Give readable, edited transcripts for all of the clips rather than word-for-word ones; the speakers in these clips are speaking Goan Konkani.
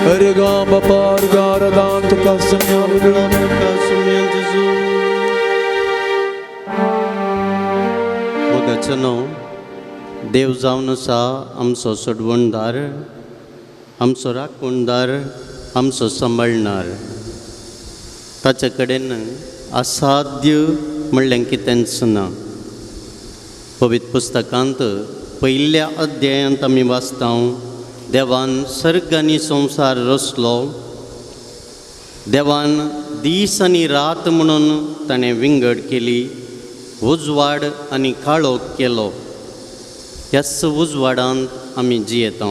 Erga Bapa Erga Aradan Tukasım Hallelujah. मोगाचो देव जावन आसा आमचो सोडवणदार, आमचो राखणदार, आमचो सांबाळणार. ताचे कडेन असाध्य म्हणलें कितेंच ना. पवित्र पुस्तकांत पयल्या अध्यायांत आमी वाचता, देवान सर्ग आनी संवसार रचलो, देवान दीस आनी रात म्हणून ताणें विंगड केली, उजवाड आनी काळोख केलो. ह्याच उजवाडांत आमी जियेता.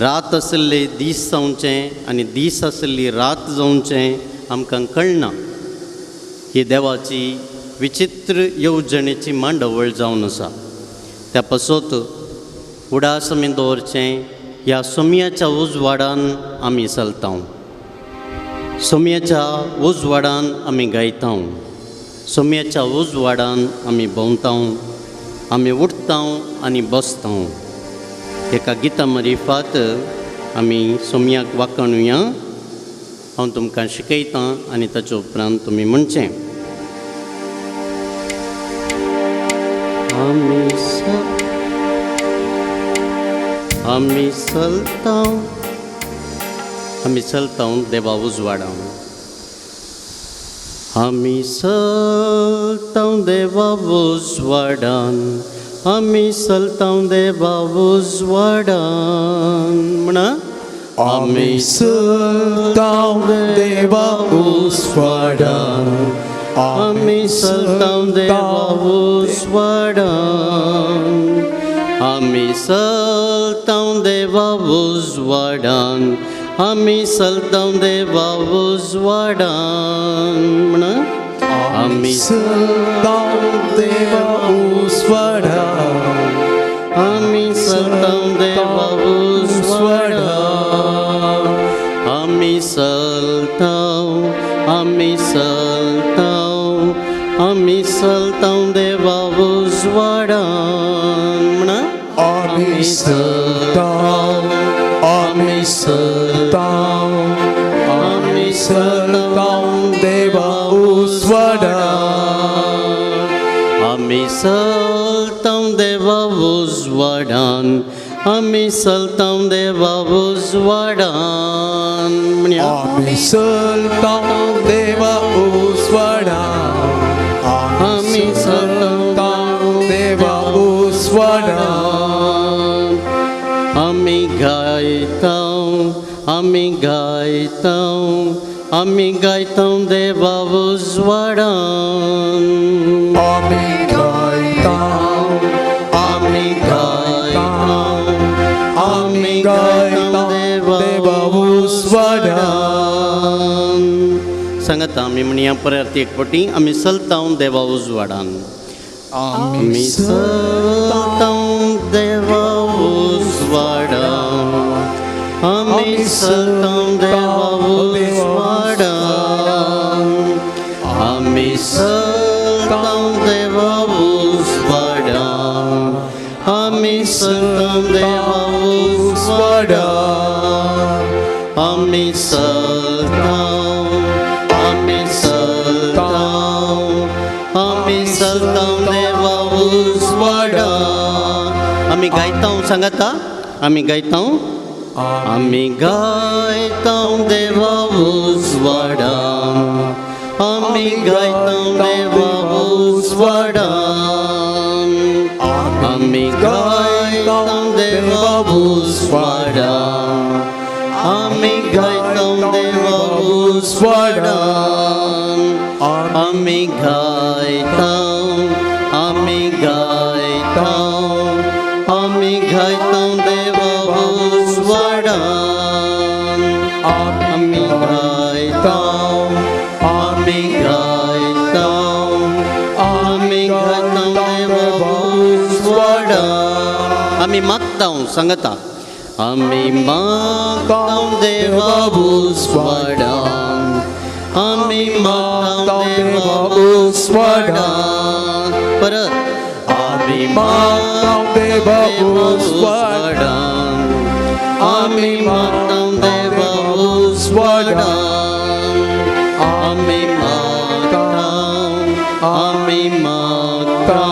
रात आशिल्ले दीस जावचें आनी दीस आशिल्ली रात जावचें आमकां कळना. ही देवाची विचित्र येवजणेची मांडवळ जावन आसा. त्या पासत उडास आमी दवरचें, ह्या सोम्याच्या उजवाडान आमी चलता, सोम्याच्या उजवाडान आमी गायता, सोम्याच्या उजवाडान आमी भोंवता, आमी उठता आनी बसता. एका गिता मारिफात आमी सोम्याक वाखणुया. हांव तुमकां शिकयतां आनी ताचे उपरांत तुमी म्हणचें. आमी चलता, आमी चलता देवा उजवाडान, आमी चलता देवा उजवाडान, आमी चलता देवा उजवाडान. म्हणा आमी चलता देवा उजवाडान, आमी चलता देवा उजवाडान, आमी चलता देवा उजवाडान, आमी चलता देवा उजवाडान. म्हणा आमी चलता देवा उजवाडान, आमी चलता देवा उजवाडान, आमी चलता, आमी चलता, आमी चलता देवा उजवाडान. म्हणा आमी चलता, आमी चलता, आमी चलता देवा उजवाडान, आमी चलता देवा उजवाडान, आमी चलता देवा उजवाडान. आमी चलता देवा उजवाडान, आमी चलता देवा उजवाडान, आमी गायता, आमी गायता, आमी गायता देवा उजवाडान, आमी गायता, आमी गायता, आमी गायता देवा उजवाडान. सांगता आमी म्हणया परत एक पटी, आमी चलता देवा उजवाडान, आमी चलता देवा उजवाडान, आमी चलता देवा उजवाडान, आमी चलता देवा उजवाडान, आमी चलता देवा उजवाडान, आमी चलता, आमी चलता, आमी चलता देवा उजवाडान. आमी गायता सांगता, आमी गायता, आमी गायता देवा उजवाडान, आमी गायता देवा उजवाडान, आमी गायता देवा उजवाडान, आमी गायता देवा उजवाडान, आमी गायता, आमी गायता, आमी गायता देवा उजवाडान, आमी गायता, आमी गायता, आमी गायता देवा उजवाडान. आमी मागता सांगता, आमी मागता देवा उजवाडान, आमी मागता देवा उजवाडान. परत आमी मागता देवा उजवाडान, आमी मागता देवा उजवाडान, आमी मागता, आमी मागता,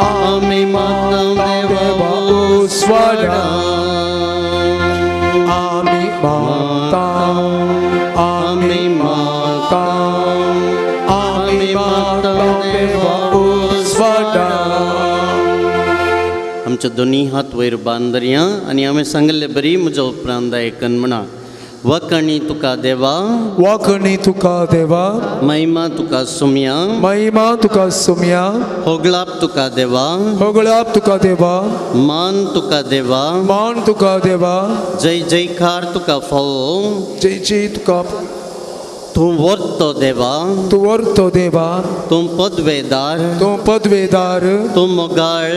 आमी मागता देवा उजवाडान, आमी मागता, आमी मागता, आमी मागता देवा उजवाडान. आमचे दोनी हात वयर बांदरया आनी हांवें सांगिल्ले बरी म्हज्या उपरांत आयकन म्हणा. वखणी तुका देवा, वाखणी तुका देवा, महिमा तुका सुमया, महिमा तुका सुमया, होगळाप तुका देवा, होगळाप तुका देवा, मान तुका देवा, मान तुका देवा, जय जयकार तुका फावो, जय जय तुका, तूं वर्तो देवा, तूं वर्तो देवा, तूं पदवेदार, तूं पदवेदार, तूं मोगाळ,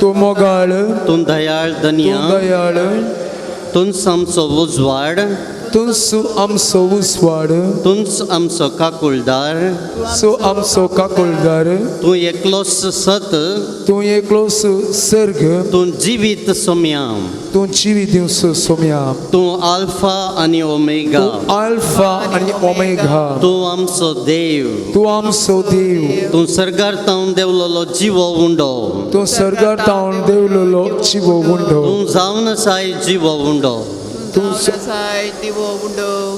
तूं मोगाळ, तूं दयाळ दनिया, तूं दयाळ, तूंच आमचो उजवाड, तूंच आमचो उजवाड, तूंच आमचो काकुळदार, सो आमचो काकुळदार, तूं एकलोच सत, तूं एकलोच सर्ग, तूं जिवीत सोम्या, तूं जिवीत सोम्या, तूं आल्फा आनी ओमेगा, तूं आल्फा आनी ओमेगा, तूं आमचो देव, तूं आमचो देव, तूं सर्गार तावन देवलोलो जिवो उंडो, तूं सर्गार तावन देवलोलो जिवो उंडो, तूं जावन आसाय जिवो उंडो,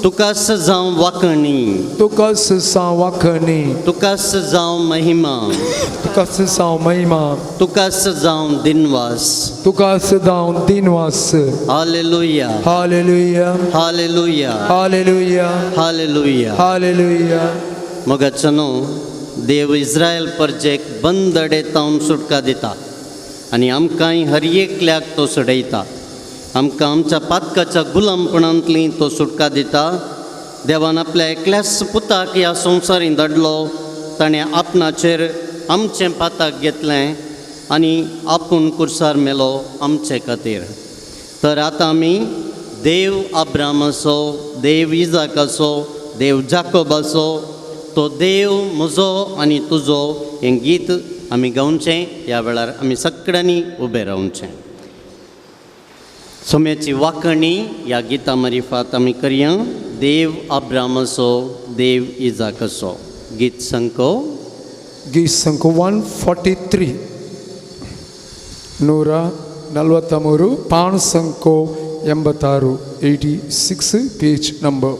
तुका जावं वाखणी, तुका जावं वाखणी, तुका जावं महिमा, तुका जावं महिमा, तुका जावं दिनवास, तुका जावं दिनवास. Hallelujah, hallelujah, hallelujah, hallelujah, hallelujah, hallelujah. मोगाचनो देव इस्रायल परजेक बंदडे तावन सुटका दिता आनी आमकांय हर एकल्याक तो सोडयता. आमकां आमच्या पातकाच्या गुलामपणांतली तो सुटका दिता. देवान आपल्या एकल्याच पुताक ह्या संवसारीन धाडलो, ताणें आपणाचेर आमचें पाताक घेतलें आनी आपूण कुर्सार मेलो आमचे खातीर. तर आतां आमी देव अब्रामाचो, देव इजाकाचो, देव जाकोबाचो, तो देव म्हजो आनी तुजो हें गीत आमी गावचें. ह्या वेळार आमी सगळ्यांनी उबें रावचें. सोम्याची वाखणी ह्या गिता मारिफात आमी करया. देव अब्रामाचो, देव इजाकाचो. गीत संको, गीत संको 143, 143, पाण संको 86, 86 पेज नंबर.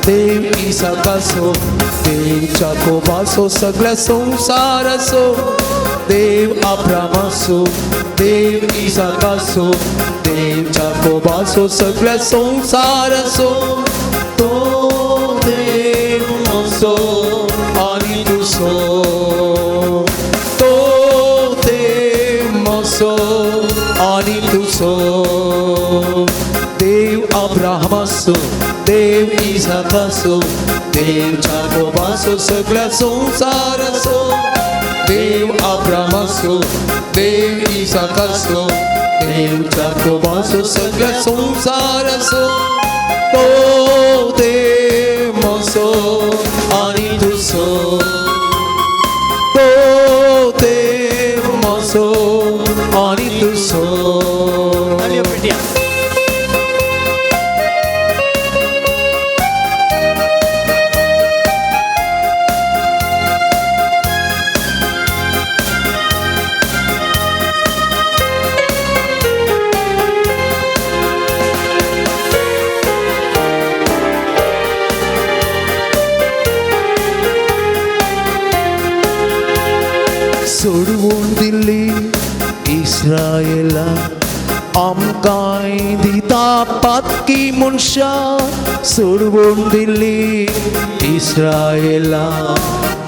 देव इसाकाचो, देव जाकोबाचो, सगळ्या संवसाराचो, देव अब्रामाचो, देव इसाकाचो, देव जाकोबाचो, सगळ्या संवसाराचो, तो देव म्हजो आनी तुजो, तो देव म्हजो आनी तुजो, देव अब्रामाचो, देव इसाकाचो, देव जाकोबाचो, सगळ्या संवसाराचो, देव अब्रामाचो, देव इसाकाचो, देव जाकोबाचो, सगळ्या संवसाराचो, तो देव म्हजो आनी तुजो, तो देव म्हजो आनी तुजो. सोडवून दिल्ली इस्रायला आमकांय दिता पातकी मनशां, सोडवून दिल्ली इस्रायला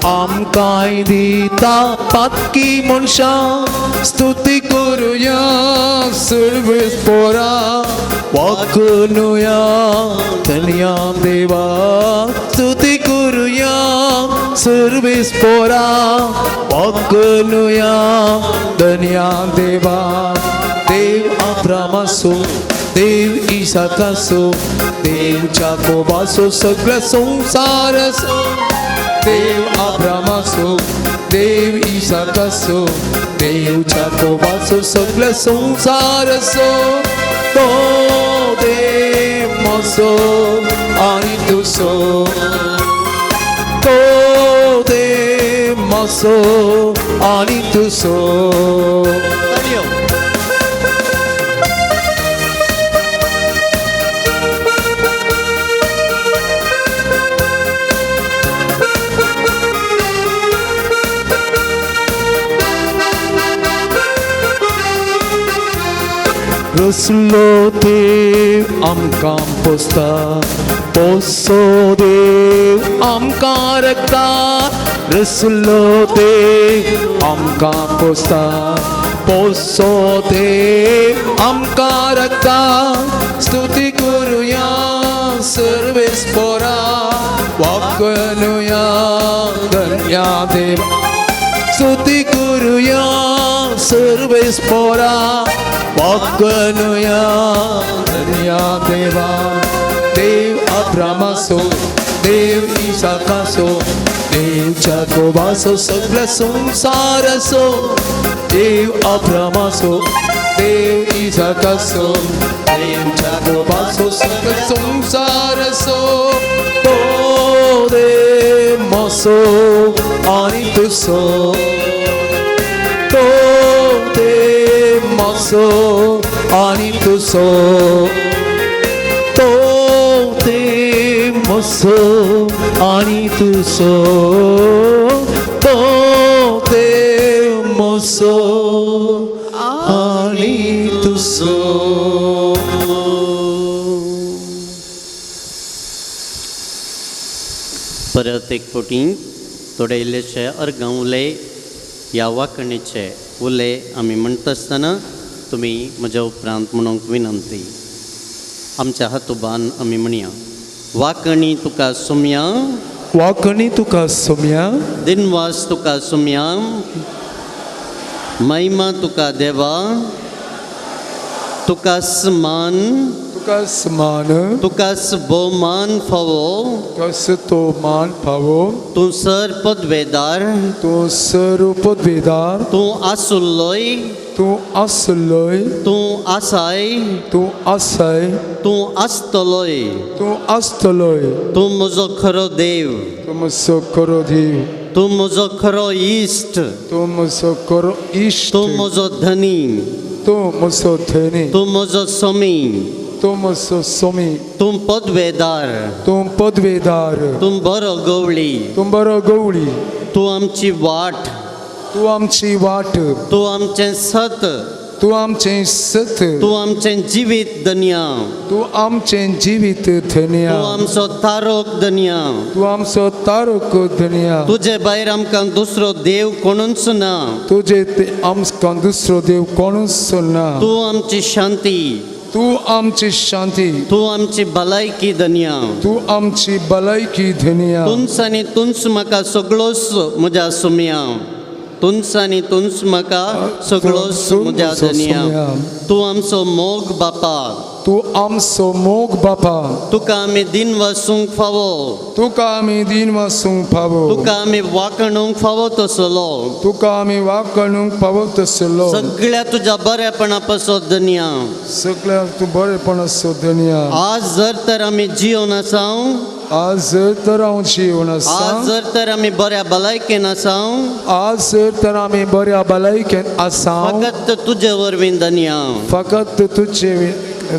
आमकांय दिता पातकी मनशां स्तुती करुया सर्वेस पोरा वाकनुया धन्या देवा स्तुती करुया सर्वेस पोरा वाकनुया धन्या देवा देव अब्रामासो देव इसाकासो देव जाकोबासो सगळ्या संसारासो देव अब्रामासो देव इसाकासो देव जाकोबासो सगळ्या संसारासो तो देव म्हजो आनी तुजो तो देव म्हजो आनी तुजो. ताळयो. रसलो देव आमकां पोसता पोसो देव आमकां रखता रसलो देव आमकां पोसता पोसो देव आमकां रखता स्तुती करुया सर्वेस पोरा वाकनुया धन्या देवा स्तुती करुया सर्वेस पोरा वाकनुया धन्या देवा देव अब्रामासो देव इसाकासो देव जाकोबासो सगळ्या संसारासो देव अब्रामासो देव इसाकासो देव जाकोबासो सगळ्या संसारासो तो देव म्हजो आनी तुजो तो देव म्हजो आनी तुजो तो देव म्हजो आनी तुजो तो देव म्हजो आनी तुजो. परत एक फावटी थोडे इल्लेशे अर्गां उलय ह्या वांकणीचे उले आमी म्हणटा आसतना तुमी म्हज्या उपरांत म्हणूंक विनंती. आमच्या हातोबान आमी म्हणया. वांकणी तुका सोम्या वाकणी तुका सोम्या दिनवास तुका सोम्या महिमा तुका देवा तुका मान तुका समान तुका भोवमान फावो तुका तो मान फावो तूं सर पदवेदार तूं सर पदवेदार तूं आसुल्लोय तूं आसलोय तूं आसाय तूं आसाय तूं आसतलोय तूं आसतलोय तूं म्हजो खरो देव तूं म्हजो खरो देव तूं म्हजो खरो इश्ट तूं म्हजो खरो इश्ट तूं म्हजो धनी तूं म्हजो धनी तूं म्हजो सोमी तूं म्हजो सोमी तूं पदवेदार तूं पदवेदार तूं बरो गवळी तूं बरो गवळी तूं आमची वाट तूं आमची वाट तूं आमचें सत तूं आमचें सत तूं आमचें जिवीत दनया तूं आमचें जिवीत धनया तूं आमचो तारोक दनया तूं आमचो तारक धनया तुजे भायर आमकां दुसरो देव कोणूच ना तुजे ते आमकां दुसरो देव कोणूच ना तूं आमची शांती तूं आमची शांती तूं आमची भलायकी दनया तूं आमची भलायकी धनया तुंच आनी तुंच म्हाका सगळोच म्हज्या सुमया तुंच आनी तुंच म्हाका सगळोच म्हज्या धनया तूं आमचो मोग बापा तूं आमचो मोग बापा तुका आमी दिन वसूंक फावो तुका आमी दिन वासूंक फावो तुका आमी वाकणूंक फावो तसलो तुका आमी वाकणूंक फावो तसलो सगळ्या तुज्या बरेपणा पासत धनया सगळ्या तूं बरेपण आसो धनया. आज जर तर आमी जिवन आसाव आज जर तर हांव जिवन आसा आज जर तर आमी बऱ्या भलायकेन आसाव आज जर तर आमी बऱ्या भलायकेन आसा फकत तुजे वरवीं धनया फकत तुजे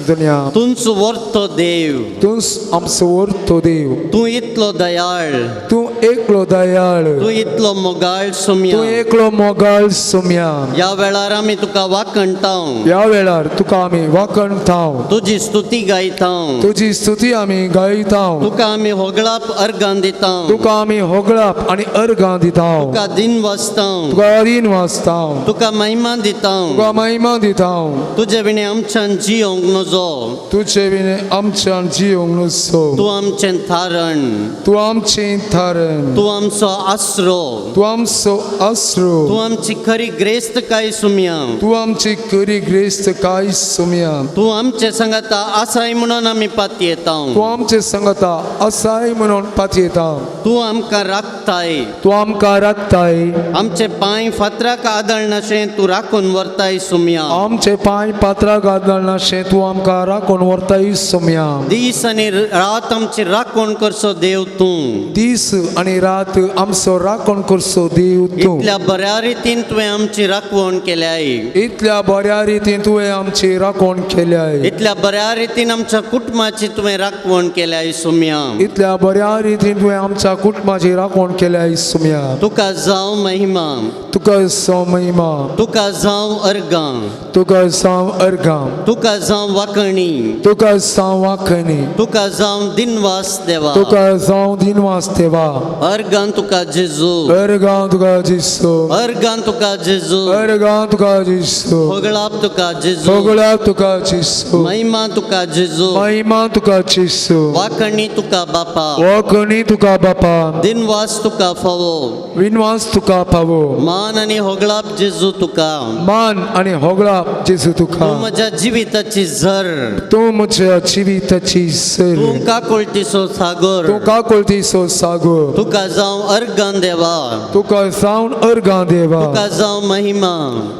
दुनिया। तूंच वर्तो देव, तूंच आमचो वर्तो देव। तूं इतलो दयाळ, तूं एकलो दयाळ, तूं इतलो मोगाळ सोम्या, तूं एकलो मोगाळ सोम्या। ह्या वेळार आमी तुका वाखणता, ह्या वेळार तुका आमी वाखणता, तुजी स्तुती गायता, तुजी स्तुती आमी गायता, तुका आमी होगळाप अर्गां दिता, तुका आमी होगळाप आनी अर्गां दिता, तुका दिन वाचता, तुका दिन वाचता, तुका महिमा दिता, तुका महिमा दिता। तुजे विणे आमच्यान जियोंक नजो, तुजे विणे आमच्यान जियोंक नजो। तूं आमचें थारण, तूं आमचें थारण, तूं आमचो आसरो, तूं आमचो आसरो, तूं आमची खरी ग्रेस्तकाय सुम्या, तूं आमची खरी ग्रेस्तकाय सुम्या। तूं आमचे सांगाता आसाय म्हणून आमी पातयेता, तूं आमचे सांगाता आसाय म्हणून पातयेता। तूं आमकां राखताय, तूं आमकां राखताय, आमचे पांय फातराक आदळनाशें तूं राखून व्हरताय सुम्या, आमचे पांय फातराक आदळनाशें तूं आमकां राखून व्हरताय सुम्या। दीस आनी रात आमची राखण करचो देव तूं, दीस आनी रात आमचो राखण करचो देव तूं। इतल्या बऱ्या रितीन तुवें आमची राखवण केल्याय, इतल्या बऱ्या रितीन तुवें आमची राखण केल्याय, इतल्या बऱ्या रितीन आमच्या कुटुंबाची तुवें राखवण केल्याय सुम्या, इतल्या बऱ्या रितीन तुवें आमच्या कुटुंबाची राखण केल्याय सुम्या। तुका जावं महिमा, तुका जावं महिमा, तुका जावं अर्गां, तुका जावं अर्गां, तुका जावं वाखणी, तुका जावं वाखणी, तुका जावं दिनवास देवा, तुका जावं दिनवास देवा। अर्गां तुका जेजू, अर्गां तुका जेजू, अर्गां तुका जेजू, अर्गां तुका जेजू, होगळाप तुका जेजू, होगळाप तुका जेजू, महिमा तुका जेजू, महिमा तुका जेजू, वाखणी तुका बापा, वाखणी तुका बापा, दिनवास तुका फावो, विनवास तुका फावो, मान आनी होगळाप जेजू तुका, मान आनी होगळाप जेजू तुका। तूं म्हज्या जिविताची झर, तूं म्हज्या जिविताची झर, तूं काकुळटीचो सागर, तूं काकुळटीचो सागर, तुका जावं अर्गां देवा, तुका जावं अर्गां देवा, तुका जावं महिमा,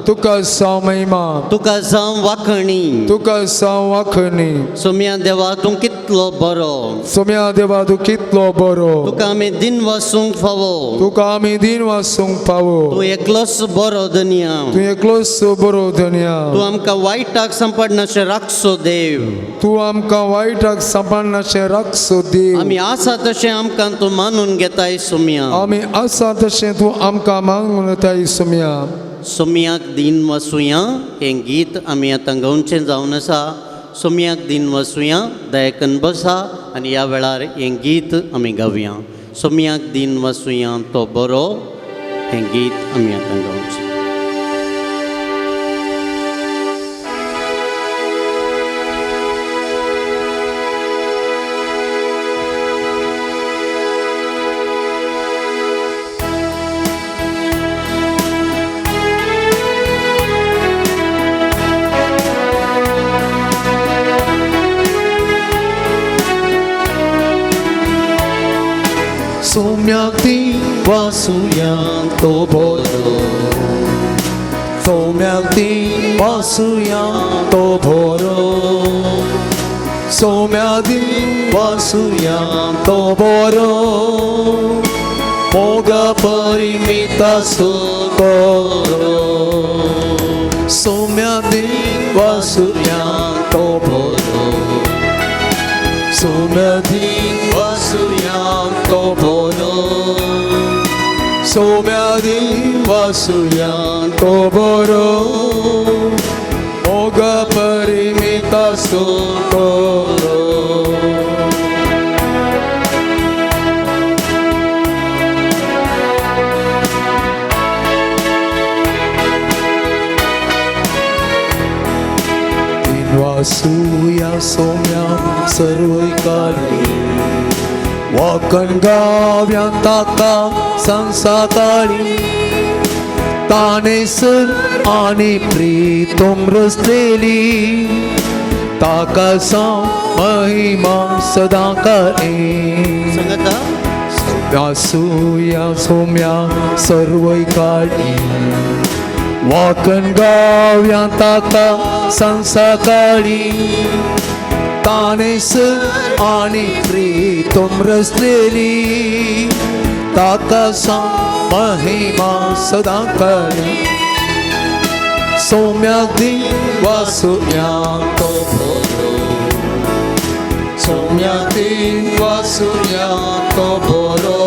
तुका जावं महिमा, तुका जावं वाखणी, तुका जावं वाखणी। सोम्या देवा तूं कितलो बरो, सोम्या देवा तूं कितलो बरो, तुका आमी दिन वासूंक फावो, तुका आमी दिन वासूंक फावो। तूं एकलोच बरो धनया, तूं एकलोच बरो धनया, तूं आमकां वायटाक सांपडनाशें राखचो देव, तूं आमकां वायटाक सांपडनाशें राखचो देव। आमी आसा तशें आमकां तूं मानून घेताय सोम्या, आमी आसा तशें तूं आमकां मानून घेताय सोम्या। सोम्याक दिन वसुया हें गीत आमी आतां गावचें जावन आसा। सोम्याक दिन वसुया, दयाकन बसा आनी ह्या वेळार हें गीत आमी गावया। सोम्याक दिन वसुया तो बरो हें गीत आमी आतां गावचें। सोम्याक दिन वासुया तो बरो, सोम्याक दिन वासुया तो बरो, सोम्याक दिन वासुया तो बरो, मोगा परिमिताचो बरो, सोम्याक दिन वासुया तो बरो, सोम्याक दिन वासुया तो बरो, सोम्याक दिन वासुया तो बरो, मोगा परिमिताचो बरो। वासुया सोम्या सर्वकाली, वाकण गाव्या ताका संसाकाळी, ताणे सर आनी प्रीतम रचलेली, ताका जावं महिमा सदां काळी। वासुया सोम्या सर्वकाळी, वाकण गाव्या ताका संसाकाळी, ताणे सर आनी प्रीतम रचलेली, ताका जावं महिमा सदां काळी। सोम्याक दिन वासुया तो बरो, सोम्या तीन वासुया तो बरो,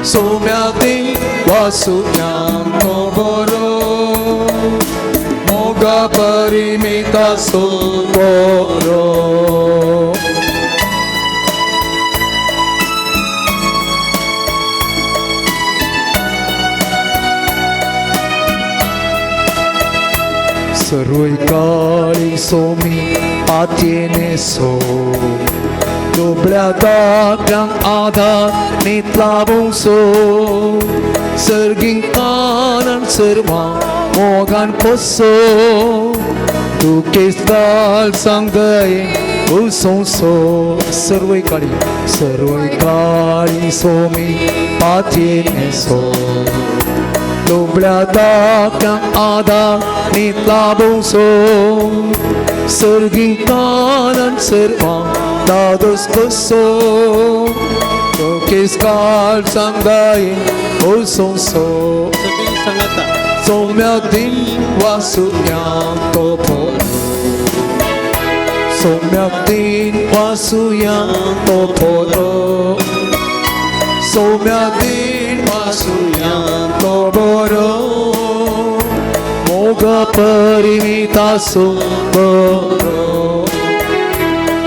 सोम्या तीन वासुया तो बरो, मोगा परिमिता सो बरो. सर्वय काळी सोमी पातयेने सो, दुबळ्या दादल्यांक आदार नीत लाबूंक सो, सर्गींक कानन सर्वां मोगान पोसो, दुखेस्ताल सांगय उसोंसो. सर्वय काळी, सर्वय काळी सोमी पातयेने सो, दुबळ्या दादल्यांक आदार नीत लाबूंक सो, सर्गींक कानन सर्वां दादोस कसो, दुखेस्ताल सांगय उसोंसो. सगळीं सांगाता. सोम्या दिन वासुया तो बरो, सोम्या दिन वासुया तो बरो, सोम्या दिन वासुया तो बरो, मोगा परिमिता सो बरो,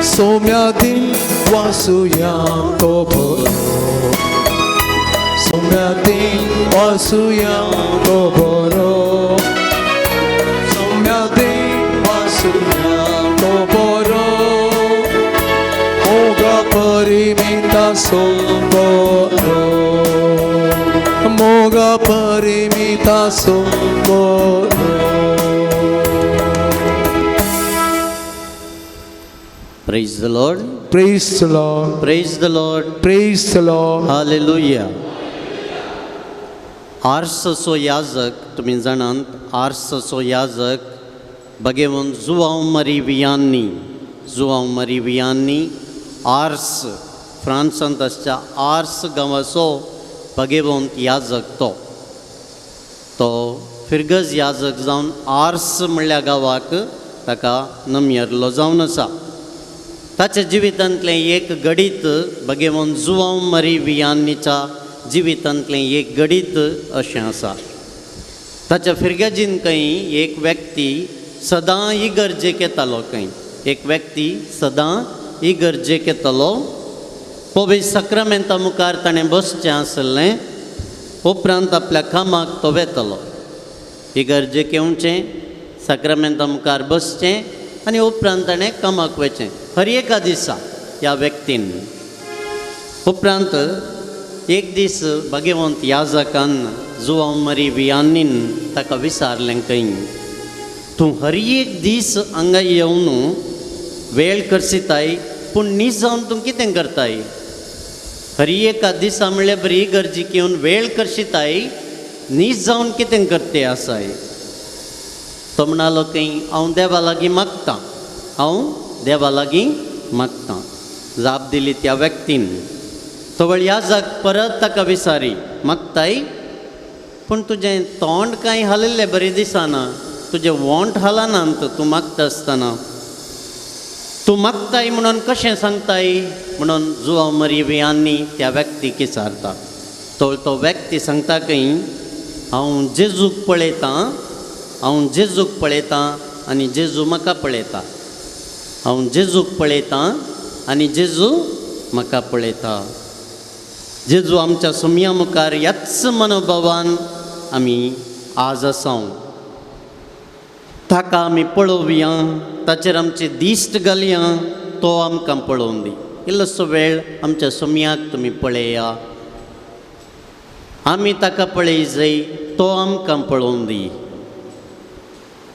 सोम्या दिन वासुया तो बरो, सोम्या दिन वासुया तो बरो, सोम्या दिन वासुया तो बरो, मोगा परिमिता सो बरो, मोगा परिमिता सो बरो. Praise the Lord. Praise the Lord. Praise the Lord. Praise the Lord. Hallelujah. आर्सचो याजक, तुमी जाणात, आर्सचो याजक बगेवन जुवांव मरी वियांनी, जुवांव मरी वियांनी आर्स फ्रांसांत आसच्या आर्स गांवाचो बगेवंत याजक. तो तो फिरगज याजक जावन आर्स म्हणल्या गांवाक ताका नमयरलो जावन आसा. ताच्या जिवितांतलें एक घडीत बगेवन जुवांव मरी वियांनीच्या जिवितांतलें एक घडीत अशें आसा. ताच्या फिरगजीन खंय एक व्यक्ती सदां इगर्जेक येतालो, खंय एक व्यक्ती सदां इगर्जेक येतालो. पवित्र साक्रामेंता मुखार ताणें बसचें आसलें, उपरांत आपल्या कामाक तो वेतालो. इगर्जेक येवचें, साक्रामेंता मुखार बसचें आनी उपरांत ताणें कामाक वचचें हर एका दिसा ह्या व्यक्तीन. उपरांत एक दीस भगवंत याजकान जुवांव मरी वियांनीन ताका विचारलें खंय, तूं हर एक दीस हांगा येवन वेळ करसिताय, पूण न्हीद जावन तूं कितें करताय? हर एका दिसा म्हणल्यार बरी इगर्जेक येवन वेळ करशिताय, न्हीद जावन कितें करते आसाय? तो म्हणालो खंय, हांव देवा लागीं मागतां, हांव देवा लागीं मागतां. जाप दिली त्या व्यक्तीन. तवळ याजक परत ताका विचारी, मागताय पूण तुजें तोंड कांय हालयल्लें बरें दिसना, तुजें वोंट हालनात तूं मागता आसतना, तूं मागताय म्हणून कशें सांगताय? म्हणून जुवांव मरी वियांनी त्या व्यक्तीक विचारता. तो तो व्यक्ती सांगता खंय, हांव जेजूक पळयतां, हांव जेजूक पळयतां आनी जेजू म्हाका पळयता, हांव जेजूक पळयतां आनी जेजू म्हाका पळयता. जेजू आमच्या सोमया मुखार ह्याच मनोभावान आमी आज आसाव. ताका आमी पळोवया, ताचेर आमची दिश्ट घालया, तो आमकां पळोवन दी. इल्लोसो वेळ आमच्या सोमयाक तुमी पळया, आमी ताका पळय जाय, तो आमकां पळोवन दी.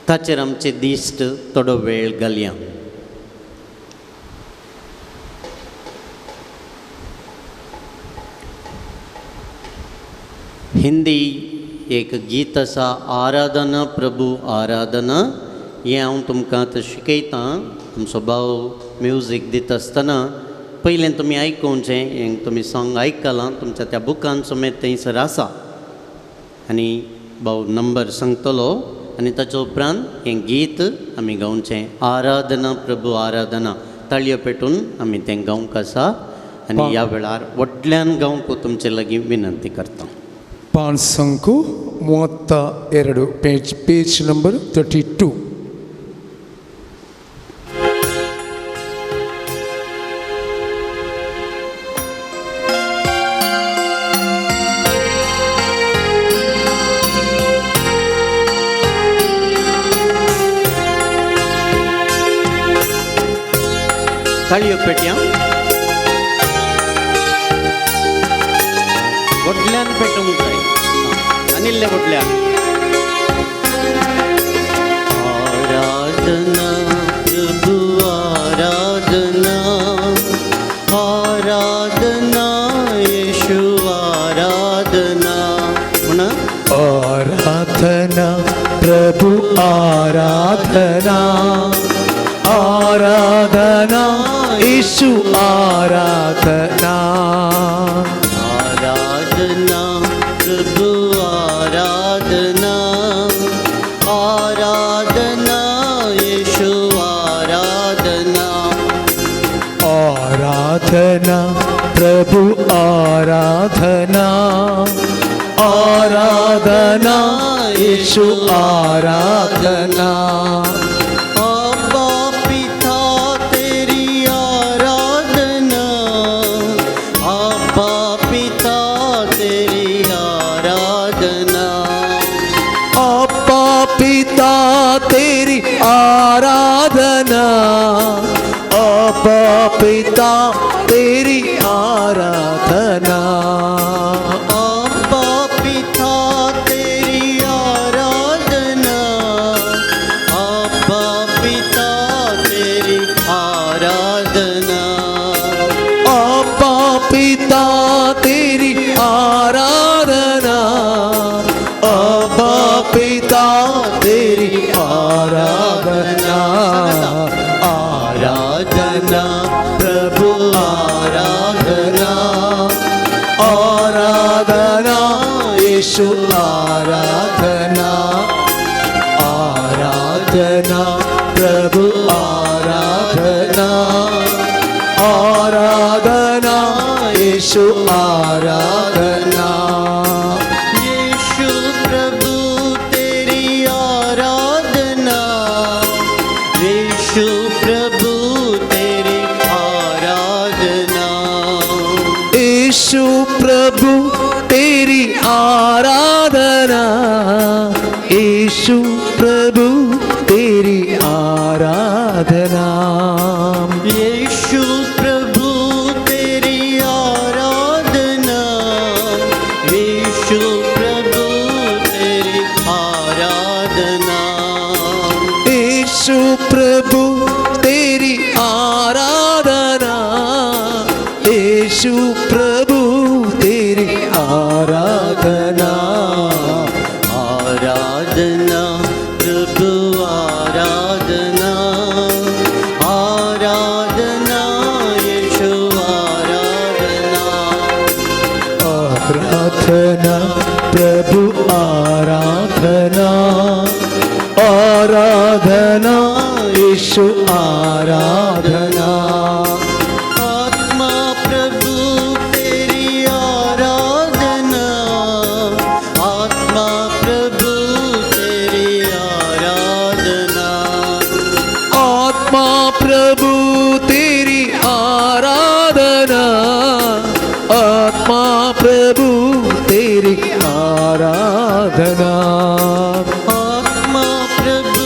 ताचेर आमची दिश्ट थोडो वेळ घालया. हिंदी एक गीत आसा, आराधना प्रभू आराधना. हें हांव तुमकां आतां शिकयतां. आमचो भाव म्युजीक दिता आसतना पयलें तुमी आयकुचें, हें तुमी सोंग आयकलां तुमच्या त्या बुकान समेत थंयसर आसा आनी भाव नंबर सांगतलो आनी ताच्या उपरांत हें गीत आमी गावचें, आराधना प्रभू आराधना. ताळयो पेटून आमी तें गावंक आसा आनी ह्या वेळार व्हडल्यान गावंक तुमचे लागीं विनंती करता. ಪಾನ್ಸಂಕು 32 ಪೇಜ್ ಪೇಜ್ ನಂಬರ್ 32. ताळयो पेटया, व्हडल्यान पेटूंक जाय आनी इल्लें व्हडल्यान. आराधना प्रभु आराधना, आराधना येशू आराधना. म्हणा आराधना प्रभु आराधना, आराधना यीशु आराधना. आराधना प्रभु आराधना, आराधना येशू आराधना. आराधना प्रभु आराधना, आराधना यीशु आराधना. अब्बा पिता तेरी आराधना, अब्बा पिता तेरी आराधना. अब्बा पिता तेरी आराधना, अब्बा पिता तेरी आराधना. अब्बा पिता तेरी आराधना, अब्बा पिता तेरी आराधना. अब्बा पिता तेरी आराधना, अब्बा पिता तेरी आराधना. आराधना प्रभु आराधना, आराधना यीशु आराधना. आराधना प्रभु आराधना, आराधना यीशु आराधना. यीशु प्रभु तेरी आराधना, यीशु प्रभु तेरी आराधना. यीशु प्रभु तेरी आराधना, यीशु प्रभु तेरी आराधना. यीशु प्रभु तेरी आराधना, यीशु प्रभु तेरी आराधना. यीशु प्रभु तेरी आराधना, यीशु प्रभु तेरी आराधना. आराधना प्रभु आराधना, आराधना यीशु आराधना. आराधना प्रभु आराधना, आराधना यीशु आराधना. आत्मा प्रभु तेरी आराधना, आत्मा प्रभु तेरी आराधना. आत्मा प्रभु तेरी आराधना, आत्मा प्रभु तेरी आराधना. आत्मा प्रभु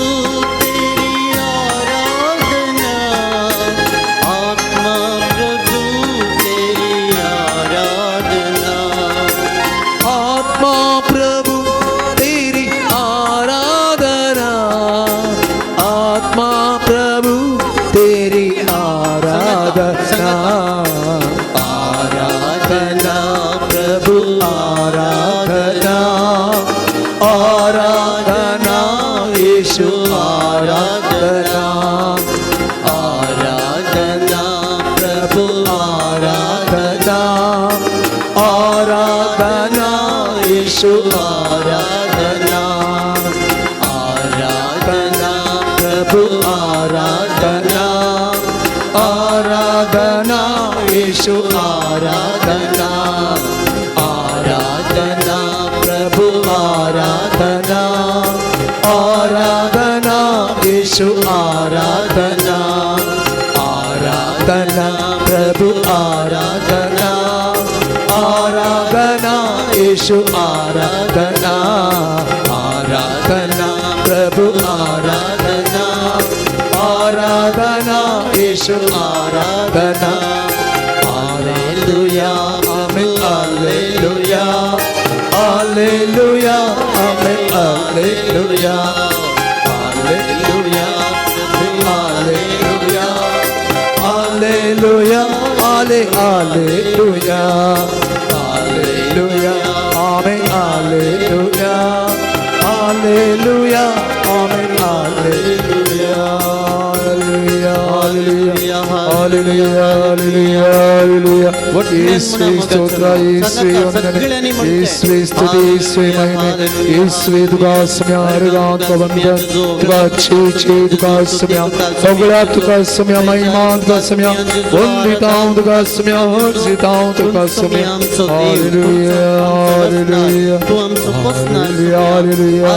तेरी आराधना, आत्मा प्रभु तेरी आराधना. आत्मा प्रभु तेरी आराधना, आत्मा प्रभु तेरी आराधना. आराधना प्रभु आराधना, आराधना यीशु आराधना. आराधना प्रभु आराधना, आराधना यीशु आराधना. आराधना प्रभु आराधना, येशू आराधना आराधना प्रभु आराधना आराधना येशू आराधना आराधना प्रभु आराधना आराधना येशू आराधना hallelujah amen hallelujah hallelujah amen hallelujah hallelujah hallelujah hallelujah हाले hallelujah hallelujah amen hallelujah hallelujah amen hallelujah hallelujah hallelujah hallelujah hallelujah. येशुवे स्तोत्र, येशुवे वंदन, येशुवे स्तुती, येशुवे महिमे, येशुवे तुका सम्या अर्गांत वंदन, तुका छे छे तुका सम्या सगळ्या तुका सम्या महिमा तुका सम्या वंदितां तुका सम्या हर्षितां तुका सम्या. Hallelujah hallelujah hallelujah hallelujah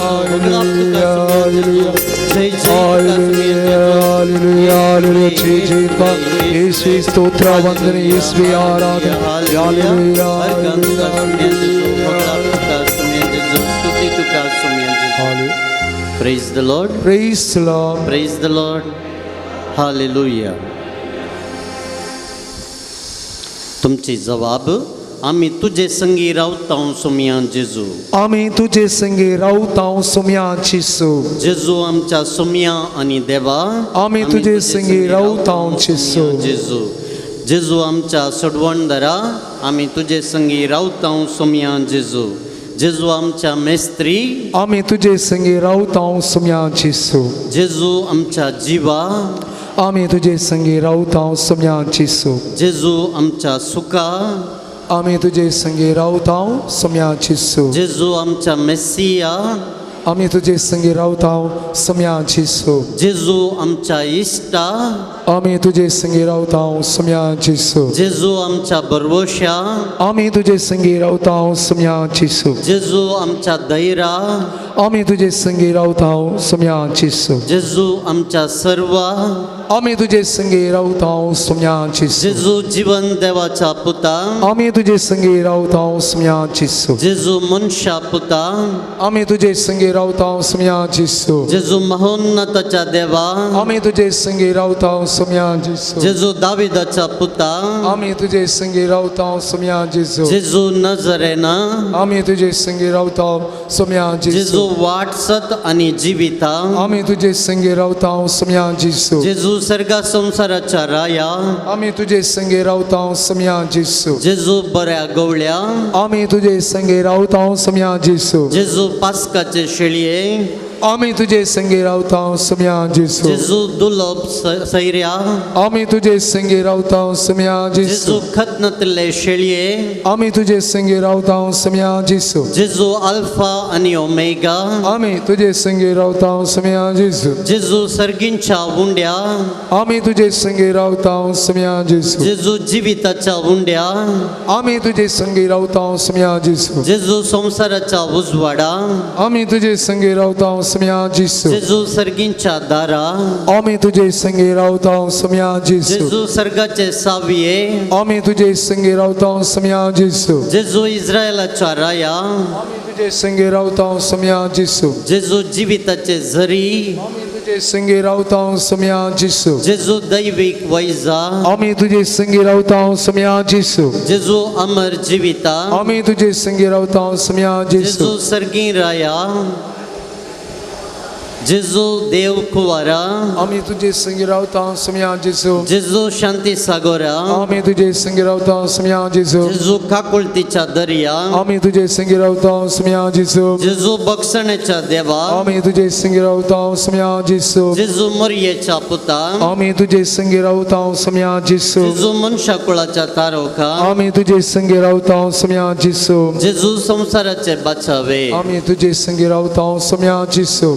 hallelujah hallelujah hallelujah hallelujah hallelujah. छे छे तुका येशुवे स्तोत्र वंदन, येशुवे आराधना. Hallelujah hallelujah hallelujah. Praise the Lord. Praise the Lord. Praise the Lord. Hallelujah. तुमची जबाब आमी तुजे संगी रावता सोमया जेजू. आमी तुजे संगी रावता सोमया जेजू. जेजू आमच्या सोमया आनी देवा, आमी तुजे संगी रावता जेजू. जेजू जेजू आमच्या सोडवणदारा, आमी तुजे संगी रावता सोमया जेजू. जेजू आमच्या मेस्त्री, आमी तुजे संगी रावता सोमया जेजू. जेजू आमच्या जिवा, आमी तुजे संगी रावता सोमया जेजू. जेजू आमच्या सुखा, आमी तुजे संगी रावता सोमया जेजू. जेजू आमच्या मेसिया, आमी तुजे संगी रावता सोमया जेजू. जेजू आमच्या इश्टा, आमी तुजे संगी रावता सोमया जेजू. जेजू आमच्या बरवशा, आमी तुजे संगी रावता सोमया जेजू. जेजू आमच्या दैरा, आमी तुजे संगी रावता सोमया जेजू. जेजू आमच्या सर्वा, आमी तुजे संगी रावता सोमया जेजू. जेजू जीवन देवाच्या पुता, आमी तुजे संगी रावता सोमया जेजू. जेजू मनशा पुता, आमी तुजे संगी रावता सोमया जेजू. जेजू महोन्नताच्या देवा, आमी तुजे संगी रावता सोमया जेजू. जेजू दाविदाच्या पुता, आमी तुजे संगी रावता सोमया जेजू. जेजू नजरेना, आमी तुजे संगी रावता सोमया जेजू. जेजू वाट सत आनी जिविता, आमी तुजे संगी रावता सोमया जेजू. जेजू सर्गा संवसाराच्या राया, आमी तुजे संगी रावता सोमया जेजू. जेजू बऱ्या गवळ्या, आमी तुजे संगी रावता सोमया जेजू. जेजू पास्काचे शेळये, आमी तुजे संगी रावता सोमया जेजू. जेजू दुलोब सैर्या, आमी तुजे संगी रावता सोमया जेजू. जेजू खतनतले शेळये, आमी तुजे संगी रावता सोमया जेजू. जेजू अल्फा आनी ओमेगा, आमी तुजे संगी रावता सोमया जेजू. जेजू सर्गींच्या उंड्या, आमी तुजे संगी रावता सोमया जेजू. जेजू जिविताच्या उंड्या, आमी तुजे संगी रावता सोमया जेजू. जेजू संवसाराच्या उजवाडा, आमी तुजे संगी रावता सोमया जेजू. जेजू सर्गींच्या दारा, आमी तुजे संगी रावता सोमया जेजू. जेजू सर्गाचे सावये, आमी तुजे संगी रावता सोमया जेजू. जेजू इस्रायलाच्या राया, आमी तुजे संगी रावता सोमया जेजू. जेजू जिविताचे झरी, आमी तुजे संगी रावता सोमया जेजू. जेजू दैवीक वैजा, आमी तुजे संगी रावता सोमया जेजू. जेजू अमर जिविता, आमी तुजे संगी रावता सोमया जेजू. जेजू सर्गी राया, जेजू देव कुवारा, आमी तुजे संगी रावता सोमया जेजू. जेजू शांती सागोरा, आमी तुजे संगी रावता सोमया जेजू. जेजू काकुळतीच्या दर्या, आमी तुजे संगी रावता सोमया जेजू. जेजू बक्षण्याच्या देवा, आमी तुजे संगी रावता सोमया जेजू. जेजू मरियेच्या पुता, आमी तुजे संगी रावता सोमया जेजू. जेजू मनशाकुळाच्या तारोखा, आमी तुजे संगी रावता सोमया जेजू. जेजू संवसाराचे बाचावे, आमी तुजे संगी रावता सोमया जेजू.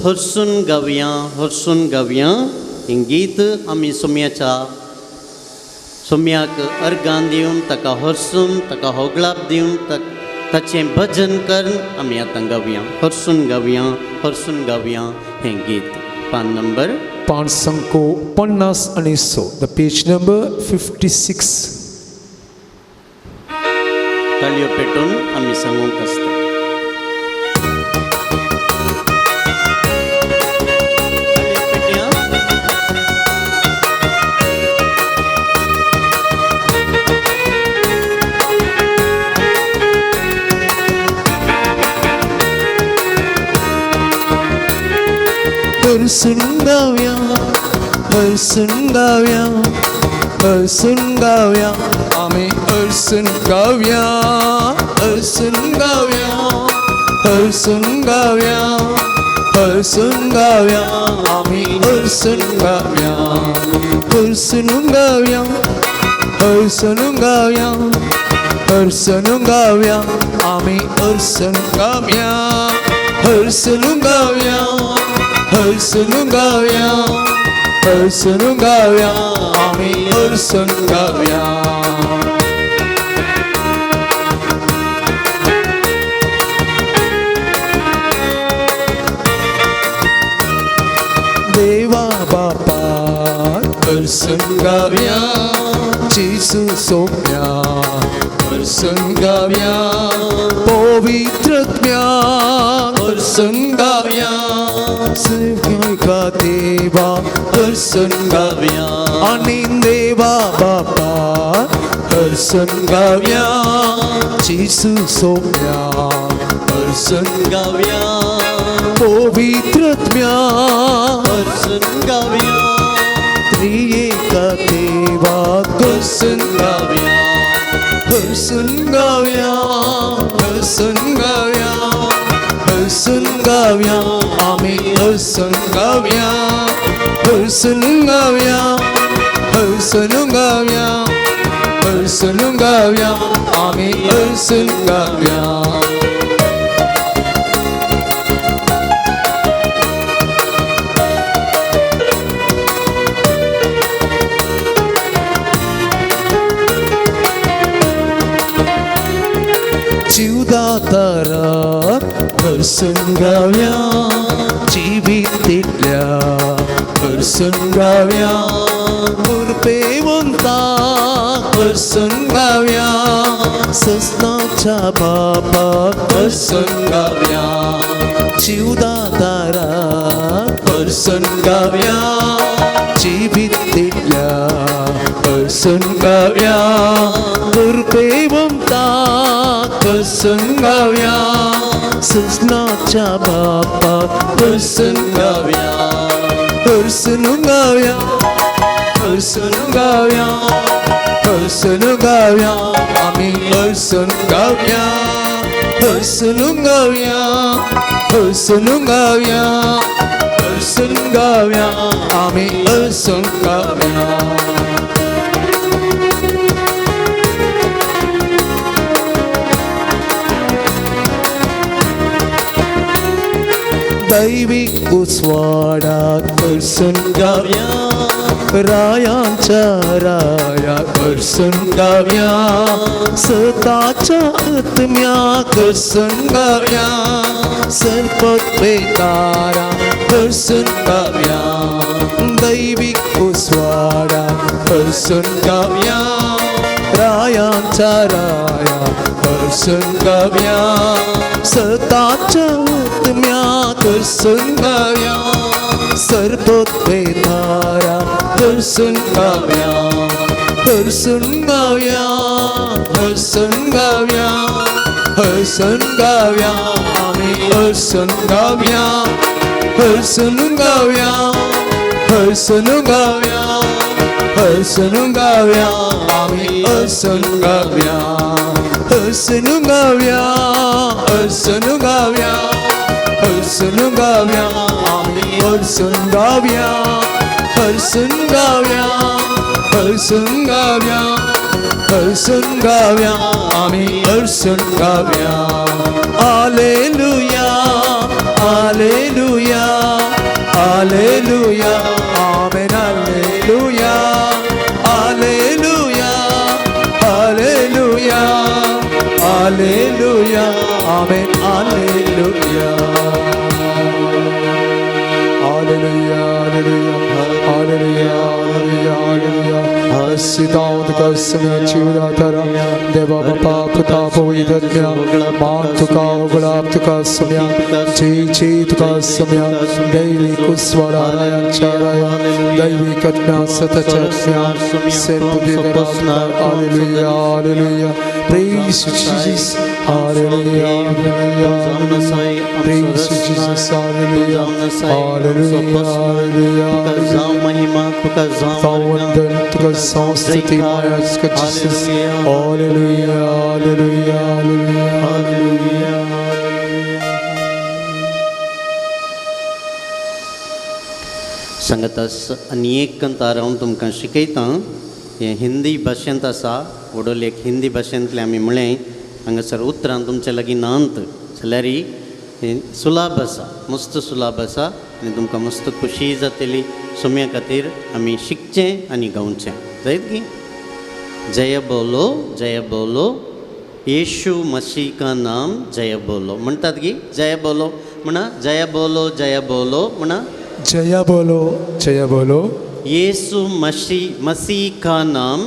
हरसून गावया, हरसून गावया हें गीत आमी सोम्याच्या सोम्याक अर्गान दिवन ताका हरसून ताका होगळाप दिवन ताचें भजन करून आमी आतां गावया. हरसून गावया, हरसून गावया हें गीत पान नंबर 556, the page number 56. ताळयो पेटोवन आमी सांगूंक आसता. हरसून गावया, हरसून गावया, हरसून गावया, आमी हरसून गावया, हरसून गावया, हरसून गावया, हरसून गावया, आमी हरसून गावया, हरसून गावया, हरसून गावया, हरसून गावया, आमी हरसून गावया, हरसून गावया, हरसून गावया, हरसून गावया, आमी हरसून गावया. देवा बापा हरसून गावया, जेजू सोम्या हरसून गावया, पवित्रत्म्या हरसून गावया, सुखा देवा हरसून गावया, आनी देवा बापा हरसून गावया, जेजू सोम्या हरसून गावया, पवित्रत्म्या हरसून गावया, त्रिएका देवा हरसून गावया, हरसून गावया, हरसून गावया, हरसून गावया, आमी हरसून गावया, हरसून गावया, हरसून गावया, हरसून गावया, आमी हरसून गावया. जिवदातारा हरसून गावया, जिवितेतल्या हरसून गावया, कृपेवंता हरसून गावया, ससनाच्या बापा हरसून गावया, जिवदातारा हरसून गावया, जिवितेतल्या हरसून गावया, कृपेवंता हरसून गावया, ससनाच्या बापा हरसून गावया, हरसून गावया, हरसून गावया, हरसून गावया, आमी हरसून गावया, हरसून गावया, हरसून गावया, हरसून गावया, आमी हरसून गावया. दैवीक उजवाडात हरसून गावया, रायांच्या राया हरसून गावया, सताच्या आत्म्या हरसून गावया, सरपत बेतारा हरसून गावया, दैवीक उजवाडात हरसून गावया, रायांच्या राया हरसून गावया, सताच्या आत्म्या हरसून गावया, सरपत बेतारा हरसून गावया, हरसून गावया, हरसून गावया, हरसून गावया, आमी हरसून गावया, हरसून गावया, हरसून गावया, हरसून गावया, आमी हरसून गावया, हरसून गावया, हरसून गावया, हरसून गावया, आमी हरसून गावया, हरसून गावया, हरसून गावया, हरसून गावया, आमी हरसून गावया. Hallelujah, hallelujah, hallelujah, amen, hallelujah, hallelujah, hallelujah, hallelujah, amen, hallelujah. Hallelujah, hallelujah, hallelujah, hallelujah, hallelujah. सीताओं का समय जीवदातारा देवा बापा पुता पवित्रत्म्या मान तुका उगडाप तुका समय जी जी तुका समय दैवी कुस्वराया चाराया दैवी कत्म्या सतचत्म्या सेतु hallelujah, hallelujah. Praise you, Jesus. Hallelujah, hallelujah. Praise you, Jesus. Hallelujah, hallelujah, hallelujah. महिमा तुका जावं वंदन तुका संस्तुति माया Jesus. Hallelujah, hallelujah, hallelujah, hallelujah. सांगतास आनी एक कंतार हांव तुमकां शिकयतां. हें हिंदी भाशेंत आसा. व्हडले एक हिंदी भाशेंतलें आमी म्हळें हांगासर उतरां तुमचे लागीं नात जाल्यार हें सुलाभ आसा, मस्त सुलाभ आसा आनी तुमकां मस्त खुशी जातली. सोम्या खातीर आमी शिकचें आनी गावचें जायत की. जय बोलो जय बोलो येशू मसीह का नाम जय बोलो म्हणटात की. जय बोलो म्हणा, जय बोलो जय बोलो म्हणा, जय बोलो जय बोलो यीशु मसीह मसीह का नाम,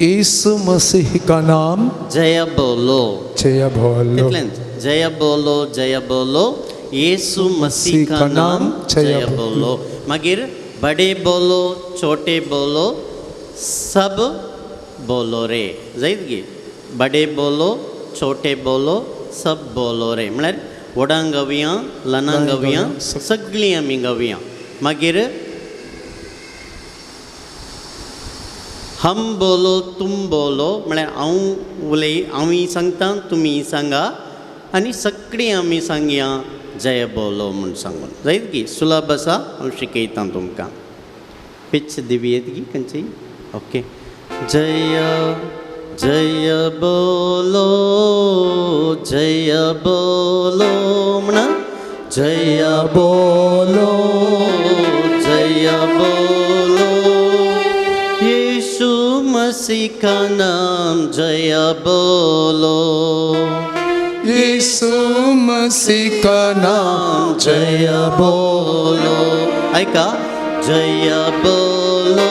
यीशु मसीह का नाम जय बोलो जय बोलो. जय बोलो जय बोलो यीशु मसीह का नाम जय बोलो. मगर बड़े बोलो छोटे बोलो सब बोलो रे. जायत की बड़े बोलो छोटे बोलो सब बोलो रे म्हळ्यार व्हडांक गावया ल्हानांक गावया सगळीं आमी गावया. मागीर हम बोलो तुम बोलो म्हळ्यार हांव उलय, हांवूय सांगता तुमी सांगा आनी सगळीं आमी सांगया जय बोलो म्हूण सांगून जायत की. सुलभ आसा, हांव शिकयतां तुमकां. पिच दिवी येत की खंयची. ओके. जय जय बोलो जय बोलो म्हणा, जय बोलो जय बोलो यीशु मसीह का नाम जय बोलो, यीशु मसीह का नाम जय बोलो. ऐका जय बोलो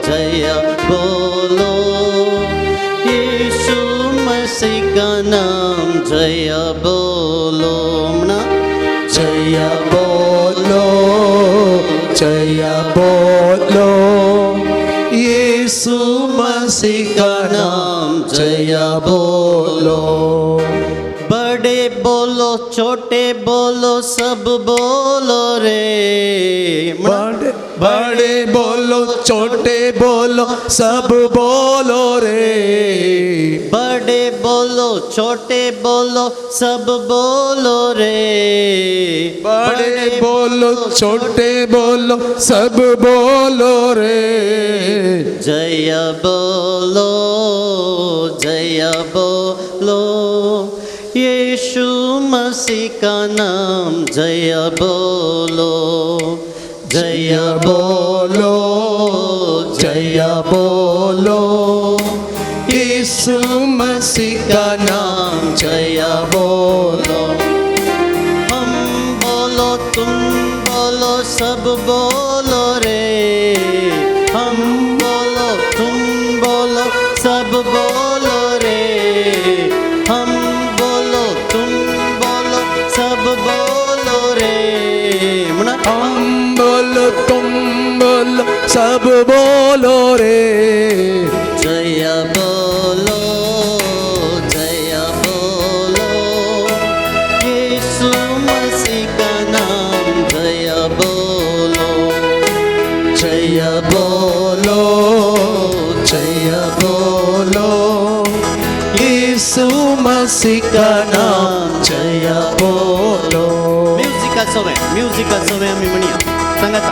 जय बोलो यीशु मसीह का नाम जय बोलो म्हणा, जय बोलो जय बोलो यीशु मसीह का नाम जय बोलो. बड़े बोलो छोटे बोलो सब बोलो रे. बड़े बड़े बोलो छोटे बोलो सब बोलो रे. बड़े बोलो छोटे बोलो सब बोलो रे. बड़े बोलो छोटे बोलो सब बोलो रे. जय बोलो जय बोलो यीशु मसीह का नाम जय बोलो, जय बोलो जय बोलो यीशु मसीह का नाम जय बोलो. हम बोलो तुम बोलो सब बोलो रे. हम बोलो तुम बोलो सब बोलो रे. हम बोलो तुम बोलो सब बोलो रे. हम बोलो तुम बोलो सब बोलो रे. जय बोलो जय बोलो यीशु मसीह का नाम जय बोलो, जय बोलो जय बोलो यीशु मसीह का नाम जय बोलो. म्युझिक सवे म्युझिक सवे आमी म्हणया सांगाता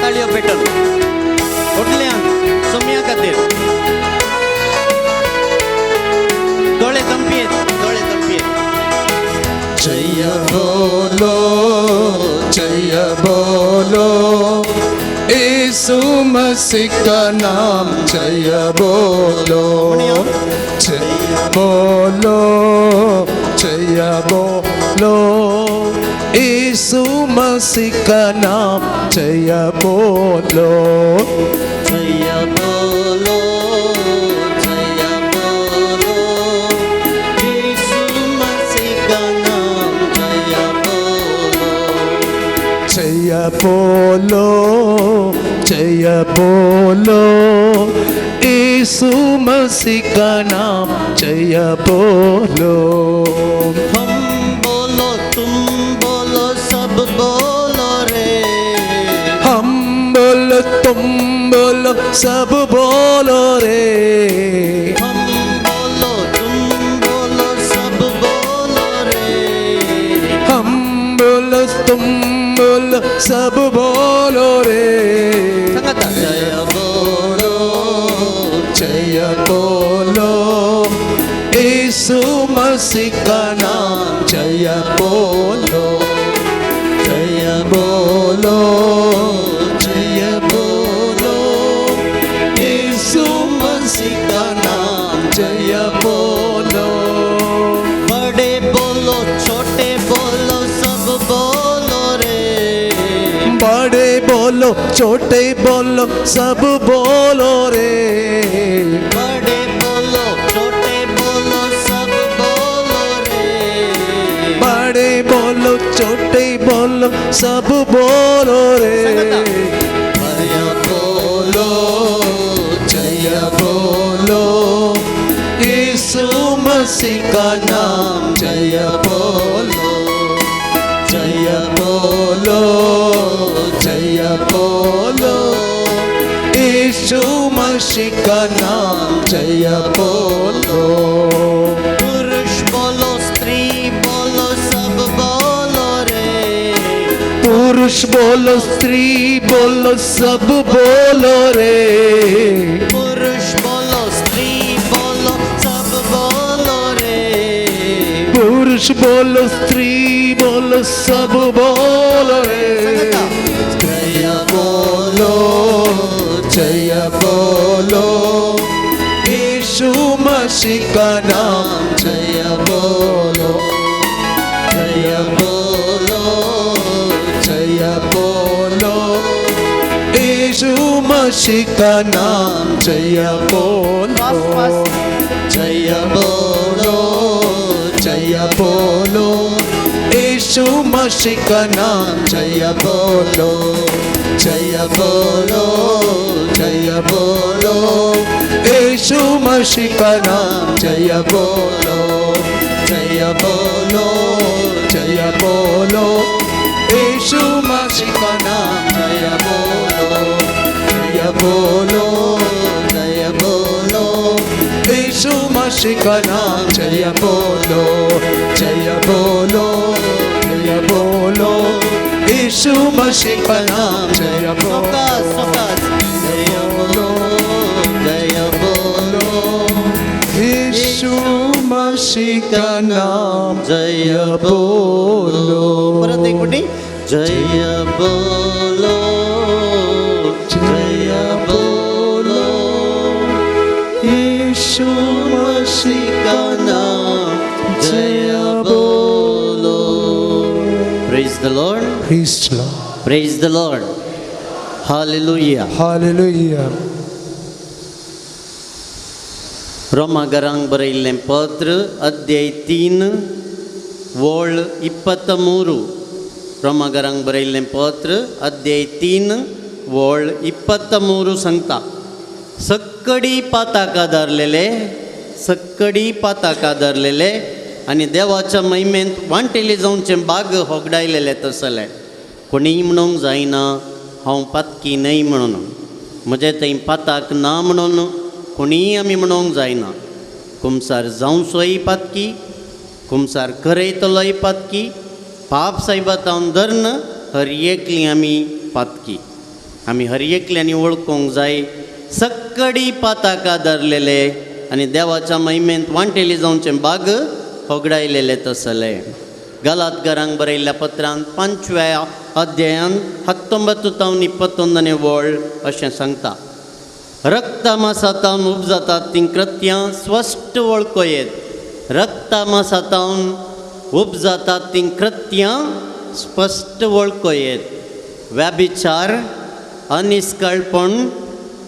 ताळयो पेटल व्हडल्यान सोम्या खातीर. दोळे दंपयेत दोळे दंपयेत. जय बोलो जय बोलो यीशु मसीह का नाम जय बोलो, जय बोलो जय बोलो यीशु मसीह का नाम जय बोलो। जय बोलो, जय बोलो, यीशु मसीह का नाम जय बोलो। जय बोलो, जय बोलो, यीशु मसीह का नाम जय बोलो। हम बोलो, तुम बोलो, सब बोलो रे। हम बोलो, तुम बोलो, सब बोलो रे। हम बोलो, तुम बोलो, सब बोलो रे। हम बोलो, तुम बोलो, सब बोलो रे। सांगाता. जय बोलो, जय बोलो, यीशु मसीह का नाम जय बोलो। जय बोलो, जय बोलो, यीशु मसीह का नाम जय बोलो। बड़े बोलो, छोटे बोलो, सब बोलो रे। बड़े बोलो, छोटे बोलो, सब बोलो रे। बड़े बोलो, छोटे बोलो, सब बोलो रे। बड़े बोलो, छोटे बोलो, सब बोलो रे। जय बोलो, जय बोलो, यीशु मसीह का नाम जय बोलो। जय बोलो, जय बोलो, यीशु मसीह का नाम जय बोलो। पुरुष बोलो, स्त्री बोलो, सब बोलो रे। पुरुष बोलो, स्त्री बोलो, सब बोलो रे। पुरुष बोलो, स्त्री बोलो, सब बोलो रे। पुरुष बोलो, स्त्री बोलो, सब बोलो रे। जय बोलो, जय बोलो, यीशु मसीह का नाम जय बोलो। जय बोलो, जय बोलो, यीशु मसीह का नाम जय बोलो। जय बोलो, जय बोलो, यीशु मसीह का नाम जय बोलो। जय बोलो, जय बोलो, यीशु मसीह का नाम जय बोलो। जय बोलो, जय बोलो, यीशु मसीह का नाम जय बोलो। जय बोलो, जय बोलो, यीशु मसीह का नाम जय बोलो। जय बोलो, जय बोलो, यीशु मसीह का नाम जय बोलो। सावकाश सावकाश. जय बोलो, जय बोलो, यीशु मसीह का नाम जय बोलो। परत एक मिनिट. जय बोलो, जय बोलो, यीशु मसीह का नाम जय बोलो. Praise the Lord. Praise the Lord. Praise the Lord. Hallelujah. Hallelujah. रोमागरांक बरयल्लें पत्र, अध्याय 3, वळ 23. रोमागरांक बरयल्लें पत्र, अध्याय 3, वळ 23 सांगता, सक्कडी पाताका धरलेले, सक्कडी पाताका धरलेले आनी देवाच्या महिमेंत वांटेली जावचें बाग होगडायलेले तसले. कोणीय म्हणूंक जायना हांव पातकी न्हय म्हणून, म्हजें थंय पाताक ना म्हणून कोणीय आमी म्हणूंक जायना. कुमसार जावचोय पातकी, कुमसार करयतलोय पातकी, पाप सायबा धर्न हर एकली आमी पातकी. आमी हर एकल्यांनी वळखूंक जाय, सक्कडी पाताका धरलेले आनी देवाच्या महिमेंत वांटेली जावचें बाग होगडायलेले तसले. गलातगरांक बरयल्ल्या पत्रांत 5व्या अध्यायान 19 तावन 21 वळ अशें सांगता, रक्तमासातावन उपजातात तीं कृत्यां स्पश्ट वळखो येत. रक्तमासातावन उपजातात तीं कृत्यां स्पश्ट वळखो येत. व्याभिचार, अनिस्कळपण,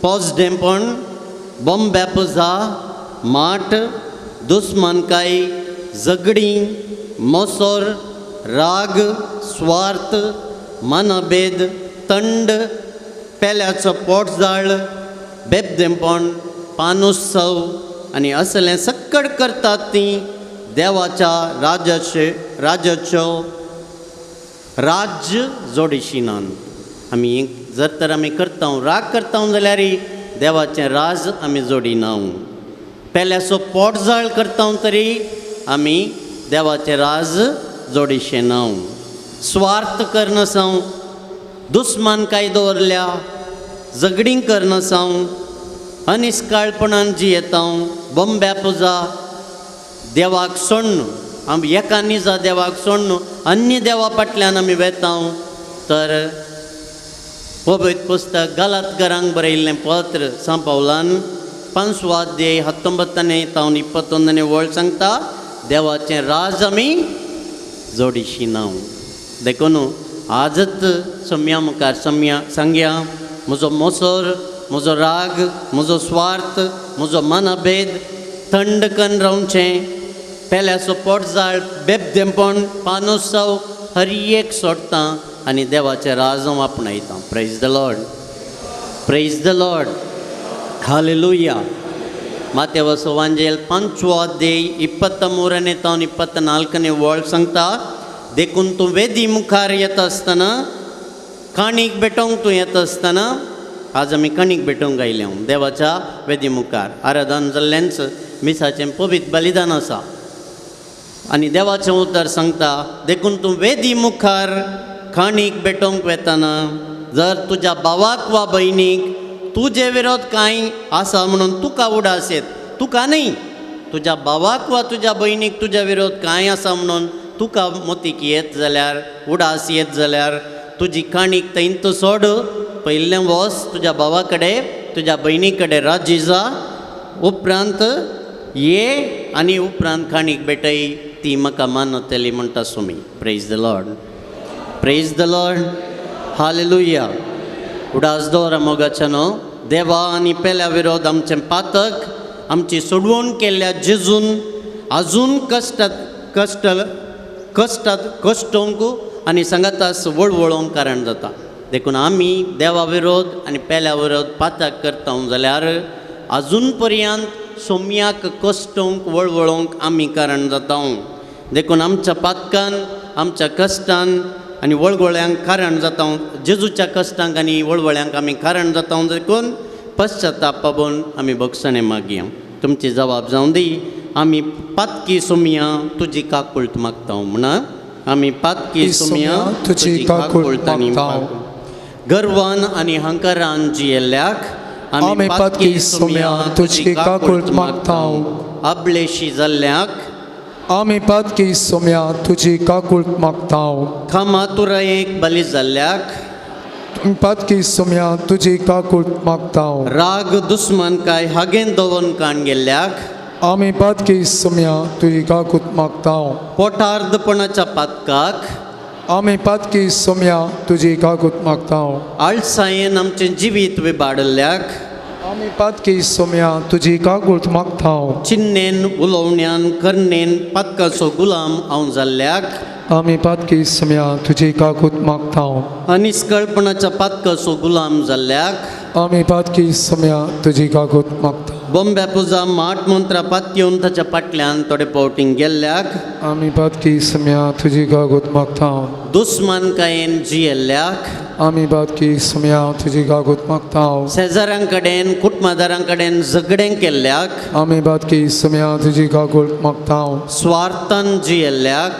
पोजडेंपण, बोंब्या पुजा, माठ, दुस्मानकाय, झगडीं, मोसोर, राग, स्वार्थ, मनभेद, थंड, पेल्याचो पोटजाळ, बेबदेंपण, पानोत्सव आनी असलें सक्कड करतात तीं देवाच्या राज्याचे राज्याच्यो राज्य जोडिशिनान. आमी जर तर आमी करता राग करता जाल्यार देवाचें राज आमी जोडिना. पेल्याचो पोटजाळ करता तरी आमी देवाचें राज जोडिशें ना. स्वार्थ करनासांव, दुस्मानकाय दवरल्या, झगडीं करनासांव, अनिस्काळपणान जियेता, बोंब्या पुजा, देवाक सोडून आमी एका निजा देवाक सोडून अन्य देवा फाटल्यान आमी वेता. तर पवित्र पुस्तक गलातकरांक बरयल्लें पत्र सांत पावलान 5वो अध्याय 19 तावन 21 वळ सांगता, देवाचें राज आमी जोडिशी ना. देखून आजच सम्या मुखार सम्या सांगया, म्हजो मोसोर, म्हजो राग, म्हजो स्वार्थ, म्हजो मनभेद थंड कन्न रावचें, पेल्याचो पोटजाळ, बेबदेंपण, पानोत्सव हर एक सोडटा आनी देवाचें राज हांव आपणायता. Praise the Lord, praise the Lord, hallelujah. मातेवस वांजेल 5वो अध्याय 23 तावन 24 वळ सांगता, देखून तूं वेदी मुखार येता आसतना, काणीक भेटोवंक तूं येता आसतना, आज आमी कणीक भेटोवंक आयले देवाच्या वेदी मुखार. आराधन जाल्लेंच मिसाचें पवित्र बलिदान आसा आनी देवाचें उतर सांगता, देखून तूं वेदी मुखार काणीक भेटोवंक वेतना जर तुज्या भावाक वा भयणीक तुजे विरोध कांय आसा म्हणून तुका उडास येत, तुका न्ही, तुज्या भावाक वा तुज्या भयणीक तुज्या विरोध कांय आसा म्हणून तुका मोतीक येत जाल्यार, उडास येत जाल्यार, तुजी काणीक थंयत सोड, पयलें वच तुज्या भावा कडेन तुज्या भयणी कडेन राजी जा, उपरांत ये आनी उपरांत काणीक भेटय, ती म्हाका मानवतली म्हणटा Sumi. Praise the Lord, praise the Lord, hallelujah. उडास दवरा मोगाच्या न्हू देवा आनी पेल्या विरोध आमचें पातक आमची सोडवण केल्ल्या जेजून आजून कश्टात कश्ट कश्टात कश्टोंक आनी सांगातास वळवळोंक कारण जाता. देखून आमी देवा विरोध आनी पेल्या विरोध पातक करता जाल्यार आजून पर्यंत सोम्याक कश्टोंक वळवळोंक आमी कारण जाता. देखून आमच्या पातकान आमच्या कश्टान आनी वळवळ्यांक कारण जाता, जेजूच्या कश्टांक आनी वळवळ्यांक आमी कारण जाता. देखून पश्चाताप पावून आमी भोगसणें मागया. तुमची जबाब जावं दी. आमी पातकी सोमया तुजी काकूळट मागता म्हणा, आमी पातकी सोमया तुजी काकूळट मागता. गर्वान आनी हंकारान जियेल्ल्याक आमी पातकी सोमया तुजी काकूळट मागता. आबलेशी जाल्ल्याक आमी पातकी सोमया तुजी काकूळट मागता. खामातुरायेक बली जाल्ल्याक पातकी सोमया तुजी काकूळट मागता. राग दुस्मानकाय हागेन दवरून काण गेल्ल्याक आमी पातकी सोमया तुजी काकूळट मागता. पोटार्दपणाच्या पातकाक आमी पातकी सोमया तुजी काकूळट मागता. आळसायेन आमचें जिवीत विबाडल्याक आमी पातकी सोमया तुजी काकूळट मागता. चिन्नेन उलोवण्यान करनेन पातकाचो गुलाम हांव जाल्ल्याक आमी पातकी सोमया तुजी काकूळट मागता. अनिस्कळपणाच्या पातकाचो गुलाम जाल्ल्याक आमी पातकी सोमया तुजी काकूळट मागता. बोंब्या पुजा माठ मंत्रा पातयेवन ताच्या फाटल्यान थोडे फावटीं गेल्ल्याक आमी पातकी सोमया तुजी काकूळट मागता. दुस्मानकायेन जियेल्ल्याक आमी पातकी सोमया तुजी काकूळट मागता. शेजाऱ्यां कडेन कुटुंबादारां कडेन झगडें केल्ल्याक आमी पातकी सोमया तुजी काकूळट मागता. स्वार्थान जियेल्ल्याक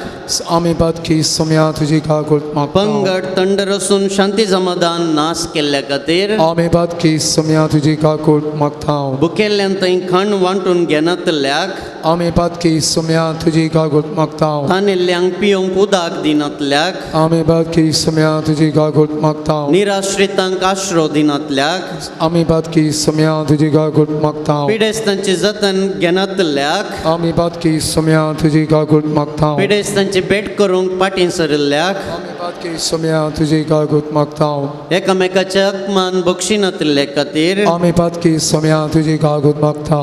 आमी पातकी सोमया तुजी काकूळट मागता. पंगड थंड रसून शांती समाधान नाश केल्ल्या खातीर आमी पातकी सोमया तुजी काकूळट मागता. बुकेल्ल्यान थंय खाण वांटून घेनातल्याक आमी पातकी सोमया तुजी काकूळट मागता. तानेल्ल्यांक पिवंक उदक दिनातल्याक आमी पातकी सोमया तुजी काकूळट मागता. निराश्रितांक आश्रो दिनातल्याक आमी पातकी सोमया तुजी काकूळट मागता. पिडेस्तांची जतन घेनातल्याक आमी पातकी सोमया तुजी काकूळट मागता. पिडेस्तांची भेट करूंक फाटीं सरिल्ल्याक आमी पातकी सोम्या तुजी काकूत मागता. एकामेकाचे अपमान बक्षिनातिल्ले खातीर आमी पातकी सोम्या तुजी काकूत मागता.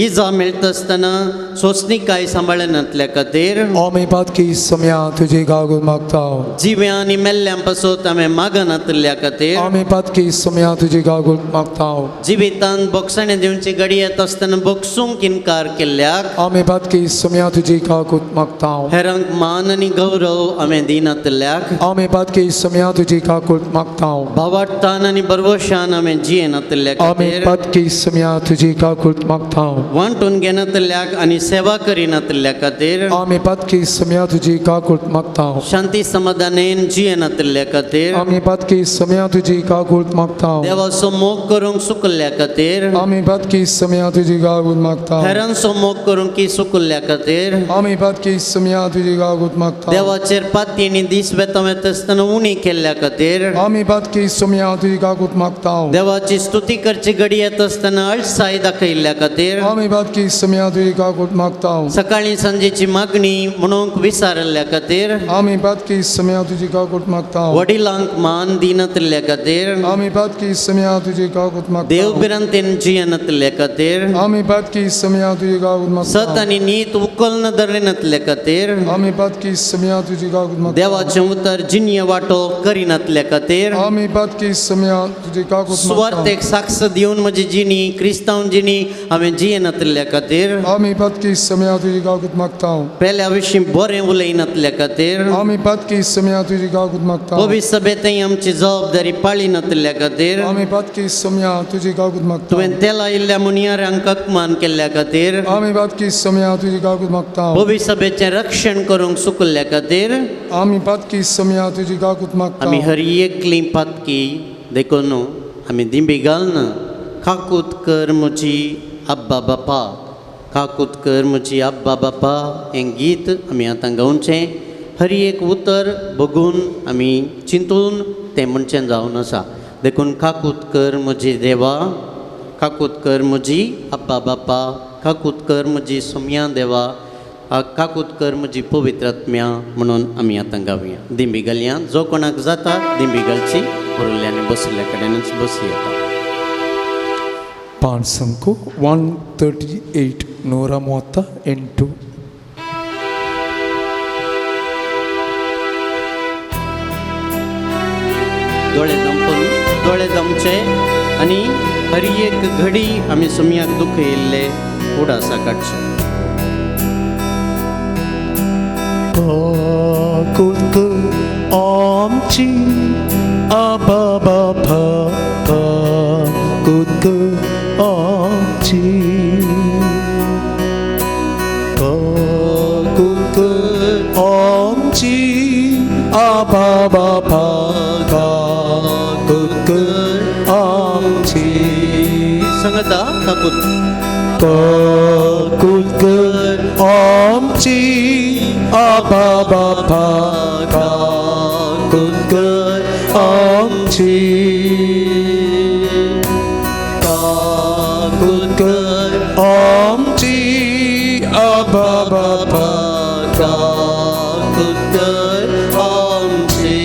इजा मेळटा आसतना सोंसणीकाय सांबाळनातल्या खातीर आमी पातकी सोम्या तुजी काकूत मागता. जिव्या आनी मेल्ल्यां पासत आमी मागनातिल्ल्या खातीर आमी पातकी सोम्या तुजी काकूत मागता. जिवितांत बोगसणें दिवची घडी येता आसतना बोगसूंक इनकार केल्ल्याक आमी पातकी सोम्या तुजी काकूत मागता. हेरांक मान आनी गौरव आमी दिनातिल्ल्याक आमी पातकी सोम्या तुजी काकूत मागता. भावार्थान आनी बरवशान आमी जियेनातिल्ल्या आमी खातीर पातकी सोम्या तुजी काकूत मागता. वांटून घेनातिल्ल्याक आनी सेवा करिनातिल्ल्या खातीर आमी पातकी सोम्या तुजी काकूत मागता. शांती समाधानेन जियेनातिल्ल्या खातीर आमी पातकी सोम्या तुजी काकूत मागता. देवाचो मोग करूंक चुकल्ल्या खातीर आमी पातकी सोम्या तुजी काकूत मागता. हेरांचो मोग करूंक की चुकल्ल्या खातीर आमी पातकी सोम्या तुजी काकूत मागता. देवाचेर पातयेनी दीस वेता वेता आसतना उणी केल्ल्या खातीर आमी पातकी सोम्या तुजी काकूत मागता. देवाची स्तुती करची घडी येता आसतना अळसाय दाखयल्ल्या खातीर आमी पातकी सोम्या तुजी काकूत मागता. सकाळी सांजेची मागणी म्हणूंक विसारिल्ल्या खातीर आमी पातकी सोम्या तुजी काकूत मागता. वडिलांक मान दिनातिल्ल्या खातीर आमी पातकी सोम्या तुजी काकूत मागता. देव भिरांतेन जियेनातिल्ल्या खातीर आमी पातकी सोम्या तुजी काकूत सत मागता. आनी नीत उखल धरिनातिल्ल्या खातीर आमी पातकी सोम्या तुजी काकूत मागता. देवाचें उतर जिन्य वांटो करिनातिल्ल्या खातीर आमी पातकी सोम्या तुजी काकूत मागता. सुवार्थेक साक्ष दिवन म्हजी जिणी क्रिस्तांव जिणी हांवें जियेनातिल्ल्या खातीर आमी पातकी सोम्या तुजी काकूत मागता. पेल्या विशीं बरें उलयनातिल्ल्या खातीर आमी पातकी सोम्या तुजी काकूत मागता. पवित्र सभेंतय आमची जबाबदारी पाळिनातिल्ल्या खातीर आमी पातकी सोम्या तुजी काकूत मागता. तुवें तेलायिल्ल्या मुनियारांक अपमान केल्ल्या खातीर आमी पातकी सोम्या तुजी काकूत मागता. पवित्र सभेचें रक्षण करूंक चुकल्ल्या खातीर आमी पातकी सोम्या तुजी काकूत मागता. आमी हर एकली पातकी देखून आमी दिंबी घालून काकूत कर म्हजी अब्बा बापा काकूत कर म्हजी अब्बा बापा हें गीत आमी आतां गावचें. हर एक उतर बघून आमी चिंतून तें म्हणचें जावन आसा. देखून काकूत कर म्हजी देवा काकूत कर म्हजी अब्बा बापा काकूत कर म्हजी सोम्या देवा काकूत कर म्हजी पवित्र आत्म्या म्हणून आमी आतां गावया. दिंबी घालया. जो कोणाक जाता दिंबी घालची उरिल्ल्यांनी बशिल्ल्या कडेनच बसया. 5 संको 138 138. दोळे दमपून दोळे दमचे आनी हर एक घडी आमी सोम्याक दुख्ख येयल्ले उडासा काडचे. काकूत आमची आबा बापा काकूत आमची काकूत आमची आबा बापा काकूत आमची. सांगता काकूत काकूत आमची आबा बापा काकूत आमची काकूत आमची आबा बापा काकूत आमची.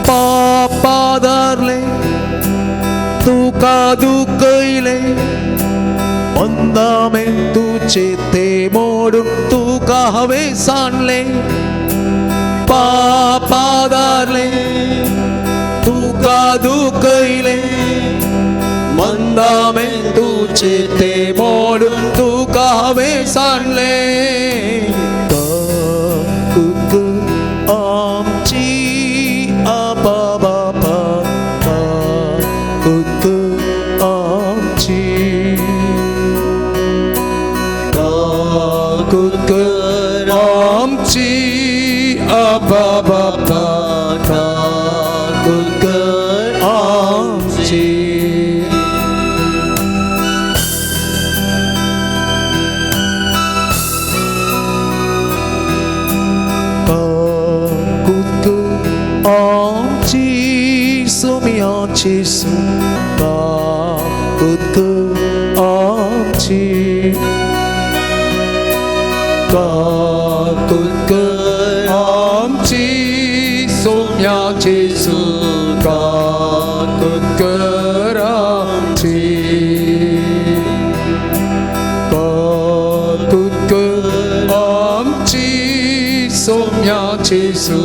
पापा धरले तुका दुखयले मंदामें तुचे ते मोडून तुका हांवें सांडले. पापा धरले तुका दुखयले मंदामें तुचे ते मोडून तुका हांवें सांडले. काकूत आमची आबा बापा काकूत आमची काकूत आमची आबा बापा काकूत आमची. काकूत आमची सोम्याची काकूत आमची काकूत जेजू काकूत कर आमची काकूत कर आमची सोम्या जेजू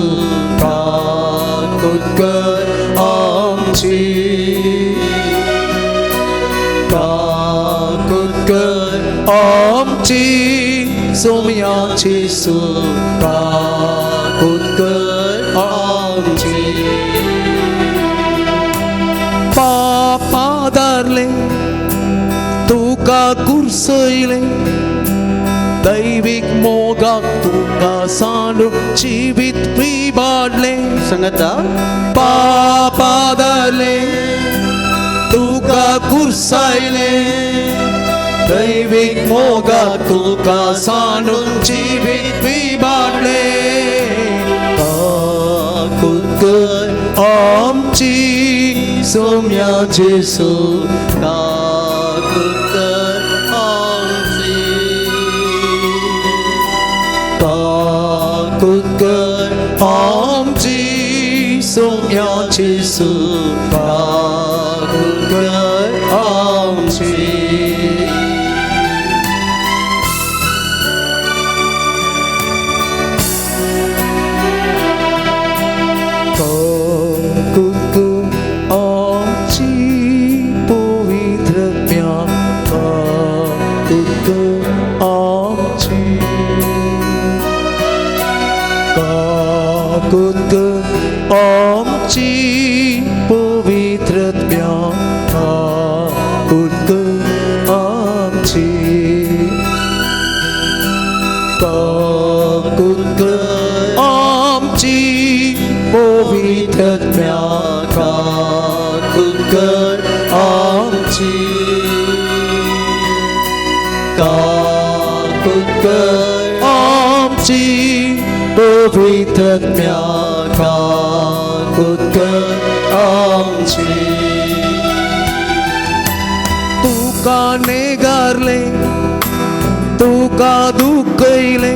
काकूत कर आमची काकूत कर आमची सोम्या जेजू काकूत कर आमची पापा धरले तुका कुर्सयले दैवीक मोगाक तुका सांडून जिवीत पिबाडले सांगता पापा धरले तुका कुर्सायले दैवीक मोगाक तुका सांडून जिवीत पिबाडले काकूत कर आमची सोम्या जेजू काकूत कर आमची काकूत कर आमची सोम्या जेजू काकूत कर आमची काकूत कर आमची पवित्रत्म्या काकूत कर आमची काकूत कर आमची पवित्रत्म्या काकूत कर आमची काकूत कर आमची पवित्रत्म्या काकूत कर आमची काकूत कर आमची पवित्रत्म्या काकूत कर आमची तुका नेगारले तुका दुखयले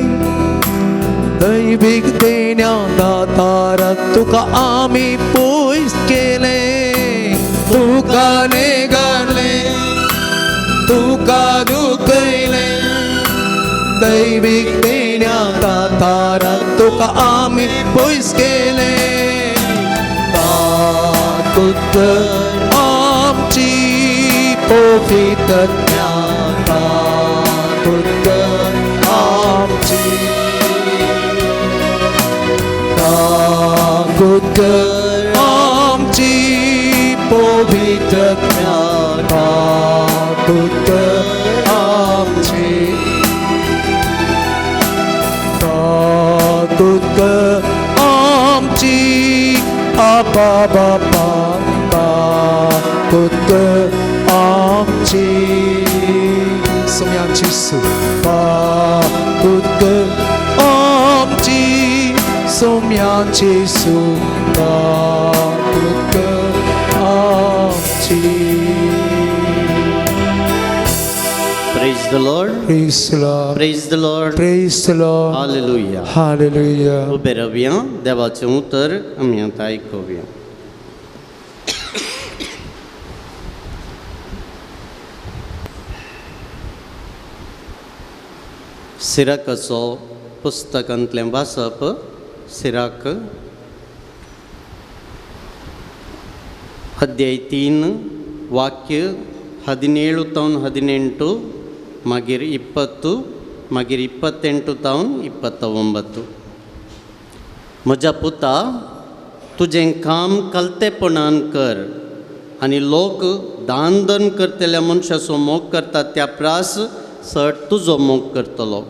दैवीक देण्या दाताराक तुका आमी पयस केले तुका नेगारले तुका दुखयले दैवीक देण्या दाताराक तुका आमी पयस केले काकूत कर आमची पवित्रत्म्या काकूत कर आमची काकूत कर आमची पवित्रत्म्या काकूत कर आमची काकूत कर आमची आबा बापा काकूत कर आमची सोम्या जेजू काकूत कर आमची सोम्या जेजू काकूत कर आमची. Praise the Lord. Praise the Lord. Praise the Lord. Praise the Lord. Hallelujah. Hallelujah. उबे रावया देवाचें उतर आमी आतां आयकुया. सिराकाचो पुस्तकांतलें वाचप. सिराक अध्याय 3 वाक्य 17 तावन 18 मागीर 20 मागीर 28 तावन 29. म्हज्या पुता तुजें काम कलतेपणान कर आनी लोक दान दन करतल्या मनशाचो मोग करतात त्या प्रास चड तुजो मोग करतलो.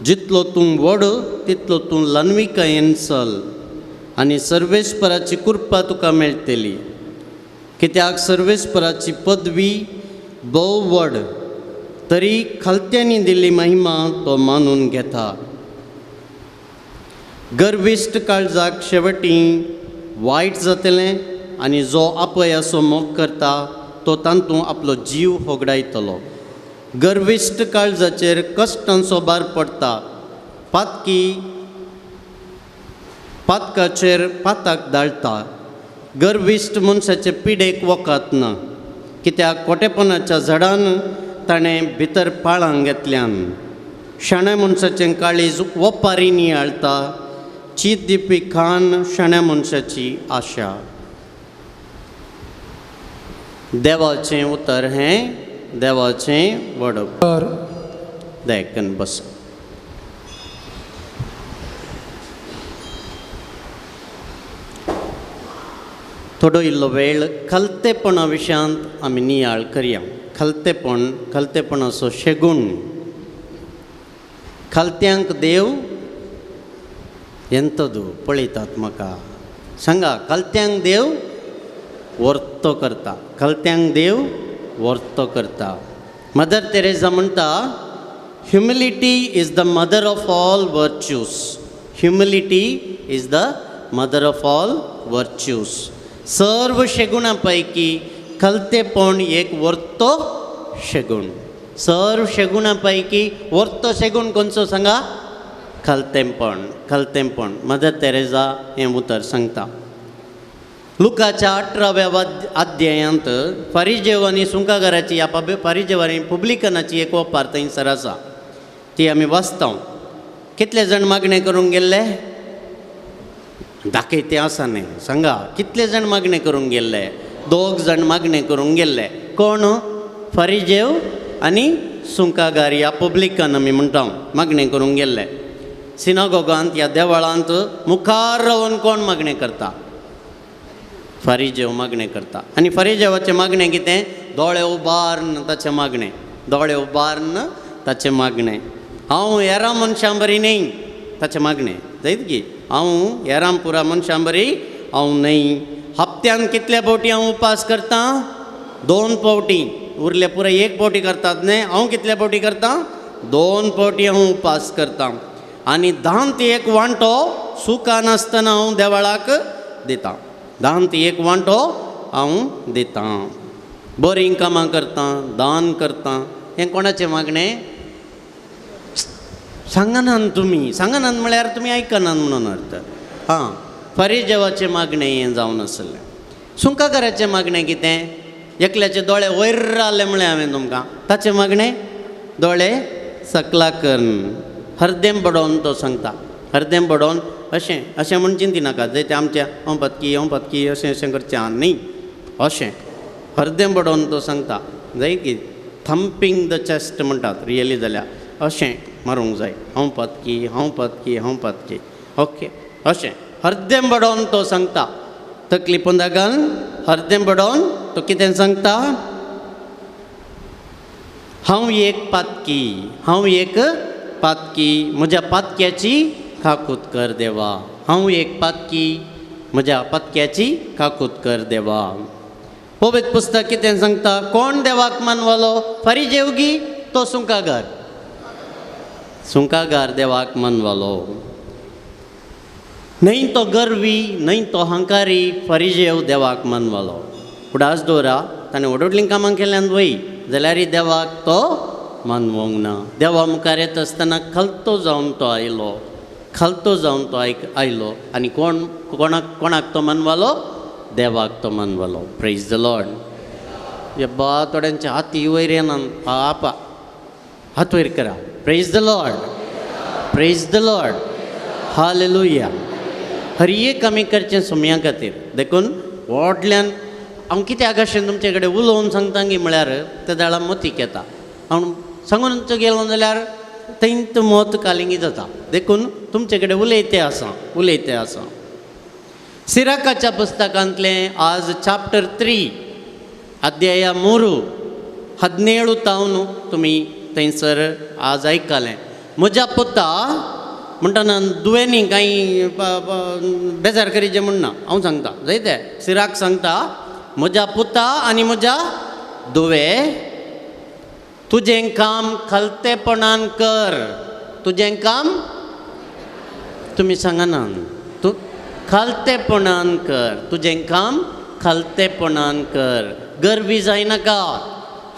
जितलो तूं व्हड तितलो तूं ल्हानविकायेन चल आनी सर्वेस्पराची कृपा तुका मेळटली. कित्याक सर्वेस्पराची पदवी भोव व्हड तरी खालत्यांनी दिल्ली महिमा तो मानून घेता. गर्विश्ट काळजाक शेवटी वायट जातलें आनी जो आपयाचो मोग करता तो तातूंत आपलो जीव होगडायतलो. गर्विश्ट काळजाचेर कश्टांचो भार पडटा. पातकी पातकाचेर पाताक दाळटा. गर्विश्ट मनशाचे पिडेक वखद ना, कित्याक कोटेपणाच्या झाडान ताणें भितर पाळां घेतल्यान. शाण्या मनशाचें काळीज ओपारी नियाळटा, चीत दिवपी खान शाण्या मनशाची आशा. देवाचें उतर हें देवाचें वडप. देखून बस. थोडो इल्लो वेळ खलतेपणा विशयांत आमी नियाळ करया. खलतेपण, खलतेपणाचो शेगूण. खलत्यांक देव एंतदू पळयतात म्हाका सांगा. खलत्यांक देव वर्तो करता, खलत्यांक देव वर्तो करता. मदर तेरेजा म्हणटा, humility is the mother of all virtues. Humility is the mother of all virtues. सर्व शेगुणा पैकी खलतेपण एक वर्तो शेगूण. सर्व शेगुणा पैकी वर्तो शेगूण कोणचो सांगा? खलतेंपण, खलतेंपण. मदर तेरेजा हें उतर सांगता. लुकाच्या 18व्या अध्यायांत फारिजेव आनी सुंकागाराची ह्या फारिजेव आनी पुब्लिकनाची एक ओपार थंयसर आसा, ती आमी वाचता. कितले जाण मागणें करूंक गेल्ले? दाखयते आसा न्ही, सांगा कितले जाण मागणें करूंक गेल्ले? 2 जाण मागणें करूंक गेल्ले. कोण? फारिजेव आनी सुंकागार ह्या पब्लिकान आमी म्हणटा मागणें करूंक गेल्ले. सिनागोगांत ह्या देवळांत मुखार रावन कोण मागणें करता? फारिजेव मागणें करता. आनी फारिजेवाचें मागणें कितें? दोळे उबारून ताचें मागणें, दोळे उबारून ताचें मागणें. हांव हेरां मनशां बरी न्हय ताचें मागणें जायत की हांव हेरां पुरा मनशां बरी हांव न्हय. हप्त्यान कितले फावटी हांव उपास करतां? 2 फावटी. उरले पुरा 1 फावटी करतात न्हय, हांव कितले फावटी करतां? 2 फावटी हांव उपास करतां. आनी 10 एक वांटो सुका नासतना हांव देवळाक दितां. 10 एक वांटो हांव दितां. बरीं कामां करतां, दान करतां. हें कोणाचें मागणें? सांगनात तुमी. सांगनात म्हळ्यार तुमी आयकनात म्हणून अर्थ. हां, फारिजेवाचें मागणें हें जावन आसलें. सुंकाकाराचें मागणें कितें? एकल्याचे दोळे वयर आसले म्हळें हांवें तुमकां, ताचें मागणें दोळे सकला करून हरदेम बडोवन तो सांगता. हरदेम बडोवन अशें अशें म्हूण चिंती नाका, जंय तें आमचें हांव पतकी हांव पतकी अशें अशें करचें आहा न्ही, अशें हरदेम बडोवन तो सांगता. जाय की थंपींग the chest म्हणटात रियली जाल्यार अशें मारूंक जाय, हांव पतकी हांव पतकी हांव पतकी, ओके अशें हरदेम बडोवन तो सांगता. तकली पोंदा घालून हरदेम बडोवन तो कितें सांगता? हांव एक पातकी, हांव एक पातकी, म्हज्या पातक्याची काकूत कर देवा. हांव एक पातकी, म्हज्या पातक्याची काकूत कर देवा. पवित्र पुस्तक कितें सांगता? कोण देवाक मानवलो? फारिजेवगी तो सुंकागार? सुंकागार देवाक मानवलो न्हय. तो गर्वी न्हय, तो हंकारी फारिजेव देवाक मानवलो. उडास दवरा, ताणें व्हड कामां केल्यान वय जाल्यार देवाक तो मानवंक ना. देवा मुखार येता आसतना खलतो जावन तो आयलो, खलतो जावन तो आयलो. आनी कोण कोणाक कोणाक तो मानवलो? देवाक तो मानवलो. Praise the Lord. यब्बा थोड्यांचे हाती वयर येना, आपा हात वयर करा. Praise the Lord, praise the Lord, hallelujah. हर एक आमी करचें सोम्या खातीर. देखून व्हडल्यान हांव कित्याक अशें तुमचे कडेन उलोवन सांगता गी म्हळ्यार ते दाळा मोतीक येता. हांव सांगून गेलो जाल्यार थंयच मत कालिंगी जाता. देखून तुमचे कडेन उलयते आसा, उलयते आसा. सिराकाच्या पुस्तकांतलें आज चॅप्टर 3 अध्याय 3 17 तावन तुमी थंयसर आज आयकलें. म्हज्या पुता म्हणटना दुवेंनी कांय बेजार करीचे म्हण ना, हांव सांगता जायते सिराक सांगता, म्हज्या पुता आनी म्हज्या दुवे, तुजें काम खलतेपणान कर. तुजें काम तुमी सांगना, तूं खलतेपणान कर, तुजें काम खलतेपणान कर. गर्वी जायनाका,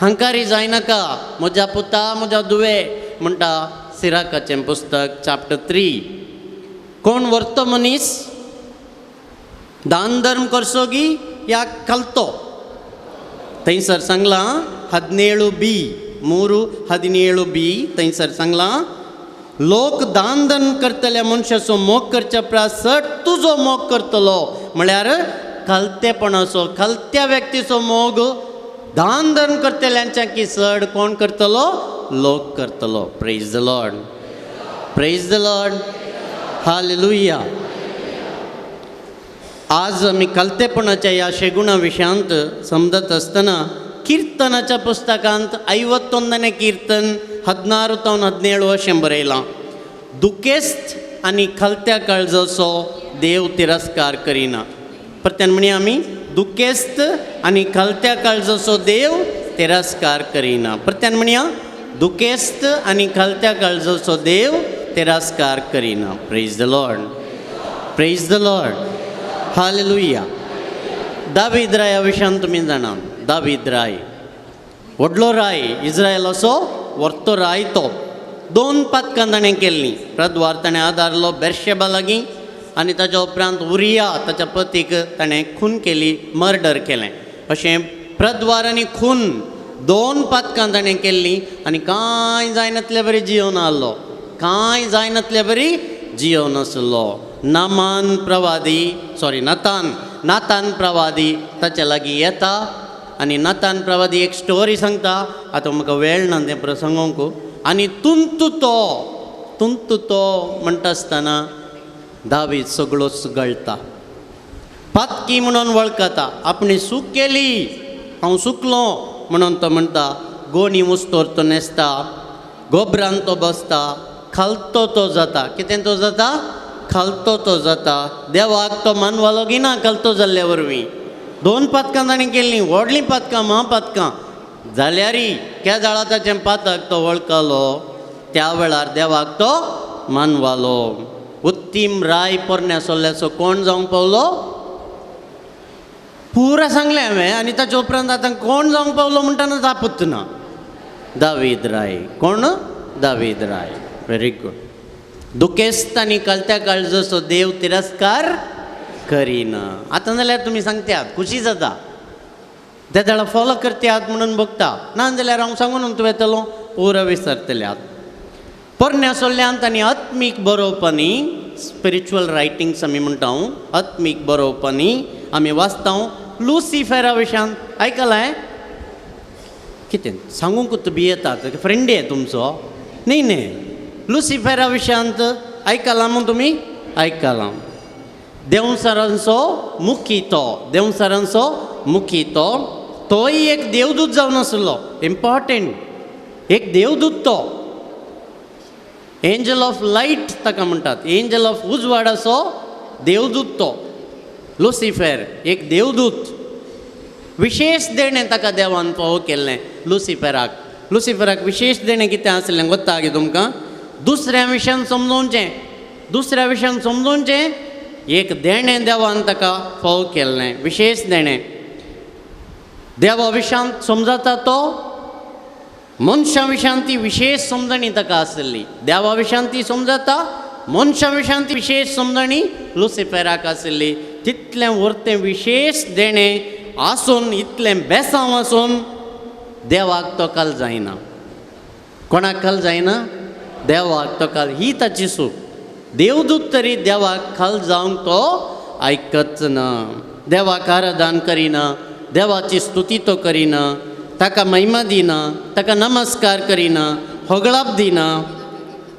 हंकारी जायनाका. म्हज्या पुता म्हज्या दुवे म्हणटा सिराकाचें पुस्तक चॅप्टर 3. कोण व्हरतो मनीस? दान धर्म करसोगी या ಕಲ್ತೋ? थंयसर सांगलां 17b, 3:17b थंयसर सांगलां, लोक दान धर्म करतल्या मनशाचो मोग करच्या परस चड तुजो मोग करतलो. म्हळ्यार खलतेपणाचो, खलत्या व्यक्तीचो मोग दान धर्म करतल्यांच्या की चड कोण करतलो? लोक करतलो. Praise the Lord, praise the Lord, hallelujah. आज आमी कलतेपणाच्या ह्या शेगुणा विशयांत समजत आसतना कीर्तनाच्या पुस्तकांत 51ನೇ कीर्तन 16 तावन 17 अशें बरयलां, दुखेस्त आनी खलत्या काळजाचो देव तिरस्कार करिना. परत्यान म्हणया आमी, दुखेस्त आनी खलत्या काळजाचो देव तिरस्कार करिना. परत्यान म्हणया, दुखेस्त आनी खलत्या काळजाचो देव तिरस्कार करिना. Praise the Lord, praise the Lord, hallelujah. David राया विशयान तुमी जाणा. दावीद राय व्हडलो राय, इज्रायलाचो व्हरतो राय. तो 2 पातकां ताणें केल्लीं. प्रद्वार ताणें आदारलो बेर्शेबा लागीं आनी ताच्या उपरांत उरिया ताच्या पतीक ताणें खून केली, मर्डर केलें. अशें प्रद्वार आनी खून 2 पातकां ताणें केल्लीं आनी कांय जायनातले बरी जियोन आहलो, कांय जायनातले बरी जियोन आसलो. नामान प्रवादी, सॉरी नातान, नातान प्रवादी ताच्या लागीं येता आनी नातान प्रवादी एक स्टोरी सांगता. आतां म्हाका वेळ ना तें प्रसंगोंक. आनी तुंतू तो, तुंतू तो म्हणटा आसतना दावीद सगळोच गळटा. पातकी म्हणून वळखता, आपणे चूक केली, हांव चुकलो म्हणून तो म्हणटा. गोणी उस्तोर तो न्हेसता, गोबरान तो बसता, खालतो तो जाता. कितें तो जाता? खालतो तो जाता. देवाक तो मानवालो की ना खालतो जाल्ल्या वरवीं. 2 पातकां ताणें केल्लीं, व्हडलीं पातकां, म्हापातकां. जाल्यारी केदाळा ताचें पातक तो वळखलो, त्या वेळार देवाक तो मानवालो. उत्तीम राय पोरण्या सोल्ल्याचो कोण जावंक पावलो? पुरा सांगलें हांवें. आनी ताच्या उपरांत आतां कोण जावंक पावलो म्हणटाना जापूच ना. दावीद राय. कोण? दावीद राय. Very good. दुखेस्त आनी कलत्या काळजाचो देव तिरस्कार करिना. आतां जाल्यार तुमी सांगतात, खुशी जाता, ते जाल्यार फॉलो करतात म्हणून बघता, ना जाल्यार हांव सांगून तूं येतलो पुरो विसरतल्यात. पोरण्या सोल्ल्यांत आनी आत्मीक बरोवपांनी, स्पिरिच्युअल रायटिंग्स आमी म्हणटा, आत्मीक बरोवपांनी आमी वाचता लुसिफेरा विशयान. आयकलां कितें सांगूंक तूं भियेतात? फ्रेंड आहे तुमचो न्ही? न्ही, लुसिफेरा विशयांत आयकलां म्हूण तुमी आयकलां. देंवचारांचो मुखी तो, देंवचारांचो मुखी तो, तोय एक देवदूत जावन आसलो. इम्पॉर्टंट, एक देवदूत तो, एंजल ऑफ लायट ताका म्हणटात, एंजल ऑफ उजवाडाचो देवदूत तो लुसिफेर, एक देवदूत. विशेष देणें ताका देवान फावो केल्लें लुसिफेराक. लुसिफेराक विशेष देणें कितें आसलें गोत्ता गे तुमकां? दुसऱ्या विशयान समजोवचें, दुसऱ्या विशयान समजोवचें एक देणें देवान ताका फावो केल्लें, विशेष देणें. देवा विशयांत समजता तो, मनशा विशयांत ती विशेष समजणी ताका आसली. देवा विशयांत ती समजता, मनशा विशयांत ती विशेष समजणी लुसिफेराक आसली. तितलें व्हरतें विशेष देणें आसून, इतलें बेसांव आसून देवाक तो काल जायना. कोणाक काल जायना? देवाक तो काल. ही ताची चूक. देवदूत तरी देवाक खाल जावंक तो आयकच ना, देवाक आराधन करिना, देवाची स्तुती तो करिना, ताका महिमा दिना, ताका नमस्कार करिना, होगळाप दिना,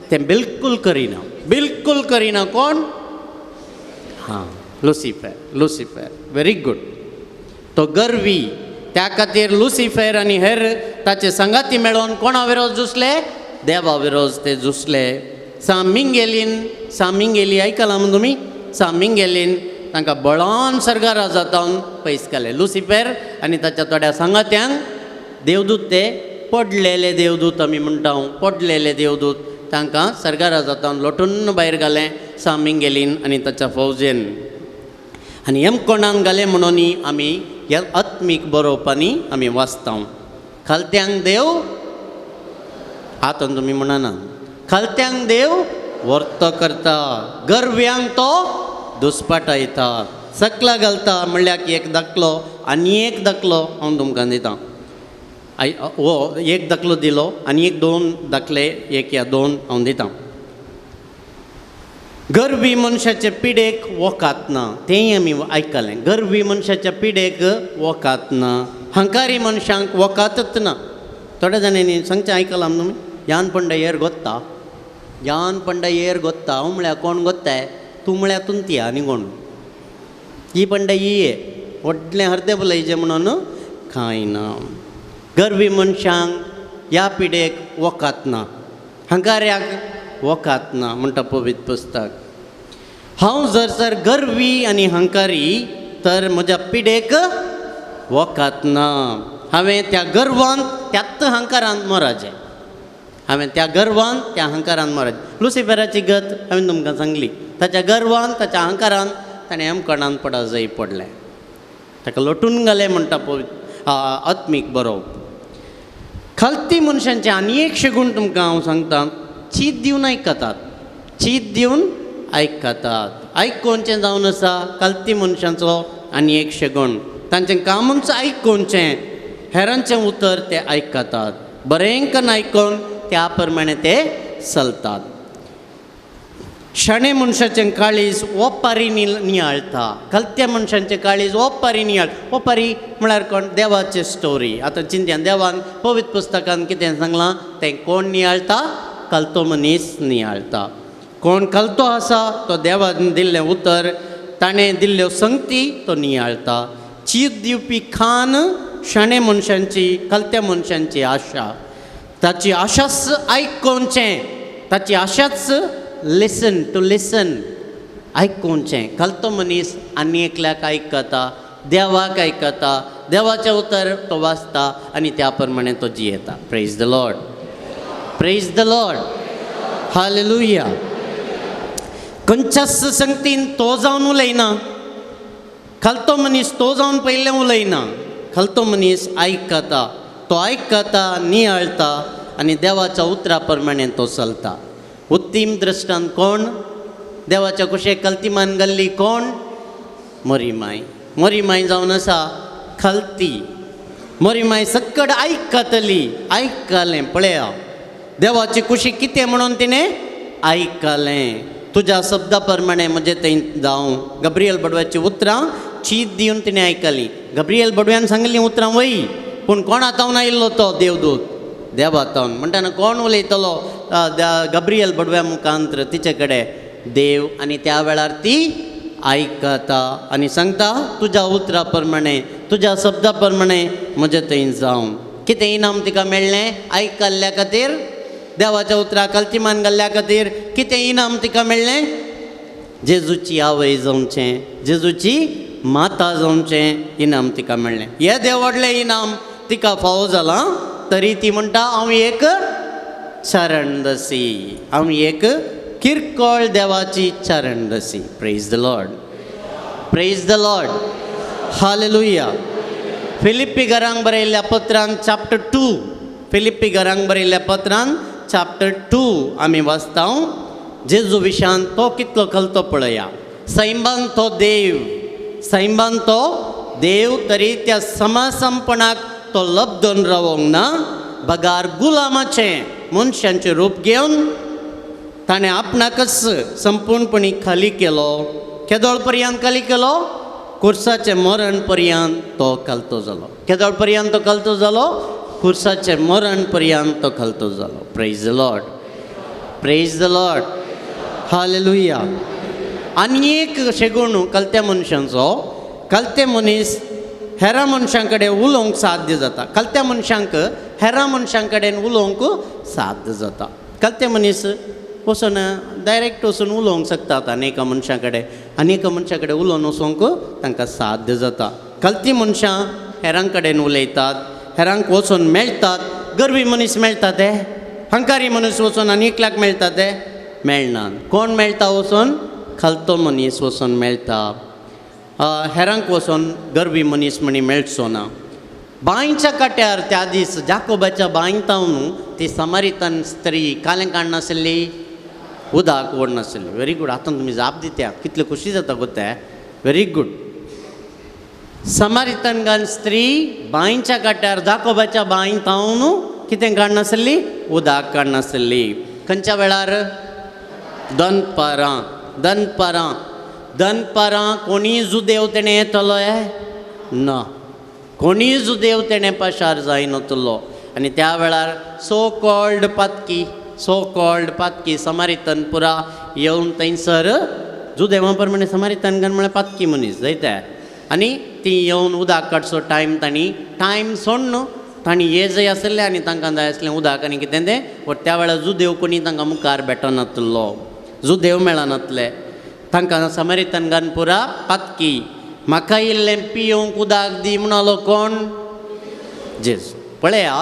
तें बिलकुल करिना, बिलकुल करिना. कोण? हां, लुसिफेर. Lucifer, very good. तो गर्वी. त्या खातीर लुसिफेर आनी हेर ताचे सांगाती मेळोन कोणा विरोध झुसले? देवा विरोध ते झुसले. सामिंगेलीन, सामिंगेली आयकलां म्हूण तुमी? सामिंगेलीन तांकां बळान सर्गारा जातावन पयस केले. लुसिफेर आनी ताच्या थोड्या सांगात्यांक देवदूत, ते पडलेले देवदूत आमी म्हणटा, पडलेले देवदूत, तांकां सर्गारा जातावन लोटून भायर घालें सामिंगेलीन आनी ताच्या फौजेन. आनी यमकोणान घालें म्हणून आमी ह्या आत्मीक बरोवपांनी आमी वाचता. खालत्यांक देव, आतां तुमी म्हणना, खालत्यांक देव वर्तो करता, गर्व्यांक तो दुस्पाटायता. सकला घालता म्हणल्यार एक दाखलो आनी एक दाखलो हांव तुमकां दितां. हो एक दाखलो दिलो आनी एक दोन दाखले, एक या दोन हांव दितां. गरबी मनशाचे पिडेक वकात ना, तेंय आमी आयकलें. गरबी मनशाच्या पिडेक वकात ना, हंकारी मनशांक वकातच ना. थोड्या जाणांनी सांगचें आयकलां तुमी, यान पंडा एर गोत्ता, यान पंडा एर गोत्ता. हांव म्हळ्यार कोण गोत्ताय, तूं म्हळ्यार तुमती आनी कोण, ही पंडा ही व्हडलें हर्दें बलयचें म्हणून कांय ना. गरबी मनशांक ह्या पिडेक वकात ना, हंकाऱ्याक वकात ना म्हणटा पवित्र पुस्तक. हांव जर तर गर्वी आनी हंकारी तर म्हज्या पिडेक वकात ना. हांवें त्या गर्वान त्याच हंकारान मराचें, हांवें त्या गर्वान त्या हंकारान मराचें. लुसिफराची गत हांवें तुमकां सांगली. ताच्या गर्वान ताच्या हंकारान ताणें अमकणान पडा जाय पडलें, ताका लोटून घालें म्हणटा पवित्र आत्मीक बरोवप. खालती मनशांचे आनी एक शेगूण तुमकां हांव सांगता, चीत दिवन आयकतात, चीत दिवन आयकतात. आयकोवचें जावन आसा खालती मनशांचो आनी एक शेगूण, तांचें कामूच आयकोवचें, हेरांचें उतर ते आयकतात, बरें कन्न आयकोन त्या प्रमाणे ते चलतात. शाणे मनशाचें काळीज ओपारी नियाळटा, कलत्या मनशांचें काळीज ओपारी नियाळ. ओपारी म्हळ्यार कोण? देवाची स्टोरी. आतां चिंत्यान देवान पवित्र पुस्तकान कितें सांगलां तें कोण नियाळटा? कलतो मनीस नियाळटा. कोण कलतो आसा तो देवान दिल्लें उतर, ताणें दिल्ल्यो संगती तो नियाळटा. चीत दिवपी खान शाणे मनशांची, कलत्या मनशांची आशा, ताची आशाच आयकोवचें, ताची आशाच लिसन टू लिसन आयकोवचें. कलतो मनीस आनी एकल्याक आयकता, देवाक आयकता, देवाचें उतर तो वाचता आनी त्या प्रमाणे तो जियेता. Praise the Lord, praise the Lord, hallelujah. खंयच्याच संगतीन तो जावन उलयना, खालतो मनीस तो जावन पयलें उलयना. खालतो मनीस आयकता, तो आयकता, नियाळटा आनी देवाच्या उतरा प्रमाणे तो चलता. उत्तीम दृश्टान कोण? देवाच्या कुशेक कलतीमान घाल्ली कोण? मोरीमाय. मोरीमाय जावन आसा खालती. मोरीमाय सक्कड आयकतली, आयकलें. पळया देवाची कुशी कितें म्हणून तिणें आयकलें. तुज्या शब्दा प्रमाणे म्हजें थंय जावं. गब्रियल बडव्याची उतरां चीत दिवन तिणें आयकलीं. गब्रियल बडव्यान सांगलीं उतरां वय, पूण कोणा तावन आयिल्लो तो देवदूत? देवा तावन. म्हणटना कोण उलयतलो गब्रियल बडव्या मुखांत्र तिचे कडेन? देव. आनी त्या वेळार ती आयकता आनी सांगता तुज्या उतरा प्रमाणे, तुज्या शब्दा प्रमाणे म्हजें थंय जावं. कितें इनाम तिका मेळ्ळें आयकल्ल्या खातीर? देवाच्या उतराक कलतीमान घाल्ल्या खातीर कितें इनाम तिका मेळ्ळें? जेजूची आवय जावचें, जेजूची माता जावचें इनाम तिका मेळ्ळें. येदें व्हडलें इनाम तिका फावो जालां तरी ती म्हणटा हांव एक चरणदसी, हांव एक किरकोळ देवाची चरणदसी. Praise the Lord, praise the Lord, hallelujah. फिलिप्पी घरांक बरयल्ल्या पत्रान चॅप्टर 2, फिलिप्पी घरांक बरयल्ल्या पत्रान चॅप्टर 2 आमी वाचता जेजू विशान तो कितलो कलतो पळया. सैमान तो देव, सैमान तो देव, तरी त्या समासमपणाक तो लब्दून रावोंक ना, बगार गुलामाचें मनशांचें रूप घेवन ताणें आपणाकच संपूर्णपणी खाली केलो. केदोळ पर्यंत खाली केलो? कुर्साचें मरण पर्यंत तो खालतो जालो. केदोळ पर्यंत तो खालतो जालो? कुर्साचें मरण पर्यंत तो खालतो जालो. Praise the Lord, praise the Lord, hallelujah. आनी एक शेगुण कलत्या मनशांचो, कलते मनीस हेरा मनशां कडेन उलोवंक साध्य जाता. कलत्या मनशांक हेरा मनशां कडेन उलोवंक साध्य जाता. कलते मनीस वचून डायरेक्ट वचून उलोवंक शकतात आनी एका मनशा कडेन, आनी एका मनशा कडेन उलोवन वचोंक तांकां साध्य जाता. कलती मनशां हेरां कडेन उलयतात, हेरांक वचून मेळटात. गर्वी मनीस मेळटा ते, हंकारी मनीस वचून आनी एकल्याक मेळटा ते मेळनात. कोण मेळटा वचून? खालतो मनीस वचून मेळटा. हेरांक वचून गर्वी मनीस म्हणी मेळचो ना. बांयच्या काट्यार त्या दीस जाकोबाच्या बांयतावन ती समारितन स्त्री कालें काडनासली, उदक ओडनासली. Very good. आतां तुमी जाप दित्या, कितले खोशी जाता गो ते. Very good. समारितनगान स्त्री बांयच्या काट्यार जाकोबाच्या बांय तावन कितें काडनासली, उदक काडनासली. खंयच्या वेळार? दनपारां. दनपारां दनपारां कोणीय जुदेव तेणें येतलो ना, कोणीय जुदेव तेणें पाशार जायनातलो. आनी त्या वेळार सो कॉल्ड पातकी, सो कॉल्ड पातकी समारितन पुरा येवन थंयसर जुदेवा प्रमाणे समारितनगान म्हळ्यार पातकी मनीस जायते. आनी ती येवन उदक काडचो टायम तांणी टायम सोडून तांणी ये जाय आसलें आनी तांकां जाय आसलें उदक आनी कितें तें. त्या वेळार जुदेव कोणी तांकां मुखार भेटनातलो, जुदेव मेळनातले तांकां. समारितनगान पुरा पातकी म्हाका इल्लें पियोवंक उदक दी म्हणलो कोण? जेजू. पळया,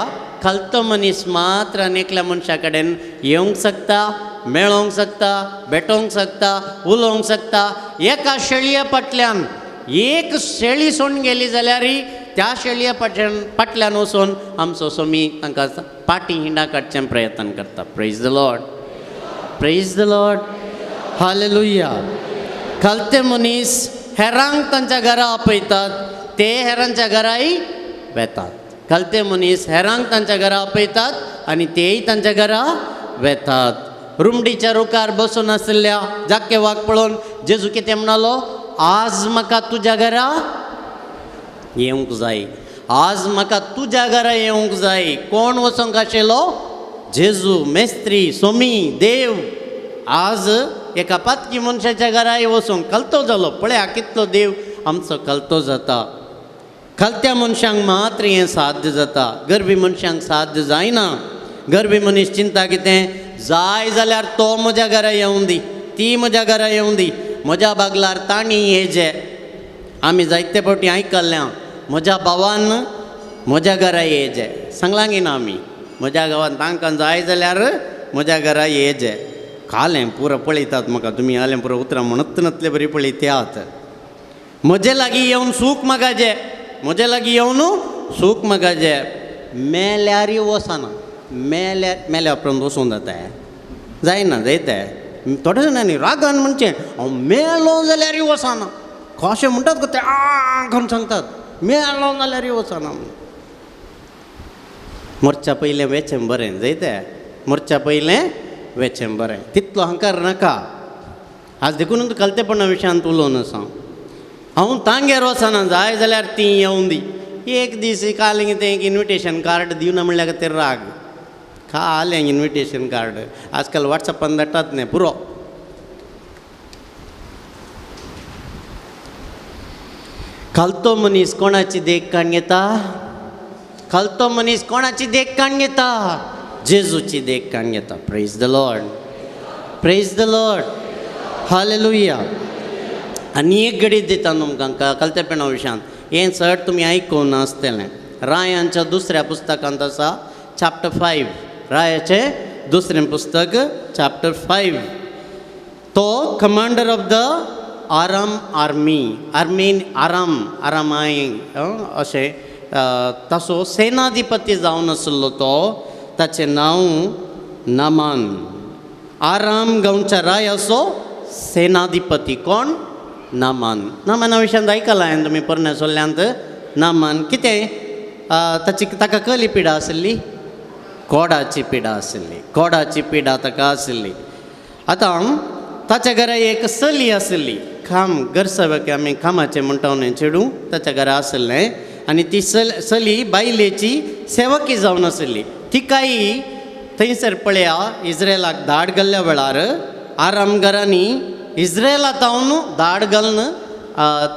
खालतो मनीस मात्र आनी एकल्या मनशा कडेन येवंक शकता, मेळोंक शकता, भेटोवंक शकता, उलोवंक शकता. एका शेळये फाटल्यान एक शेळी सोडून गेली जाल्यार त्या शेळये फाटल्यान फाटल्यान वचून आमचो सोमी तांकां पाटी हिंडा काडचें प्रयत्न करता. Praise the Lord, praise the Lord, hallelujah. खालते मनीस हेरांक तांच्या घरा आपयतात, ते हेरांच्या घराय वेतात. खालते मनीस हेरांक तांच्या घरा आपयतात आनी तेय तांच्या घरा वेतात. रुमडीच्या रुखार बसून आशिल्ल्या जाकेवाक पळोवन जेजू कितें म्हणालो? आज म्हाका तुज्या घरा येवंक जाय, आज म्हाका तुज्या घरा येवंक जाय. कोण वचोंक आशिल्लो? जेजू, मेस्त्री, सोमी, देव. आज एका पातकी मनशाच्या घराय वचोंक कलतो जालो. पळया कितलो देव आमचो कलतो जाता. खालत्या मनशांक मात्र हें साध्य जाता, गरबी मनशांक साध्य जायना. गरबी मनीस चिंता कितें जाय जाल्यार तो म्हज्या घरा येवं दी, ती म्हज्या घरा येवं दी, म्हज्या बागलार तांणी येजे. आमी जायते फावटी आयकल्ल्या म्हज्या भावान म्हज्या घरा येजे, सांगलां ना आमी म्हज्या गांवान तांकां जाय जाल्यार म्हज्या घरा येजे. कालें पुरो पळयतात म्हाका, तुमी आलें पुरो उतरां म्हणत नातले बरी पळयतात. म्हजे लागीं येवन सूख मागाजे, म्हजे लागीं येवन सूख मागाजे. मेल्यारय वचना, मेल्यार मेल्या उपरांत वचूंक जाता जायना जायते थोडे जाणांनी रागान म्हणचें हांव मेलो जाल्यारय वचना. कशें म्हणटात गो ते आ करून सांगतात मेलो जाल्यारय वचना. मरच्या पयलें वेचें बरें जायते, मरच्या पयलें वेचें बरें, तितलो हंकार नाका. आज देखून कलतेपणा विशयांत उलोवन आसा. हांव तांगेर वचना, जाय जाल्यार ती येवन दी. एक दीस काल कितें एक इन्विटेशन कार्ड दिवना म्हणल्यार ते राग. खालें इन्विटेशन कार्ड आजकाल वॉट्सएपान धाडटात न्ही पुरो. खालतो मनीस कोणाची देख काडून घेता? खालतो मनीस कोणाची देख काडून घेता? जेजूची देख काडून घेता. Praise the Lord, praise the Lord, hallelujah. आनी एक घडीत दिता तुमकां कलतेपणा विशयांत, हें चड तुमी आयकूंक नासतलें. रायांच्या दुसऱ्या पुस्तकांत आसा चॅप्टर 5, रायाचें दुसरें पुस्तक चॅप्टर 5. तो commander of the Aram army, आर्मीन आराम आरामाय अशें ताचो सेनाधिपती जावन आसलो तो. ताचें नांव नामान. आराम गांवच्या रायाचो सेनाधिपती कोण? नामान. नामाना विशयांत आयकलां हांवें तुमी पोरण्या सोल्ल्यांत. नामान कितें ताची ताका कसली पिडा आशिल्ली? कोडाची पिडा आशिल्ली, कोडाची पिडा ताका आशिल्ली. आतां ताच्या घरा एक चली आशिल्ली, काम घरसभेक आमी कामाचें म्हणटा न्हय चेडूं, ताच्या घरा आशिल्लें. आनी ती चली बायलेची सेवकी जावन आशिल्ली. तिकाय थंयसर पळया इज्रायलाक धाड घाल्ल्या वेळार आराम घरांनी इज्रायला तावन धाड घालून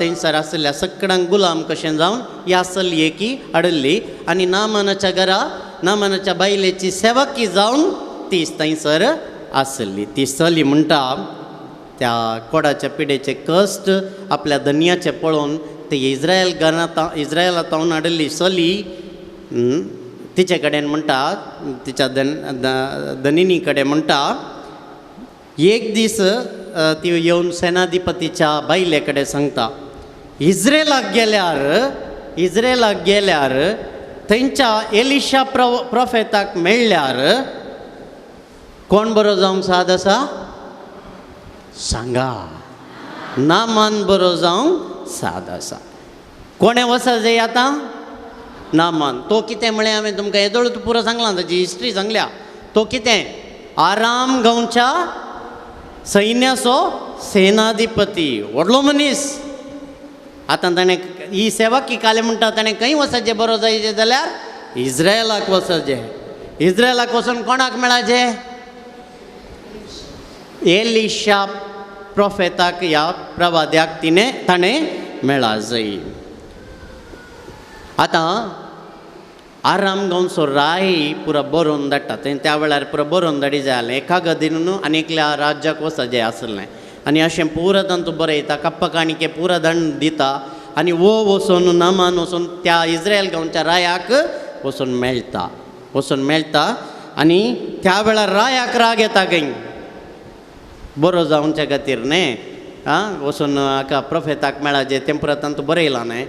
थंयसर आशिल्ल्या सगळ्यांक गुलाम कशें जावन ह्या चलयेकी हाडिल्ली. आनी नामानाच्या घरा नामानाच्या बायलेची सेवकी जावन ती थंयसर आशिल्ली. ती चली म्हणटा त्या कोडाच्या पिडेचे कश्ट आपल्या धनयाचे पळोवन ती इज्रायल घरांत इज्रायला तावन हाडिल्ली चली तिचे कडेन म्हणटा, तिच्या धनिनी कडेन म्हणटा, एक दीस ती येवन सेनाधिपतीच्या बायले कडेन सांगता, इज्रायलाक गेल्यार, इज्रायलाक गेल्यार थंयच्या एलिशा प्रोफेताक मेळ्ळ्यार कोण बरो जावंक साद आसा सांगा? नामान बरो जावंक साद आसा. कोणें वचत जाय आतां नामान. तो कितें म्हळें हांवें तुमकां येदोळ पुरो सांगलां, ताची हिस्ट्री सांगल्या. तो कितें आराम गांवच्या सैन्याचो सेनाधिपती, व्हडलो मनीस. आतां ताणें ही सेवा की काले म्हणटा ताणें खंय वचचें बरो जायचें जाल्यार इज्रायलाक वचचें. इज्रायलाक वचून कोणाक मेळाचें? एलिशा प्रोफेताक ह्या प्रवाद्याक तिणें ताणें मेळा जाय. आतां आराम गांवचो राय पुरो बरोवन धाडटा. तें त्या वेळार पुरो बरोवन धाडी जाय आसलें एका गदीन आनी एकल्या राज्याक वचचें आसलें. आनी अशें पुरो तांचो बरयता, कप्प काणके पुरो दंड दिता आनी वो वचून नामान वचून त्या इज्रायल गांवच्या रायाक वचून मेळटा, वचून मेळटा. आनी त्या वेळार रायाक राग येता खंय बरो जावच्या खातीर न्ही आं वचून हाका प्रोफेताक मेळाचें तें पुरो तांचो बरयलां न्ही.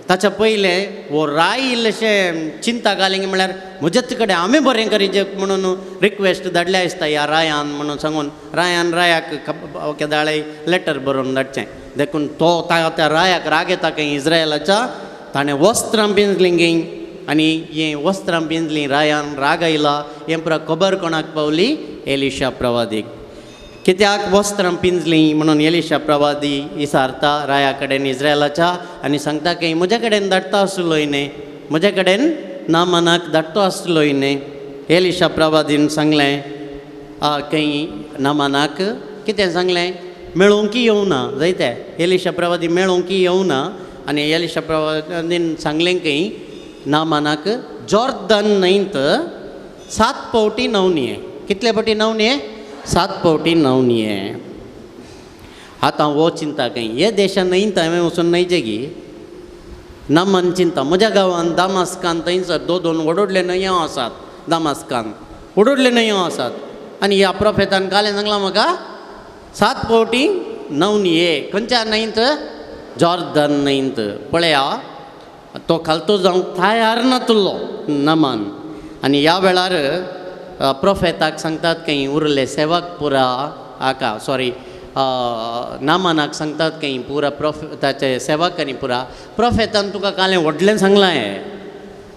ताच्या पयलें वो राय इल्लेशें चिंता घाली म्हळ्यार म्हजेच कडेन हांवें बरें करीचें म्हणून रिक्वेस्ट धाडल्या दिसता ह्या रायान म्हणून सांगून रायान रायाक केदाळे लेटर बरोवन धाडचें. देखून तो त्या रायाक राग येता खंय इज्रायलाच्या. ताणें वस्त्रां पिंजलीं खंय आनी हें वस्त्रां पिंजलीं रायान राग आयला. हें पुरो खबर कोणाक पावली? एलिशा प्रवादीक. कित्याक वस्त्रां पिंजलीं म्हणून एलिशा प्रवादी इसारता राया कडेन इज्रायलाच्या आनी सांगता की म्हज्या कडेन धाडटा आसलोय न्ही, म्हज्या कडेन नामानाक धाडटो आसलोय न्ही. एलिशा प्रवादीन सांगलें खंय नामानाक कितें सांगलें? मेळोवंकी येवना जायते एलिशा प्रवादी मेळोवंकी येवना. आनी एलिशा प्रवादीन सांगलें खंय नामानाक जॉर्दन न्हंयत 7 फावटी न्हांवनी. कितले फावटी न्हांवनी? 7 फावटी न्हांवनी. आतां हो चिंता खंय हे देशान न्हंयत हांवें वचून न्हंयचें गी नामान चिंता. म्हज्या गांवांत दामास्कान थंयसर 2 2 व्हडले न्हंयो आसात. दामास्कान व्हडले न्हंयो आसात. आनी ह्या प्रोफेतान कालें सांगलां म्हाका 7 फावटी न्हांवनी. खंयच्या न्हंयत? जॉर्दन न्हंयत. पळया तो खालतो जावंक तयार नातलो नामान. आनी ह्या वेळार प्रोफेताक सांगतात खंय उरले सेवक पुरा हाका सॉरी नामानाक सांगतात खंय पुरा प्रोफेताचे सेवक आनी पुरा प्रोफेतान तुका कालें व्हडलें सांगलां हें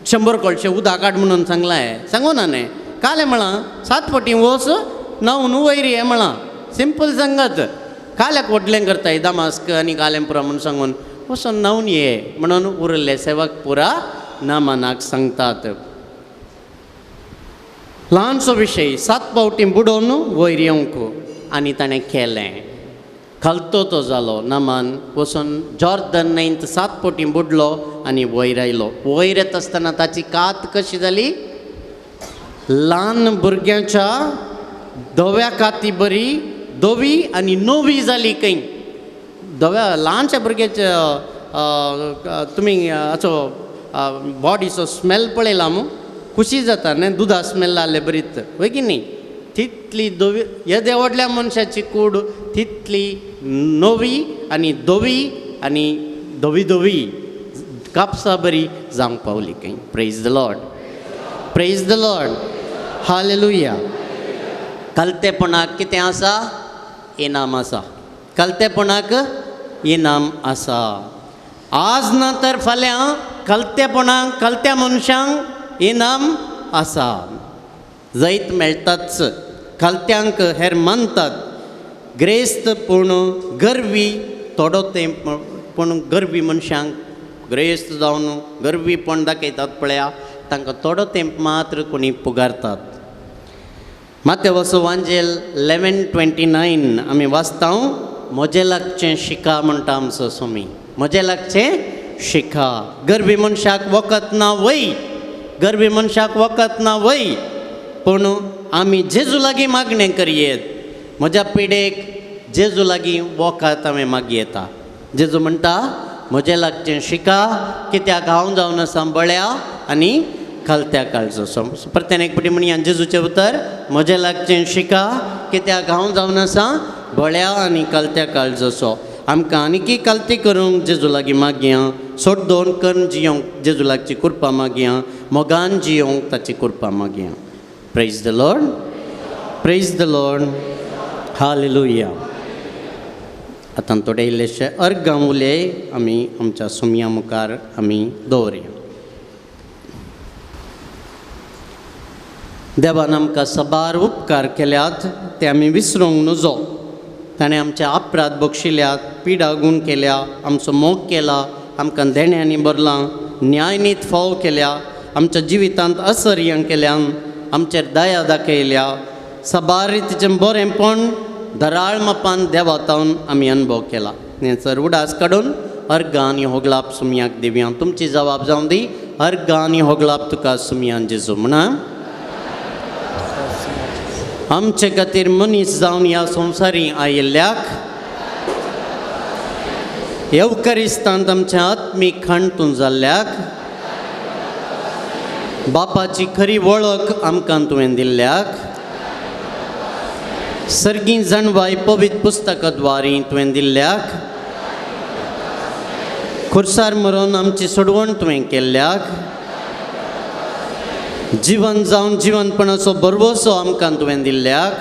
100 कळशे उदक काड म्हणून सांगलां हें सांगू ना न्ही. कालें म्हळां 7 फावटी वच न्हांवन वयर हें म्हळां सिंपल सांगात. काल्याक व्हडलें करताय दामास्क आनी कालें पुरा म्हणून सांगून वचून न्हांवन ये म्हणून उरले सेवक पुरा नामानाक सांगतात. ल्हानसो विशय 7 फावटी बुडोवन वयर येवंक आनी ताणें केलें. खालतो तो जालो नामान वचून जॉर्दन न्हंयत 7 फावटी बुडलो आनी वयर आयलो. वयर येता आसतना ताची कात कशी जाली? ल्हान भुरग्यांच्या धव्या काती बरी धवी आनी नवी जाली खंय. धव्या ल्हानशा भुरग्याच्या तुमी हाचो बॉडीचो स्मेल पळयला मू? खुशी जाता न्ही दुदा स्मेल आसले बरीच वय की न्ही. तितली धवी येदे व्हडल्या मनशाची कूड तितली नवी आनी धवी आनी धवी धवी कापसा बरी जावंक पावली खंय. Praise the Lord, praise the Lord, hallelujah. कलतेपणाक कितें आसा? इनाम आसा. कलतेपणाक इनाम आसा. आज ना तर फाल्यां कलतेपणाक कलत्या मनशांक इनाम आसा. जैत मेळटाच. कलत्यांक हेर मानतात ग्रेस्त पूण गर्वी थोडो तेंप पूण गर्वी मनशांक ग्रेस्त जावन गर्वीपण दाखयतात पळया तांकां थोडो तेंप मात्र कोणी पुगारतात. मातेवसो वांजेल 11:29 आमी वाचता. म्हजें लागचें शिका म्हणटा आमचो स्वामी. म्हजें लागचें शिका. गर्वी मनशाक वखत ना वय, गर्वी मनशाक वखत ना वय. पूण आमी जेजू लागीं मागणें करयेत. म्हज्या पिडेक जेजू लागीं वखत हांवें मागयेता. जेजू म्हणटा म्हजें लागचें शिका कित्याक हांव जावन आसा बळ्या आनी खालत्या काळजो. परत्यान एक पटी म्हणया जेजूचें उतर म्हजें लागचें शिका कित्याक हांव जावन आसा बळ्या आनी कालत्या काळजोसो. आमकां आनीकी कालती करूंक जेजू लागीं मागया. सोड दोन करून जियोंक जेजू लागची कृपा मागया. मोगान जियोंक ताची कृपा मागया. Praise the Lord, praise the Lord, hallelujah. आतां थोडे इल्लेशे अर्गां उलय आमी आमच्या सुमया मुखार आमी दवरया. देवान आमकां साबार उपकार केल्यात ते आमी विसरूंक नजो. ताणें आमचे अपराध बक्षिल्यात, पिडा गूण केल्या, आमचो मोग केला, आमकां देण्यांनी भरलां, न्यायनीत फाव केल्या, आमच्या जिवितांत असर्यां केल्यान, आमचेर दया दाखयल्या. साबार रितीचें बरेंपण दराळ मापान देवातावन आमी अनुभव केला. हें सर उडास काडून अर्गां आनी होगलाप सुमयाक दिवया. तुमची जबाब जावं दी. अर्गां आनी होगलाप तुका सुमयान जेजू म्हणा. आमचे खातीर मनीस जावन ह्या संवसारी आयिल्ल्याक येवकरिस्तांत आमचें आत्मीक खाणतून जाल्ल्याक बापाची खरी वळख आमकां तुवें दिल्ल्याक सर्गी जाणवाय पवित्र पुस्तकाद्वारी तुवें दिल्ल्याक खुर्सार मरोन आमची सोडवण तुवें केल्ल्याक जिवन जावन जिवनपणाचो भरवसो आमकां तुवें दिल्ल्याक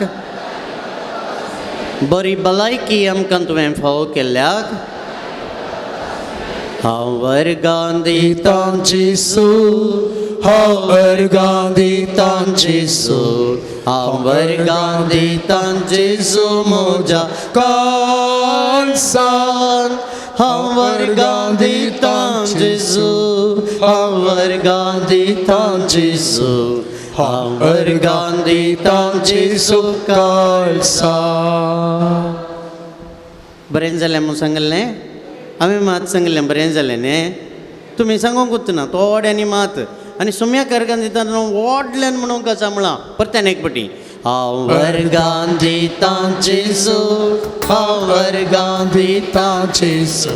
बरी भलायकी आमकां तुवें फावो केल्ल्याक हांव वर्गां दितां जेसू, हांव अर्गां दितां जेजू, हांव वर्गां दितां जेजू म्हज्या काळसान, हांव वर्गां दितां जेजू, हांव वर्गां दितां जेजू, हांव वर्गां दितां जेजू काळसान. बरें जालें म्हूण सांगलें हांवें मात सांगलें बरें जालें न्ही. तुमी सांगूंकूच ना थोड्यांनी मात आनी सुम्या कर्गान दिता व्हडल्यान म्हणूंक आसा म्हळां परत्यान एक पटी. हांव वर्गां दितां जेजू, हांव वर्गां दितां जेजू,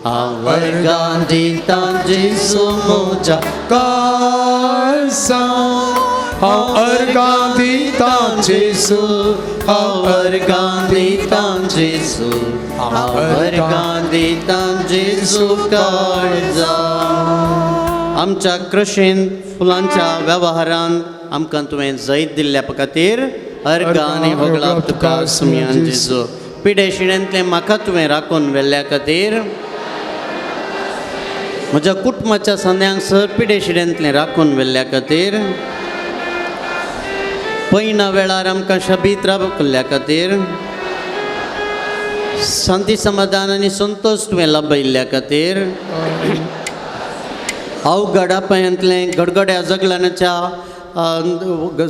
हांव वर्गां दितां जेजू म्हज्या काळसान, हांव अर्गां दितां जेजू, हांव वर्गां दितां जेजू, हांव वर्गां दितां जेजू काळजा. आमच्या कृशीन फुलांच्या वेव्हारान आमकां तुवें जैत दिल्ल्या खातीर अर्गां आनी होगळाप तुका सुमयान जेजू. पिडे शिणेंतलें म्हाका तुवें राखून व्हेल्ल्या खातीर म्हज्या कुटुंबाच्या संद्यांक सर पिडे शिणेंतलें राखून व्हेल्ल्या खातीर पयना वेळार आमकां शबीत रावल्ल्या खातीर शांती समाधान आनी संतोश तुवें लाभयिल्ल्या खातीर अवघड अपायांतलें गडगड्या जगलानाच्या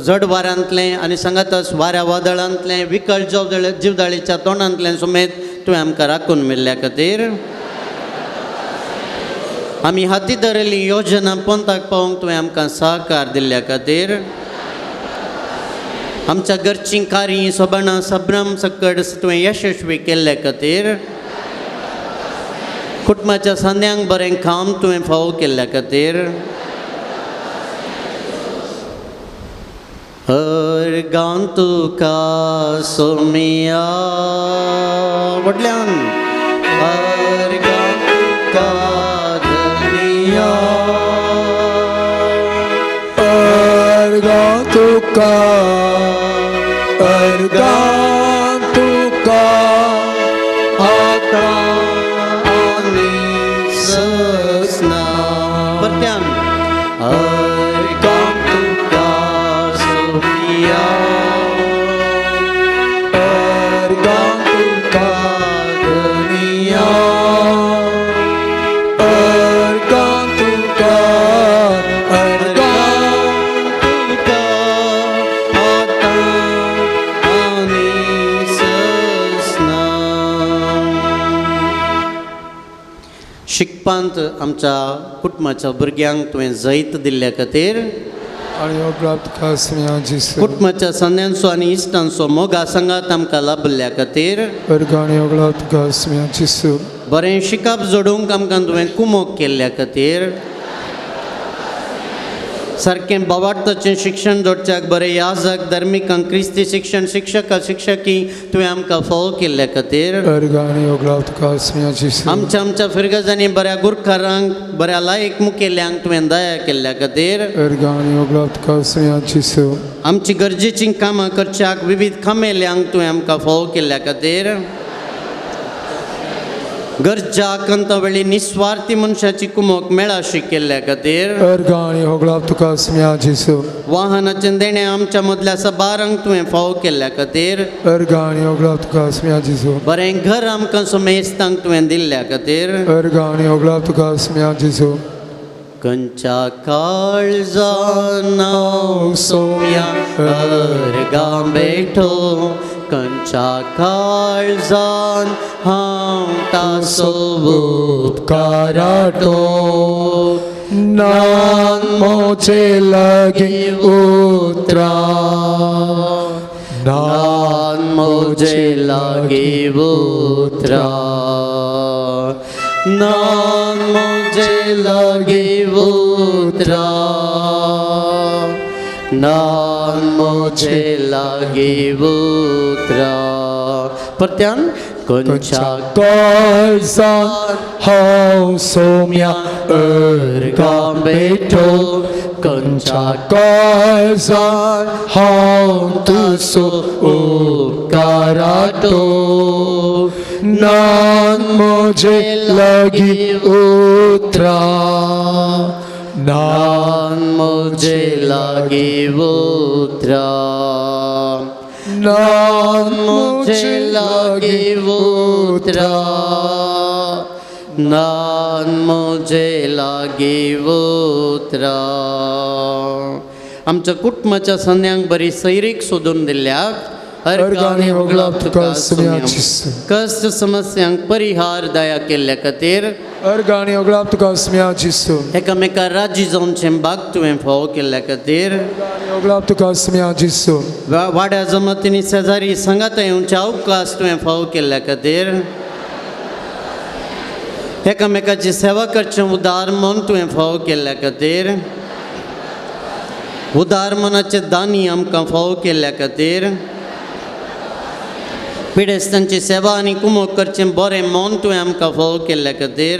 जड वाऱ्यांतलें आनी सांगातच वाऱ्या वादळांतलें विकळ जिवदाळीच्या तोंडांतलें सुमेत तुवें आमकां राखून मेल्ल्या खातीर आमी हाती धरिल्ली योजना पंथाक पावोवंक तुवें आमकां सहकार दिल्ल्या खातीर आमच्या घरचीं कार्य सोबणां सब्रम सकड तुवें यशस्वी केल्ल्या खातीर कुटुंबाच्या सांद्यांक बरें काम तुवें फावो केल्ल्या खातीर अर्गां तुका सोमिया व्हडल्यान अर्गां तुका धनिया, अर्गां तुका, अर्गां तुका आतां आनी ससना. परत्यान अर्गां तुका सोमिया, अर्गां तुका धनिया, अर्गां तुका, अर्गां तुका आतां आनी ससना. शिकपांत आमच्या कुटुंबाच्या भुरग्यांक तुवें जैत दिल्ल्या खातीर आनी होगळाप तुका सुमया जेजू. कुटुंबाच्या संद्यांचो आनी इश्टांचो मोगा सांगात आमकां लाभिल्ल्या खातीर अर्गां आनी होगळाप तुका सुमया जेजू. बरें शिकप जोडूंक आमकां तुवें कुमोक केल्ल्या खातीर सारकें बावार्थाचें शिक्षण जोडच्याक बरें याजक धर्मिकांक क्रिस्ती शिक्षण शिक्षका शिक्षकी तुवें आमकां फावो केल्ल्या खातीर अर्गां आनी होगळाप तुका सुमया जेजू. आमच्या आमच्या फिरगजांनी बऱ्या गुरखारांक बऱ्या लायक मुखेल्यांक तुवें दया केल्ल्या खातीर अर्गां आनी होगळाप तुका सुमया जेजू. आमची गरजेचीं कामां करच्याक विविध खामेल्यांक तुवें आमकां फावो केल्ल्या खातीर गरजा कंतवेळी निस्वार्थी मनशाची कुमोक मेळाशी केल्ल्या खातीर अर्गां आनी होगळाप तुका सुम्या जेसू वाहनाचें देणें आमच्या मदल्या सबारांक तुवें फावो केल्ल्या खातीर अर्गां आनी होगळाप तुका सुम्या जेसू बरें घर आमकां समेस्तांक तुवें दिल्ल्या खातीर अर्गां आनी होगळाप तुका सुम्या जेसू कंच्या काळजान सोम्या अर्गां बेठो कंच्या काळजान हांव तासो उपकाराटो नान मोचे लागी उतरा नान मोजे लागी उतरा नान मोजे लागी उतरा नान मोजे लागी उतरा परत्यान कोणच्या काळजान हांव सोम्या अर्गां बेठो कंच्या काळजान हांव तुजो उपकाराटो नान म्हजे लागीं उतरा नान नान मोजे लागी उतरा नान मोजे म्हजे लागी लागीं उतरा नान मोजे लागी उतरा आमच्या कुटुंबाच्या संद्यांक बरी सैरीक सोदून दिल्याक अर्गांनी होगळाप तुका सुम्या जेसू कश्ट समस्यांक परिहार दया केल्ल्या खातीर अर्गांनी होगळाप तुका सुम्या जेसू एकामेका राजी जावचें बाग तुवें फावो केल्ल्या खातीर अर्गांनी होगळाप तुका सुम्या जेसू वाड्या जमातींनी शेजारी सांगाता येवचे अवकाश तुवें फावो केल्ल्या खातीर एकामेकाची सेवा करचें उदार मन तुवें फावो केल्ल्या खातीर उदार मनाचे दानी आमकां फावो केल्ल्या खातीर पिडेस्तांची सेवा आनी कुमोक करचें बरें मन तुवें आमकां फावो केल्ल्या खातीर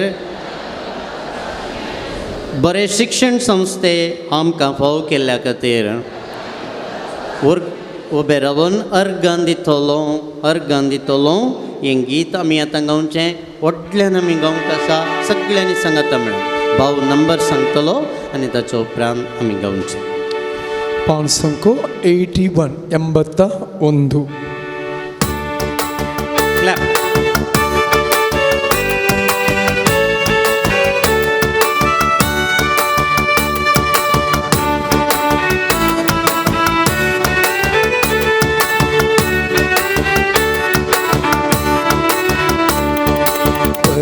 बरें शिक्षण संस्थे आमकां फावो केल्ल्या खातीर उबें रावन अर्गां दितलो अर्गां दितलो हें गीत आमी आतां गावचें व्हडल्यान आमी गावंक आसा सगळ्यांनी सांगाता मेळून भाव नंबर सांगतलो आनी ताच्या उपरांत आमी गावचें 581 81. क्लॅप.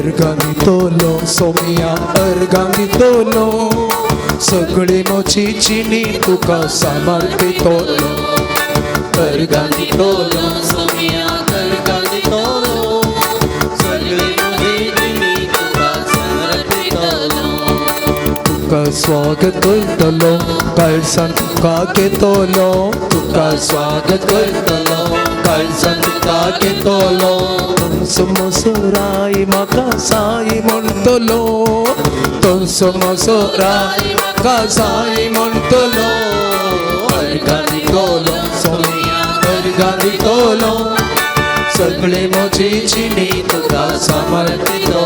अर्गां दितलो सोम्या अर्गां दितलो सगळी म्हजी जिणी तुका समर्पितलो अर्गां दितलो सोम्या अर्गां दितलो सगळी म्हजी जिणी तुका समर्पितलो तुका स्वागत करतलो काळजान तुका घेतलो तुका स्वागत करतलो काळजान तुका घेतलो तुमचो मसोराय म्हाका साई म्हणटलो तुमचो मसोराय म्हाका साई म्हणटलो अर्गां दितलो सोम्या अर्गां दितलो सगळे म्हजी जिणी तुका समर्पितलो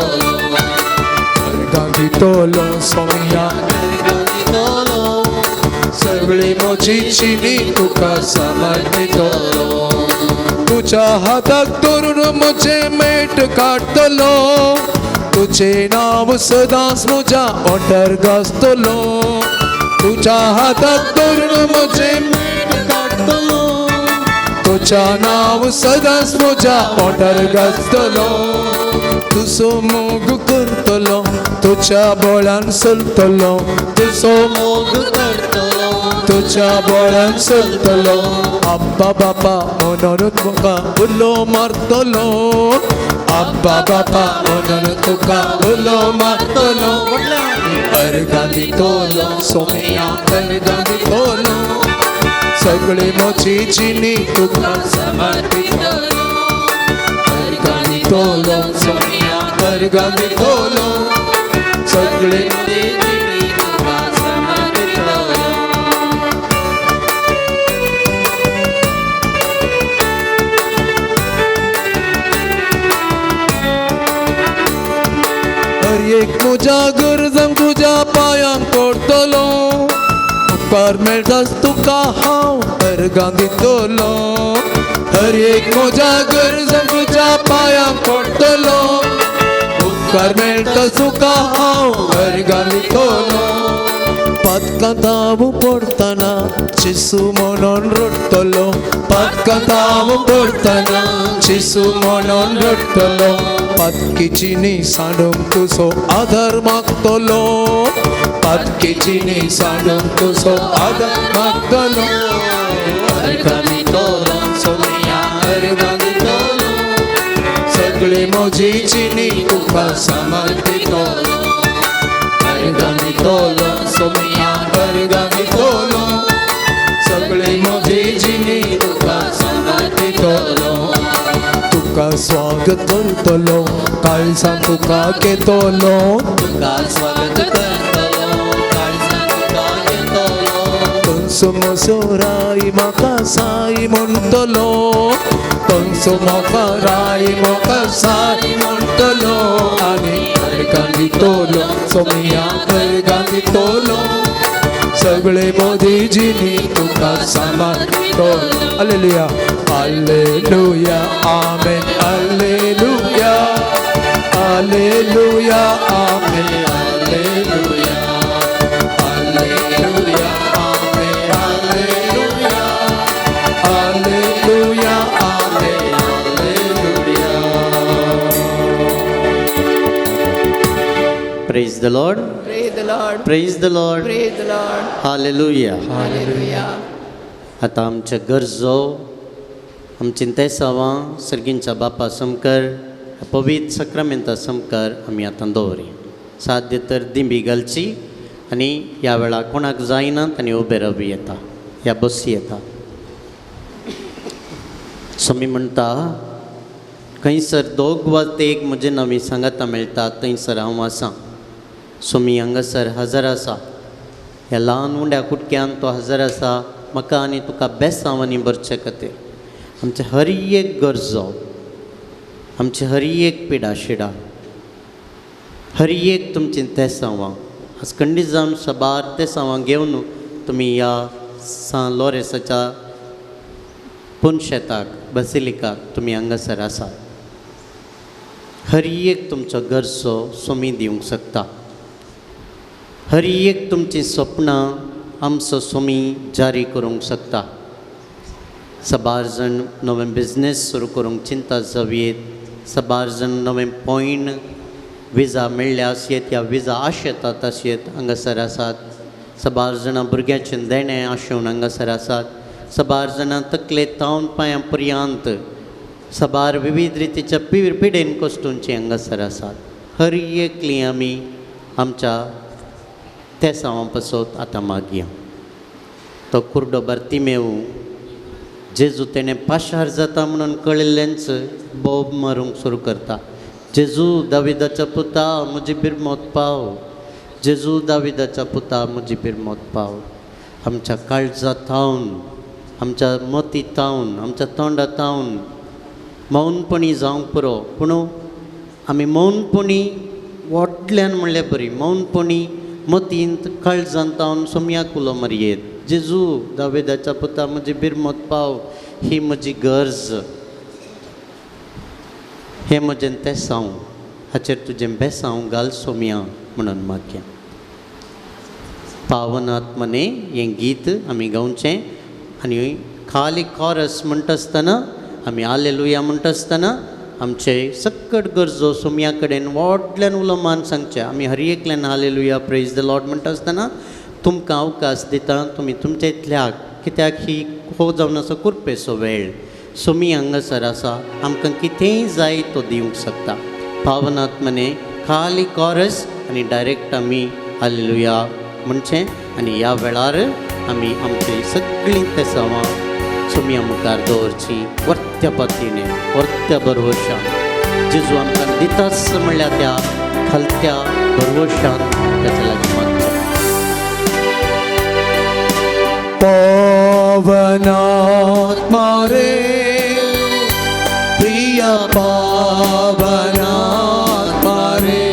अर्गां दितलो सोम्या अर्गां दितलो सगळे म्हजी जिणी तुका समर्पितलो तुज्या हाताक धरून म्हजें मेट काडटलो तुजें नांव सदांच म्हज्या ओंठार गाजतलो तुज्या हाताक धरून म्हजें मेट काडटलो तुज्या नांव सदांच म्हज्या ओंठार गाजतलो तुजो मोग करतलो तुज्या बळान चलतलो तुजो मोग करतलो तुज्या बळान चलतलो आब्बा बापा म्हणून तुका उलो मारतलो आब्बा बापा म्हणून तुका उलो मारतलो अर्गां दितलो सोम्या अर्गां दितलो सगळी म्हजी जिणी तुका समर्पितलो अर्गां दितलो सोम्या अर्गां दितलो सगळी म्हजी जिणी तुका समर्पितलो. एक म्हज्या गरजांक तुज्या पांयांक पडटलो, उपकार मेळटाच तुका हांव अर्गां दितलो। हर एक म्हज्या गरजांक तुज्या पांयांक पडटलो, उपकार मेळटाच तुका हांव अर्गां दितलो। पातकां धांव पडटना जेजू म्हणून रडटलो, पातकां धांव पडटना जेजू म्हणून रडटलो। पातकीची न्ही सांडूंक तुजो आदार मागतलो, पातकीची न्ही सांडूंक तुजो आदार मागतलो। अर्गां दितलो सोमया अर्गां दितलो, सगळी म्हजी जिणी तुका समर्पितलो। अर्गां दितलो सोमया अर्गां दितलो, सगळी म्हजी जिणी तुका समर्पितलो। तुका स्वागत करतलो काळजान तुका घेतलो, तुका स्वागत करतलो काळजान तुका घेतलो। तंसो म्हजो राय म्हाका साय म्हणटलो, तंसो म्हाका राय म्हाका साय म्हणटलो। आनी अर्गां दितलो सोमया अर्गां दितलो, सगळे म्हजी जिणी तुका समर्पितलो। Hallelujah hallelujah amen hallelujah hallelujah amen hallelujah hallelujah amen hallelujah hallelujah amen hallelujah. Praise the Lord. Praise the Lord. Praise the Lord. Praise the Lord. Hallelujah. Hallelujah. आतां आमच्या गरजो आमची तेसावां सर्गींच्या बापा समकर पवित्र सक्रामेंता समकर आमी आतां दवरी। साध्य तर दिंबी घालची आनी ह्या वेळार कोणाक जायना तांणी उबें रावूं येता ह्या बसी येता। स्वामी म्हणटा खंयसर दोग वा तेग म्हजे नवी सांगाता मेळटा थंयसर हांव आसा। स्वामी हांगासर हजर आसा, ह्या ल्हान उंड्या कुटक्यान तो हजर आसा म्हाका आनी तुका बेसांवांनी भरचे खातीर। आमचे हर एक गरजो, आमचे हर एक पिडा शिडा, हर एक तुमची तेसांवां आज खंडीत जावन साबार तेसांवां घेवन तुमी ह्या सान लोरेसाच्या पुनशेताक बसिलिकाक तुमी हांगासर आसात। हर एक तुमचो गरजो स्वामी दिवंक शकता, हर एक तुमचीं सपनां आमचो स्वामी जारी करूंक शकता। साबार जाण नवें बिजनेस सुरू करूंक चिंता जावयेत, साबार जाण नवें पॉयंट विजा मेळ्ळ्या आसयेत या विजा आशेतात आसयेत हांगासर आसात। साबार जाणां भुरग्याचें देणें आशेवन हांगासर आसात। साबार जाणां तकले तावन पांयां पर्यंत साबार विविध रितीच्या पिडेन कश्टूंचे हांगासर आसात। हर एकली आमी आमच्या तेसांवां पासत आतां मागया। तो कुर्डो बार्तिमेव जेजू तेणें पाशार जाता म्हणून कळिल्लेंच बोब मारूंक सुरू करता। जेजू दाविदाच्या पुता म्हजी बिरमोत पाव, जेजू दाविदाच्या पुता म्हजी बिरमोत पाव। आमच्या काळजा थावन, आमच्या मती थावन, आमच्या तोंडा थावन मौनपणी जावंक पुरो, पूण आमी मौनपणी व्हडल्यान म्हणल्यार बरी मौनपणी मतींत काळजांत थावन सोमयाक उलो मारयेत, जेजू दाविदाच्या पुता म्हजी बिरमोत पाव, ही म्हजी गरज, हें म्हजें तेसांव, हाचेर तुजें बेसांव घाल सोमया म्हणून मागया। पावनात्मने हें गीत आमी गावचें आनी खाली कॉरस म्हणटा आसतना आमी हालेलुया म्हणटा आसतना आमचे सक्कट गरजो सोमया कडेन व्हडल्यान उलो मान सांगचें। आमी हर एकल्यान हालेलुया प्रेज the Lord म्हणटा आसतना तुमकां अवकाश दिता, तुमी तुमच्या इतल्याक, कित्याक ही हो जावन आसा कुरपेचो वेळ। सोमी हांगासर आसा, आमकां कितेंय जाय तो दिवंक शकता। पावनात्मने खाली कॉरस आनी डायरेक्ट आमी हालेलुया म्हणचें आनी ह्या वेळार आमी आमची सगळीं तेसांवां सोमया मुखार दवरचीं वर्त्या पतीने वर्त्या भरवशान। जेजू आमकां दिताच म्हणल्यार त्या खालत्या भरवशान ताच्या लागीं मागता। पावनात्मा रे प्रिय पावनात्मा रे,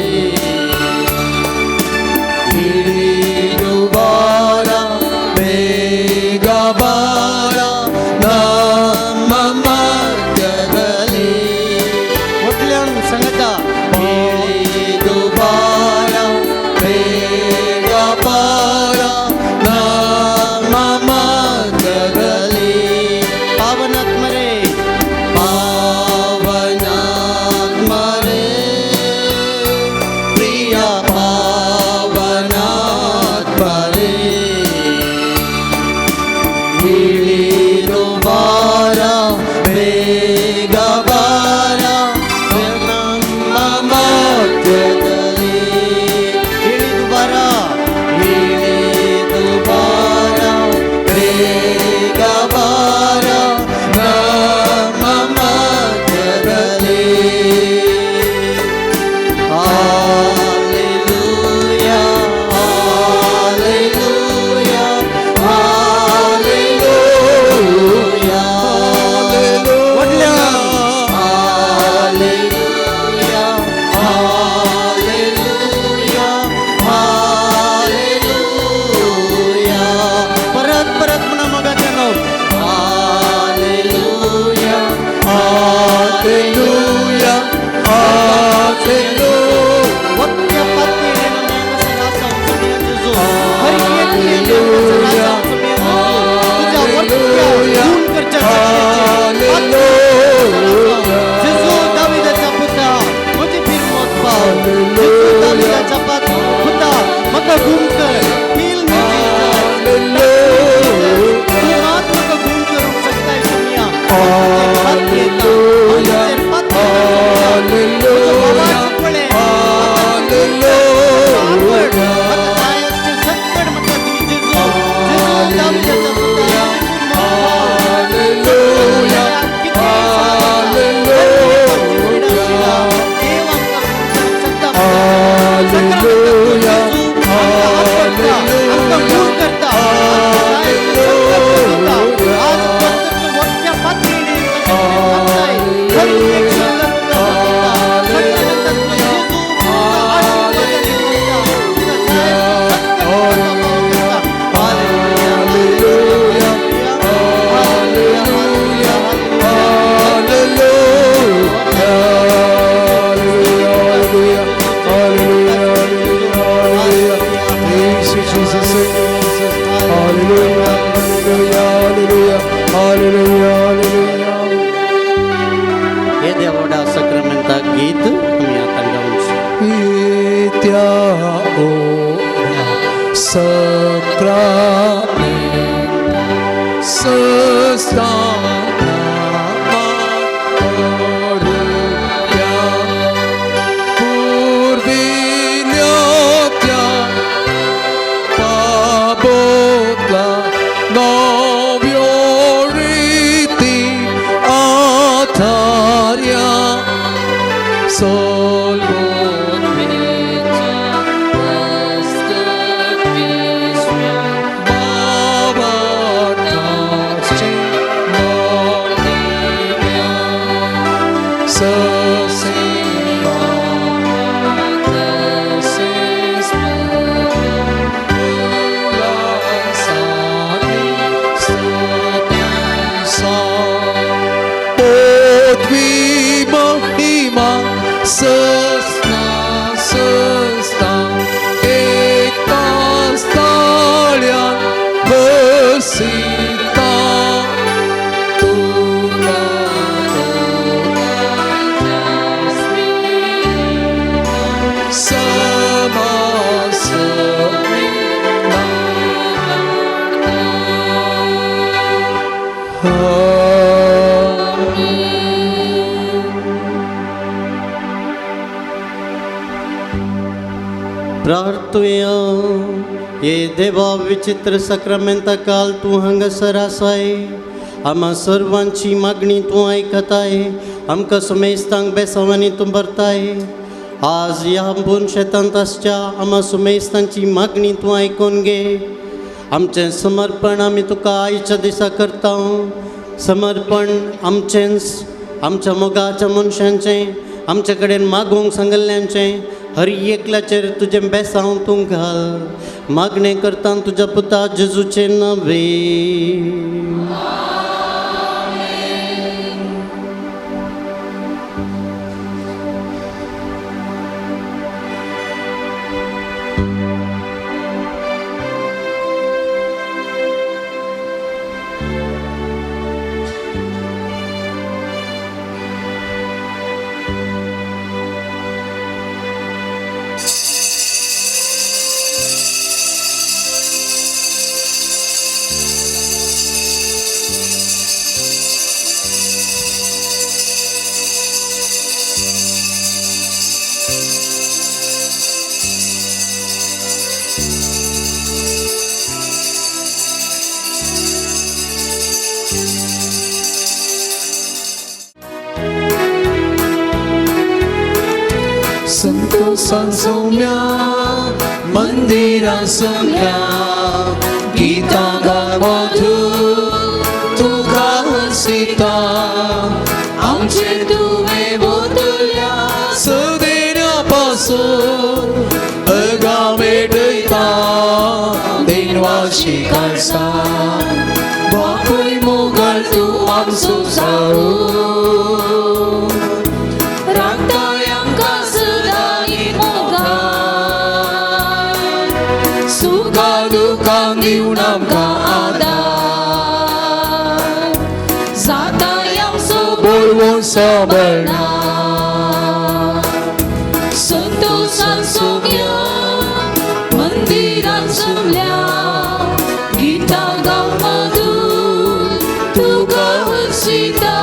प्रार्थुया हे देवा विचित्र साक्रामेंता काल तूं हांगासर आसाय आमा सर्वांची मागणी तूं आयकताय आमकां सुमेस्तांक बेसांवांनी तूं भरताय. आज ह्या बोन शेतांत आसच्या आमा सुमेस्तांची मागणी तूं आयकून घे. आमचें समर्पण आमी तुका आयच्या दिसा करता. समर्पण आमचेंच आमच्या मोगाच्या मनशांचें आमचे कडेन मागूंक सांगल्ल्यांचें हर एकल्याचेर तुजें बेसांव तूं घाल. मागणें करता तुज्या पुता जेजूचें नांवे. संतोषांसोम्या मंदिरांसोम्या गीता गावधू तुका हसिता आमचे तुवे बोतल्या सदेण्यापासून अगा मेटयता देनवाशी खासा बापूय मोगल तूं आमचो जाऊ संतोषांसोम्या मंदिरांसोम्या गीता गाव मधुर तुका हसिता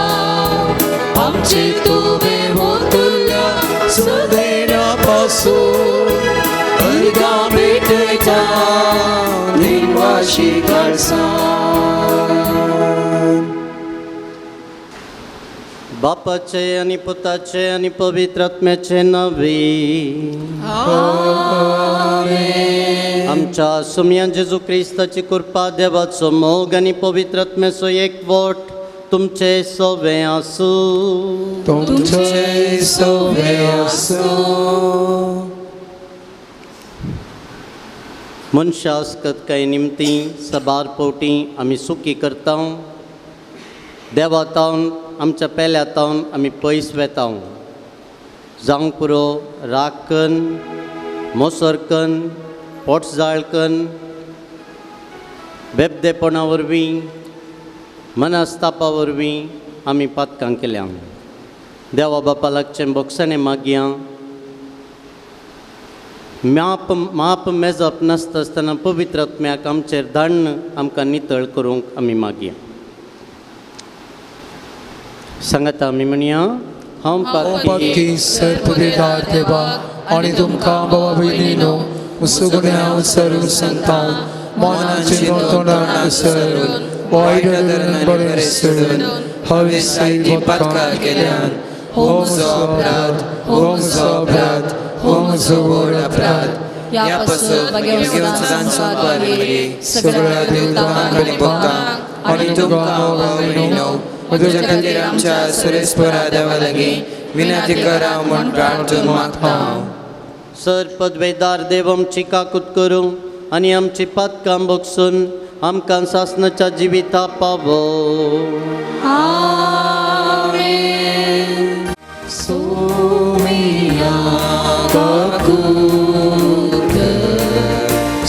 आमचे तुवे होतल्या सदेण्यापासून अर्गा भेटयता निवाशी काळसा. बापाचे आनी पुताचे आनी पवित्र आत्म्याचे नावे. आमच्या सुमया जेजू क्रिस्ताची कृपा देवाचो मोग आनी पवित्र आत्म्याचो एकवट तुमचे सवे आसूं. तुमचे सवे आसूं. मनशासकत कांय निमती सबार पोवटी आमी सुखी करता. देवा तावन आमच्या पेल्या तावन आमी पयस वेता. जावंक पुरो राग कन्न मोसर कन्न पोटजाळ कन्न बेबदेपणा वरवीं मनस्तापा वरवीं आमी पातकां केल्या. देवा बापा लागचें बोगसणें मागया. माप माप मेजप नासता आसतना पवित्र आत्म्याक आमचेर धाडून आमकां नितळ करूंक आमी मागया. सांगाता आमी म्हणया हांव पातकी सर्पदेदार देवा आनी तुमकां बाबा भयणीनो उसगुण्या सर्व संतां मनाचे तोंडान सरून वायट बरें सोडून हांवें पातकां केल्यान हो म्हजो अपराध, हो म्हजो अपराध, हो म्हजो व्हड अपराध. ह्या पासत भगेवंत सदांच मरिये, सगळ्या देवतांक आनी भक्तांक आनी तुमकां भाव-भयणींनो, म्हज्या खातीर आमच्या सुरेस्परा देवा लागीं विनंती करा म्हूण प्रार्थून मागता हांव. सर पदवेदार देव आमची काकूत करूं आनी आमची पातकां भोगसून आमकां सासणाच्या जिविता पावो. आमेन. सोमिया काकूत,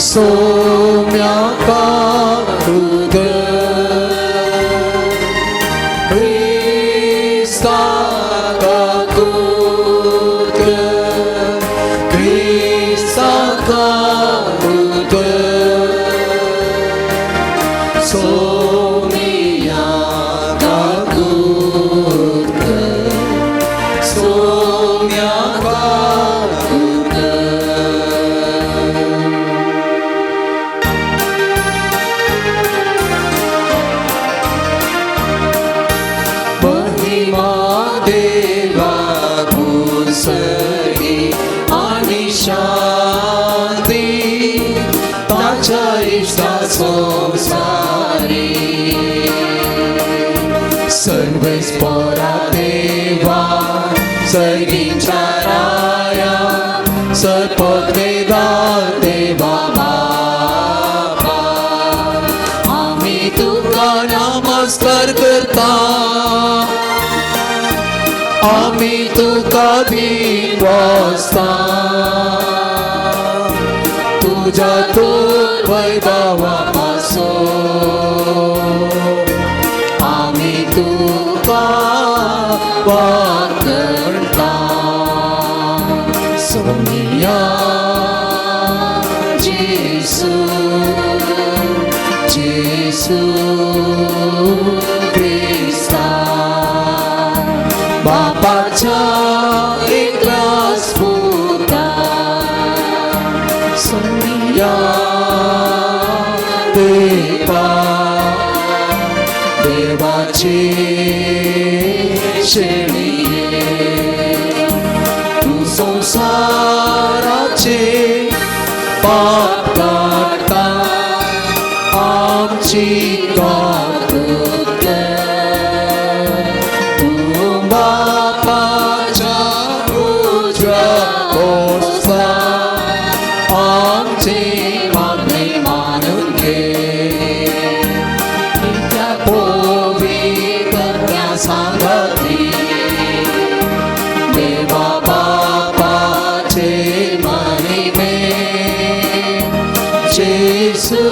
सोम्या काकूत, क्रिस्ता काकूत, क्रिस्ता काकूत, सोम्या काकूत, सोम्या काकूत. महिमा देवा कुसरी आणि शांती ताच्या इष्टा संसारी. सर्वेस्परा देवा सर्गींच्या राया, सर्पवेदार देवा बापा, आम्ही तुका नमस्कार करता, आम्ही तुका दिवासता, तुझ्या तूर वैभवा पासून आम्ही तुका वाकणता. सोनिया जेसू, जेसू क्रिस्ता, बापाच्या एकलाच पुता, सोनिया देवा, देवाची शेळये, तू संसाराचे पाप काडटा, आमची काकूत कर. तूं बापाच्या उजव्या बसला, आमची मागणी मानून घे. कित्याक पवित्र सांगती देवा बापाचे महिमे, जेसू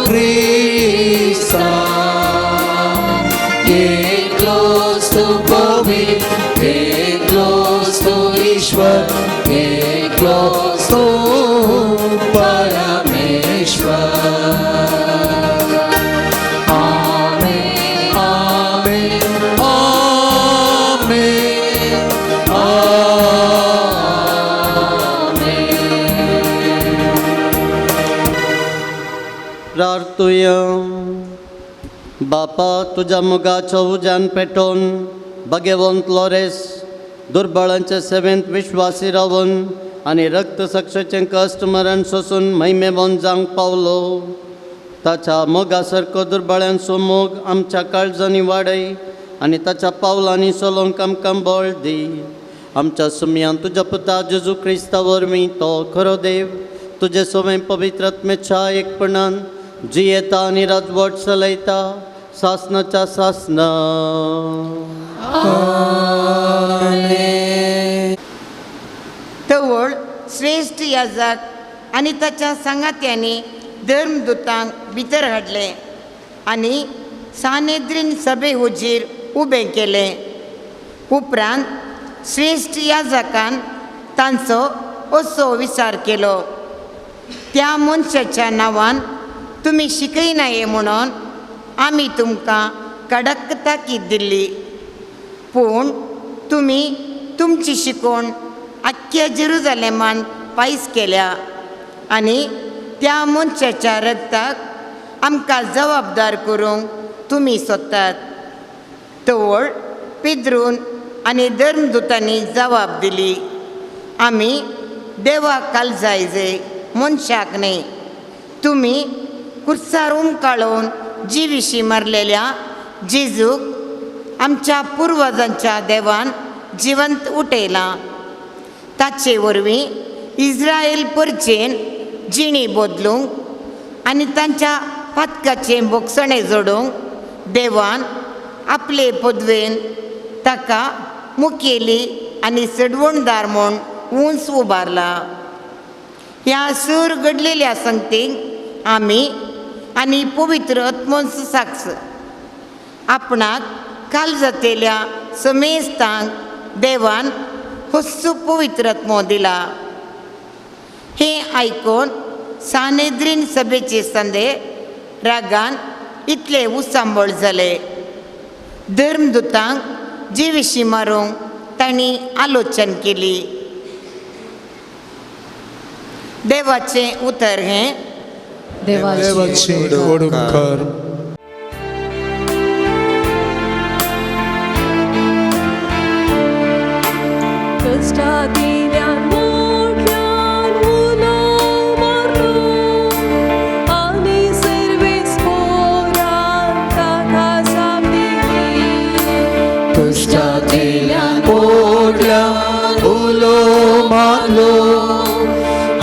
क्रिस्ता, एकलोच तूं पवित्र, एकलोच तूं ईश्वर, एकलोच तूं परमेश्वर. आमेन, आमेन, आमेन, आमेन. प्रार्थुया. बापा, तुज्या मोगाचो उज्यान पेटोवन भगवंत लॉरेस दुर्बळांचे सेवेंत विश्वासी रावन आनी रक्त साक्षाचें कश्ट मरण सोसून महिमेवन जावंक पावलो. ताच्या मोगा सारको दुर्बळ्यांचो मोग आमच्या काळजांनी वाडय आनी ताच्या पावलांनी चलोवंक आमकां बळ दी. आमच्या सुमयान तुज्या पुता जेजू क्रिस्ता वरवीं, तो खरो देव, तुजे सवें पवित्र आत्मेच्या एकपणान जियेता आनी राजवट चलयता सासनाच्या सासना. तवळ श्रेश्ठ याजक आनी ताच्या सांगात्यांनी धर्मदूतांक भितर हाडले आनी सानेद्रीन सभे हुजीर उबें केलें. उपरांत श्रेश्ठ याजकान तांचो असो विचार केलो, त्या मनशाच्या नांवान तुमी शिकयनाये म्हणून आमी तुमकां कडक ताकीद दिल्ली, पूण तुमी तुमची शिकवण आख्ख्या जेरुजलेमान पायस केल्या आनी त्या मनशाच्या रक्ताक आमकां जबाबदार करूंक तुमी सोदतात. तवळ पिद्रून आनी धर्मदुतांनी जबाब दिली, आमी देवाक कालजायजे, मनशाक न्हय. तुमी कुर्सार उमकाळोवन जिविशी मारलेल्या जेजूक आमच्या पुर्वजांच्या देवान जिवंत उठयला. ताचे वरवीं इस्रायल परचेन जिणी बदलूंक आनी तांच्या पातकाचें भोगसणें जोडूंक देवान आपले पदवेन ताका मुखेली आनी सडवणदार म्हूण उंच उबारला. ह्या सूर घडलेल्या संगतीक आमी आनी पवित्र आत्मोंस साक्ष आपणाक काल जातेल्या समेस्तांक देवान होस्सू पवित्र आत्मो दिला. हें आयकून सानेद्रीन सभेचे संदे रागान इतले उसांबळ जाले. धर्मदुतांक जिविशी मारूंक तांणी आलोचन केली. देवाचें उतर हें देवाची गोड उपकार. कश्टांतल्यान मोठल्यान उलो मारलो आनी सर्वेस पोरान ताका जाप दिली. कश्टांतल्यान मोठल्यान उलो मारलो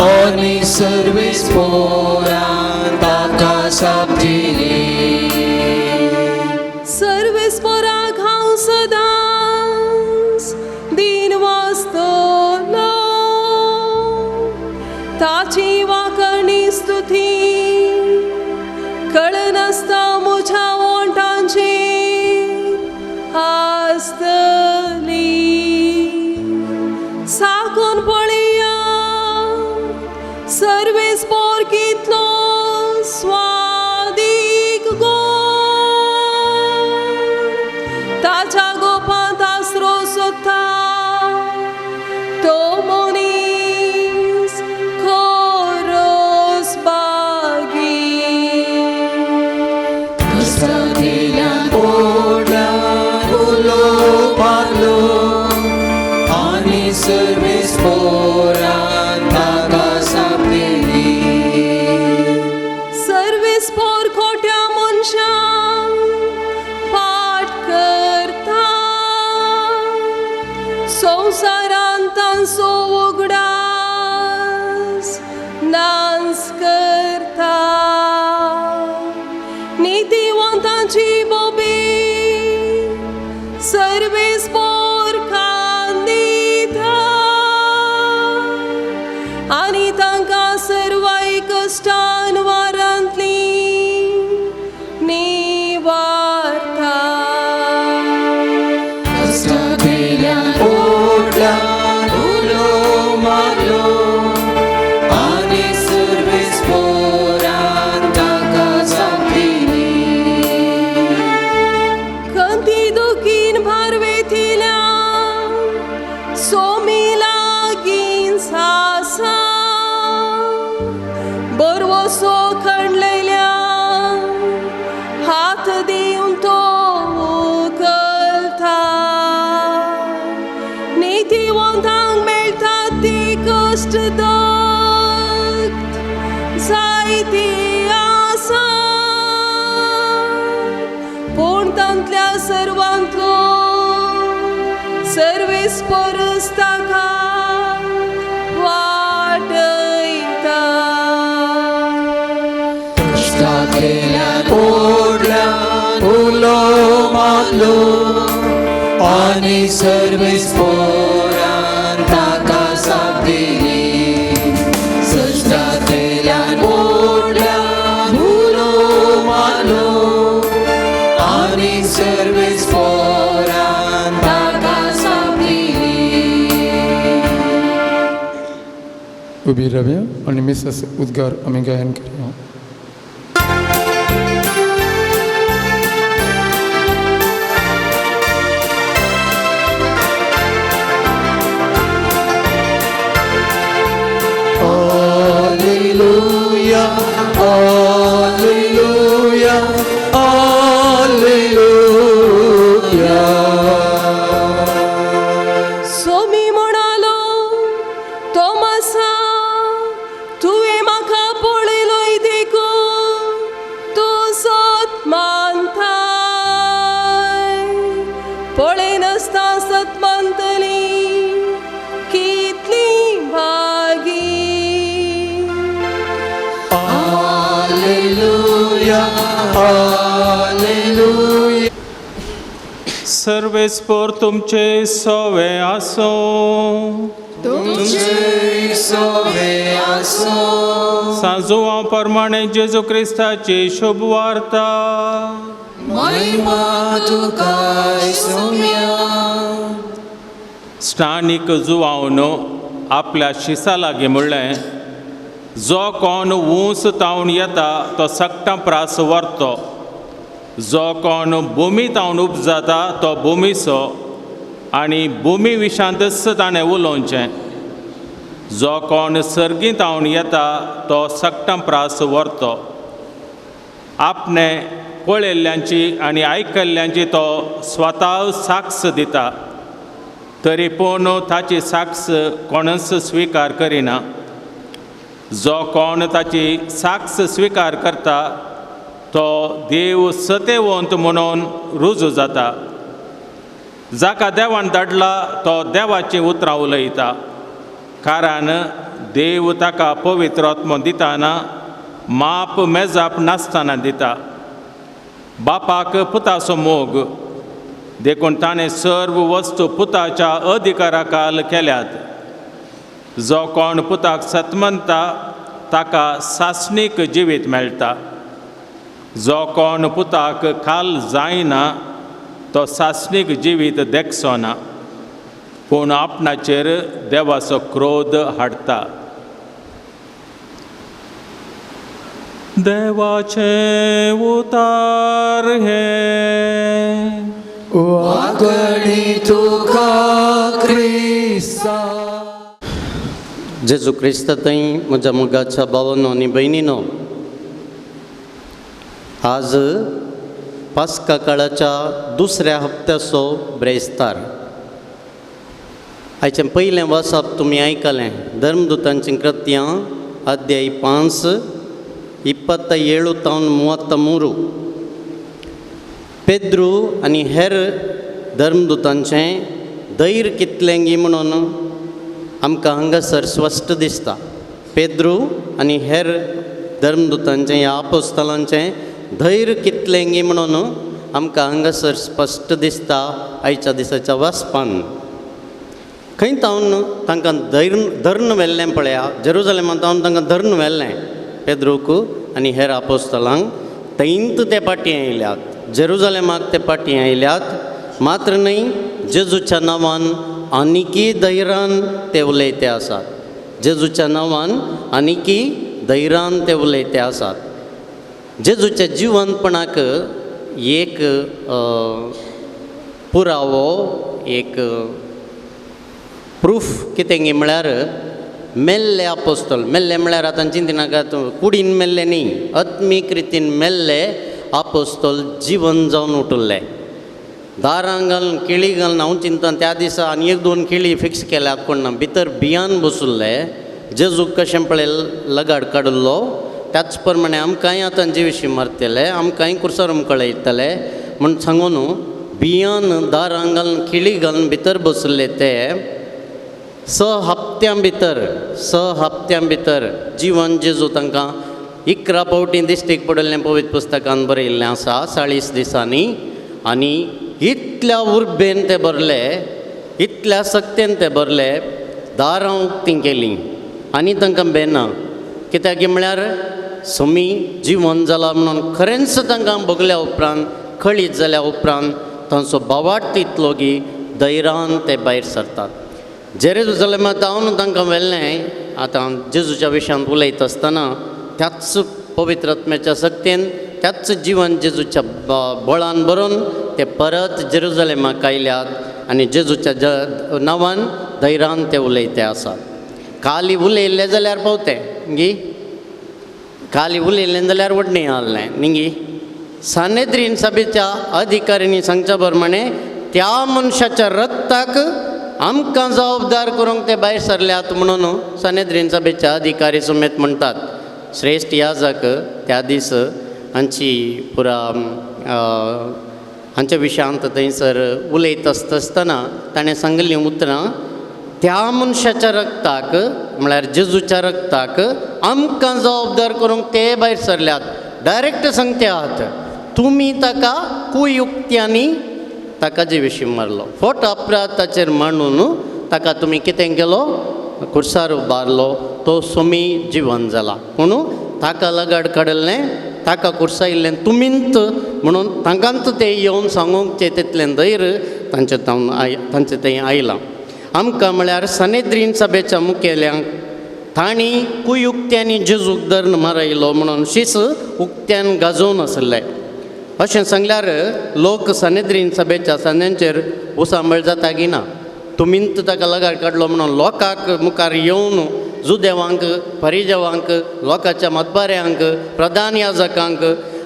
आनी सर्वेस पोरान ताका जाप दिली. सर्वेस पोराक हांव सदांच दीन वाचतलो, ताची वाकणी स्तुती कळनासता म्हज्या ओंठांचेर आसतली. साकून पळया सर्वेस पोर कितलो स्वादीक गोड, ताच्या गोपांत आसरो सोदता तो मनीस खरोच बागी. कश्टांतल्यान मोठल्यान उलो मारलो आनी सर्वेस पोरान ताका जाप दिली. सर्वेस पोर खोट्या मनशांक फाट करता, संवसारांत तांचो उगडास नास करता. नितीवंतांची बोबी सर्वेस पोर खांदिता आनी तांकां सर्वाय कश्टान वारांतली निवारता. कश्टांतल्यान मोठल्यान उलो मारलो आनी सर्वेस पोरान ताका जाप दिली. खंती दुखीन भारवेतिल्या सोमी लागीं सासा बरवसो खणलेल्या हात दिवन तो उखलता. नितीवंतांक मेळटा ती कश्ट दक्त जायती आसा, पूण तांतल्या सर्वांतलो सर्वेस परस ताका वाटयता. कश्टांतल्यान मोठल्यान उलो मारलो आनी सर्वेस पोरान ताका जाप दिली. कश्टांतल्यान मोठल्यान उलो मारलो आनी सर्वेस पोरान ताका जाप दिली. उबी रावया आनी मिसाचे उद्गार आमी गायन करया. Alleluia, Alleluia, Alleluia. पळयनासतना सत मानतली कितली भागी. Hallelujah, hallelujah. सर्वेस्पोर तुमचे सोवे आसो. तुमचे सोवे आसो. सांजुआ प्रमाणे जेजू क्रिस्ताची शुभ वार्ता. महिमा तुका सोम्या. स्थानीक जुवावन आपल्या शिसा लागीं म्हणलें, जो कोण ऊंच तावन येता तो सगटां प्रास व्हरतो, जो कोण भुमी तावन उपजाता तो भुमीचो आनी भुमी विशांतच ताणें उलोवचें. जो कोण सर्गी तावन येता तो सगटां प्रास व्हरतो. आपणे पळयल्ल्यांची आनी आयकल्ल्यांची तो स्वता साक्ष दिता, तरी पूण ताची साक्ष कोणच स्विकार करिना. जो कोण ताची साक्ष स्विकार करता तो देव सतेवंत म्हणून रुजू जाता. जाका देवान धाडला तो देवाचीं उतरां उलयता, कारण देव ताका पवित्र आत्मो दिताना माप मेजाप नासतना दिता. बापाक पुताचो मोग देखून ताणें सर्व वस्तू पुताच्या अधिकारा खाल केल्यात. जो कोण पुताक सतमनता ताका सासणीक जिवीत मेळटा. जो कोण पुताक खाल जायना तो सासणीक जिवीत देखचो ना, पूण आपणाचेर देवाचो क्रोध हाडटा. देवाचें उतार हें. वागणी तुका क्रिस्ता. जेजू क्रिस्त थंय म्हज्या मोगाच्या भावानो आनी भयणीनो, आज पास्का काळाच्या दुसऱ्या हप्त्याचो ब्रेस्तार. आयचें पयलें वाचप तुमी आयकलें, धर्मदुतांचीं कृत्यां अध्याय 5 27 तावन 33. पेद्रू आनी हेर धर्मदुतांचें धैर्य कितलेंगी म्हणून आमकां हांगासर स्पश्ट दिसता. पेद्रू आनी हेर धर्मदुतांचें ह्या आपोस्तलांचें धैर्य कितलेंगी म्हणून आमकां हांगासर स्पश्ट दिसता आयच्या दिसाच्या वाचपान. खंय तावन तांकां धर्ण व्हेल्लें पळया, जेरुजलेमान तावन तांकां धर्ण व्हेल्लें पेद्रूक आनी हेर आपोस्तलांक. थंयत ते पाटी आयल्यात, जेरुजलेमाक ते पाटी आयल्यात. मात्र न्हय, जेजूच्या नांवान आनिकी धैर्यान ते उलयते आसात. जेजूच्या नांवान आनिकी धैर्यान ते उलयते आसात. जेजूच्या जिवंतपणाक एक पुरावो, एक प्रूफ कितें म्हळ्यार मेल्ले आपोस्तल. मेल्ले म्हळ्यार आतां चिंतिनाकात, कुडीन मेल्ले न्ही, आत्मीक रितीन मेल्ले आपोस्तल जिवन जावन उठिल्ले. दारां घालून केळी घालून हांव चिंता त्या दिसा आनी एक दोन केळी फिक्स केल्यात कोण ना, भितर बियान बशिल्ले. जेजूक कशें पळय लगाड काडिल्लो त्याच प्रमाणे आमकांय आतां जिविशी मारतले, आमकांय कुर्सार कळयतले म्हूण सांगून बियान दारां घालून केळी घालून भितर बशिल्ले ते 6 हप्त्यां भितर, 6 हप्त्यां भितर जिवन जेजू तांकां 11 फावटीं दिश्टीक पडिल्लें पवित्र पुस्तकान बरयिल्लें आसा, 40 दिसांनी. आनी इतल्या उर्बेन ते भरले, इतल्या सक्तेन ते भरले, दारां उक्तीं केलीं आनी तांकां बेना. कित्याक म्हळ्यार समी जिवन जाला म्हणून खरेंच तांकां भोगल्या उपरांत, कळीत जाल्या उपरांत तांचो बावाट तितलो की धैर्यान ते भायर सरतात. जेरुजलेमा तावन तांकां व्हेल्लें. आतां जेजूच्या विशयांत उलयता आसतना त्याच पवित्र आत्म्याच्या सक्तेन, त्याच जिवन जेजूच्या बळान भरून ते परत जेरुजलेमाक आयल्यात आनी जेजूच्या नांवान धैर्यान ते उलयते आसात. काली उलयल्लें जाल्यार पावते गी, काली उलयल्लें जाल्यार वडणें आहलें न्ही. सानेद्रीन सभेच्या अधिकाऱ्यांनी सांगच्या प्रमाणे त्या मनशाच्या रक्ताक आमकां जबाबदार करूंक ते भायर सरल्यात म्हणून सानेद्रीन सभेच्या अधिकारी समेत म्हणटात. श्रेश्ठ याजक त्या दीस हांची पुरा हांच्या विशयांत थंयसर उलयत आसता आसतना ताणें सांगिल्लीं उतरां त्या मनशाच्या रक्ताक म्हळ्यार जेजूच्या रक्ताक आमकां जबाबदार करूंक ते भायर सरल्यात. डायरेक्ट सांगतात तुमी ताका कुयुक्त्यांनी ताका जे विशीं मारलो, फोट अपराध ताचेर मांडून ताका तुमी कितें केलो, कुर्सार उबारलो, तो सोमी जिवन जाला. पूण ताका लगाड काडिल्लें, ताका कुर्सायिल्लें तुमींत म्हणून तांकांच ते येवन सांगूंक तितलें धैर्य तांचे तावन तांचे थंय आयलां. आमकां म्हळ्यार सनेद्रीन सभेच्या मुखेल्यांक तांणी कुयुक्त्यांनी जेजूक धरून मारयलो म्हणून शीस उक्त्यान गाजोवन आसले. अशें सांगल्यार लोक सनेद्रीन सभेच्या सांद्यांचेर उसांबळ जाता की ना, तुमींत ताका लगाड काडलो म्हणून लोकांक मुखार येवन जुदेवांक, परिजेवांक, लोकांच्या मतबाऱ्यांक, प्रधान याजकांक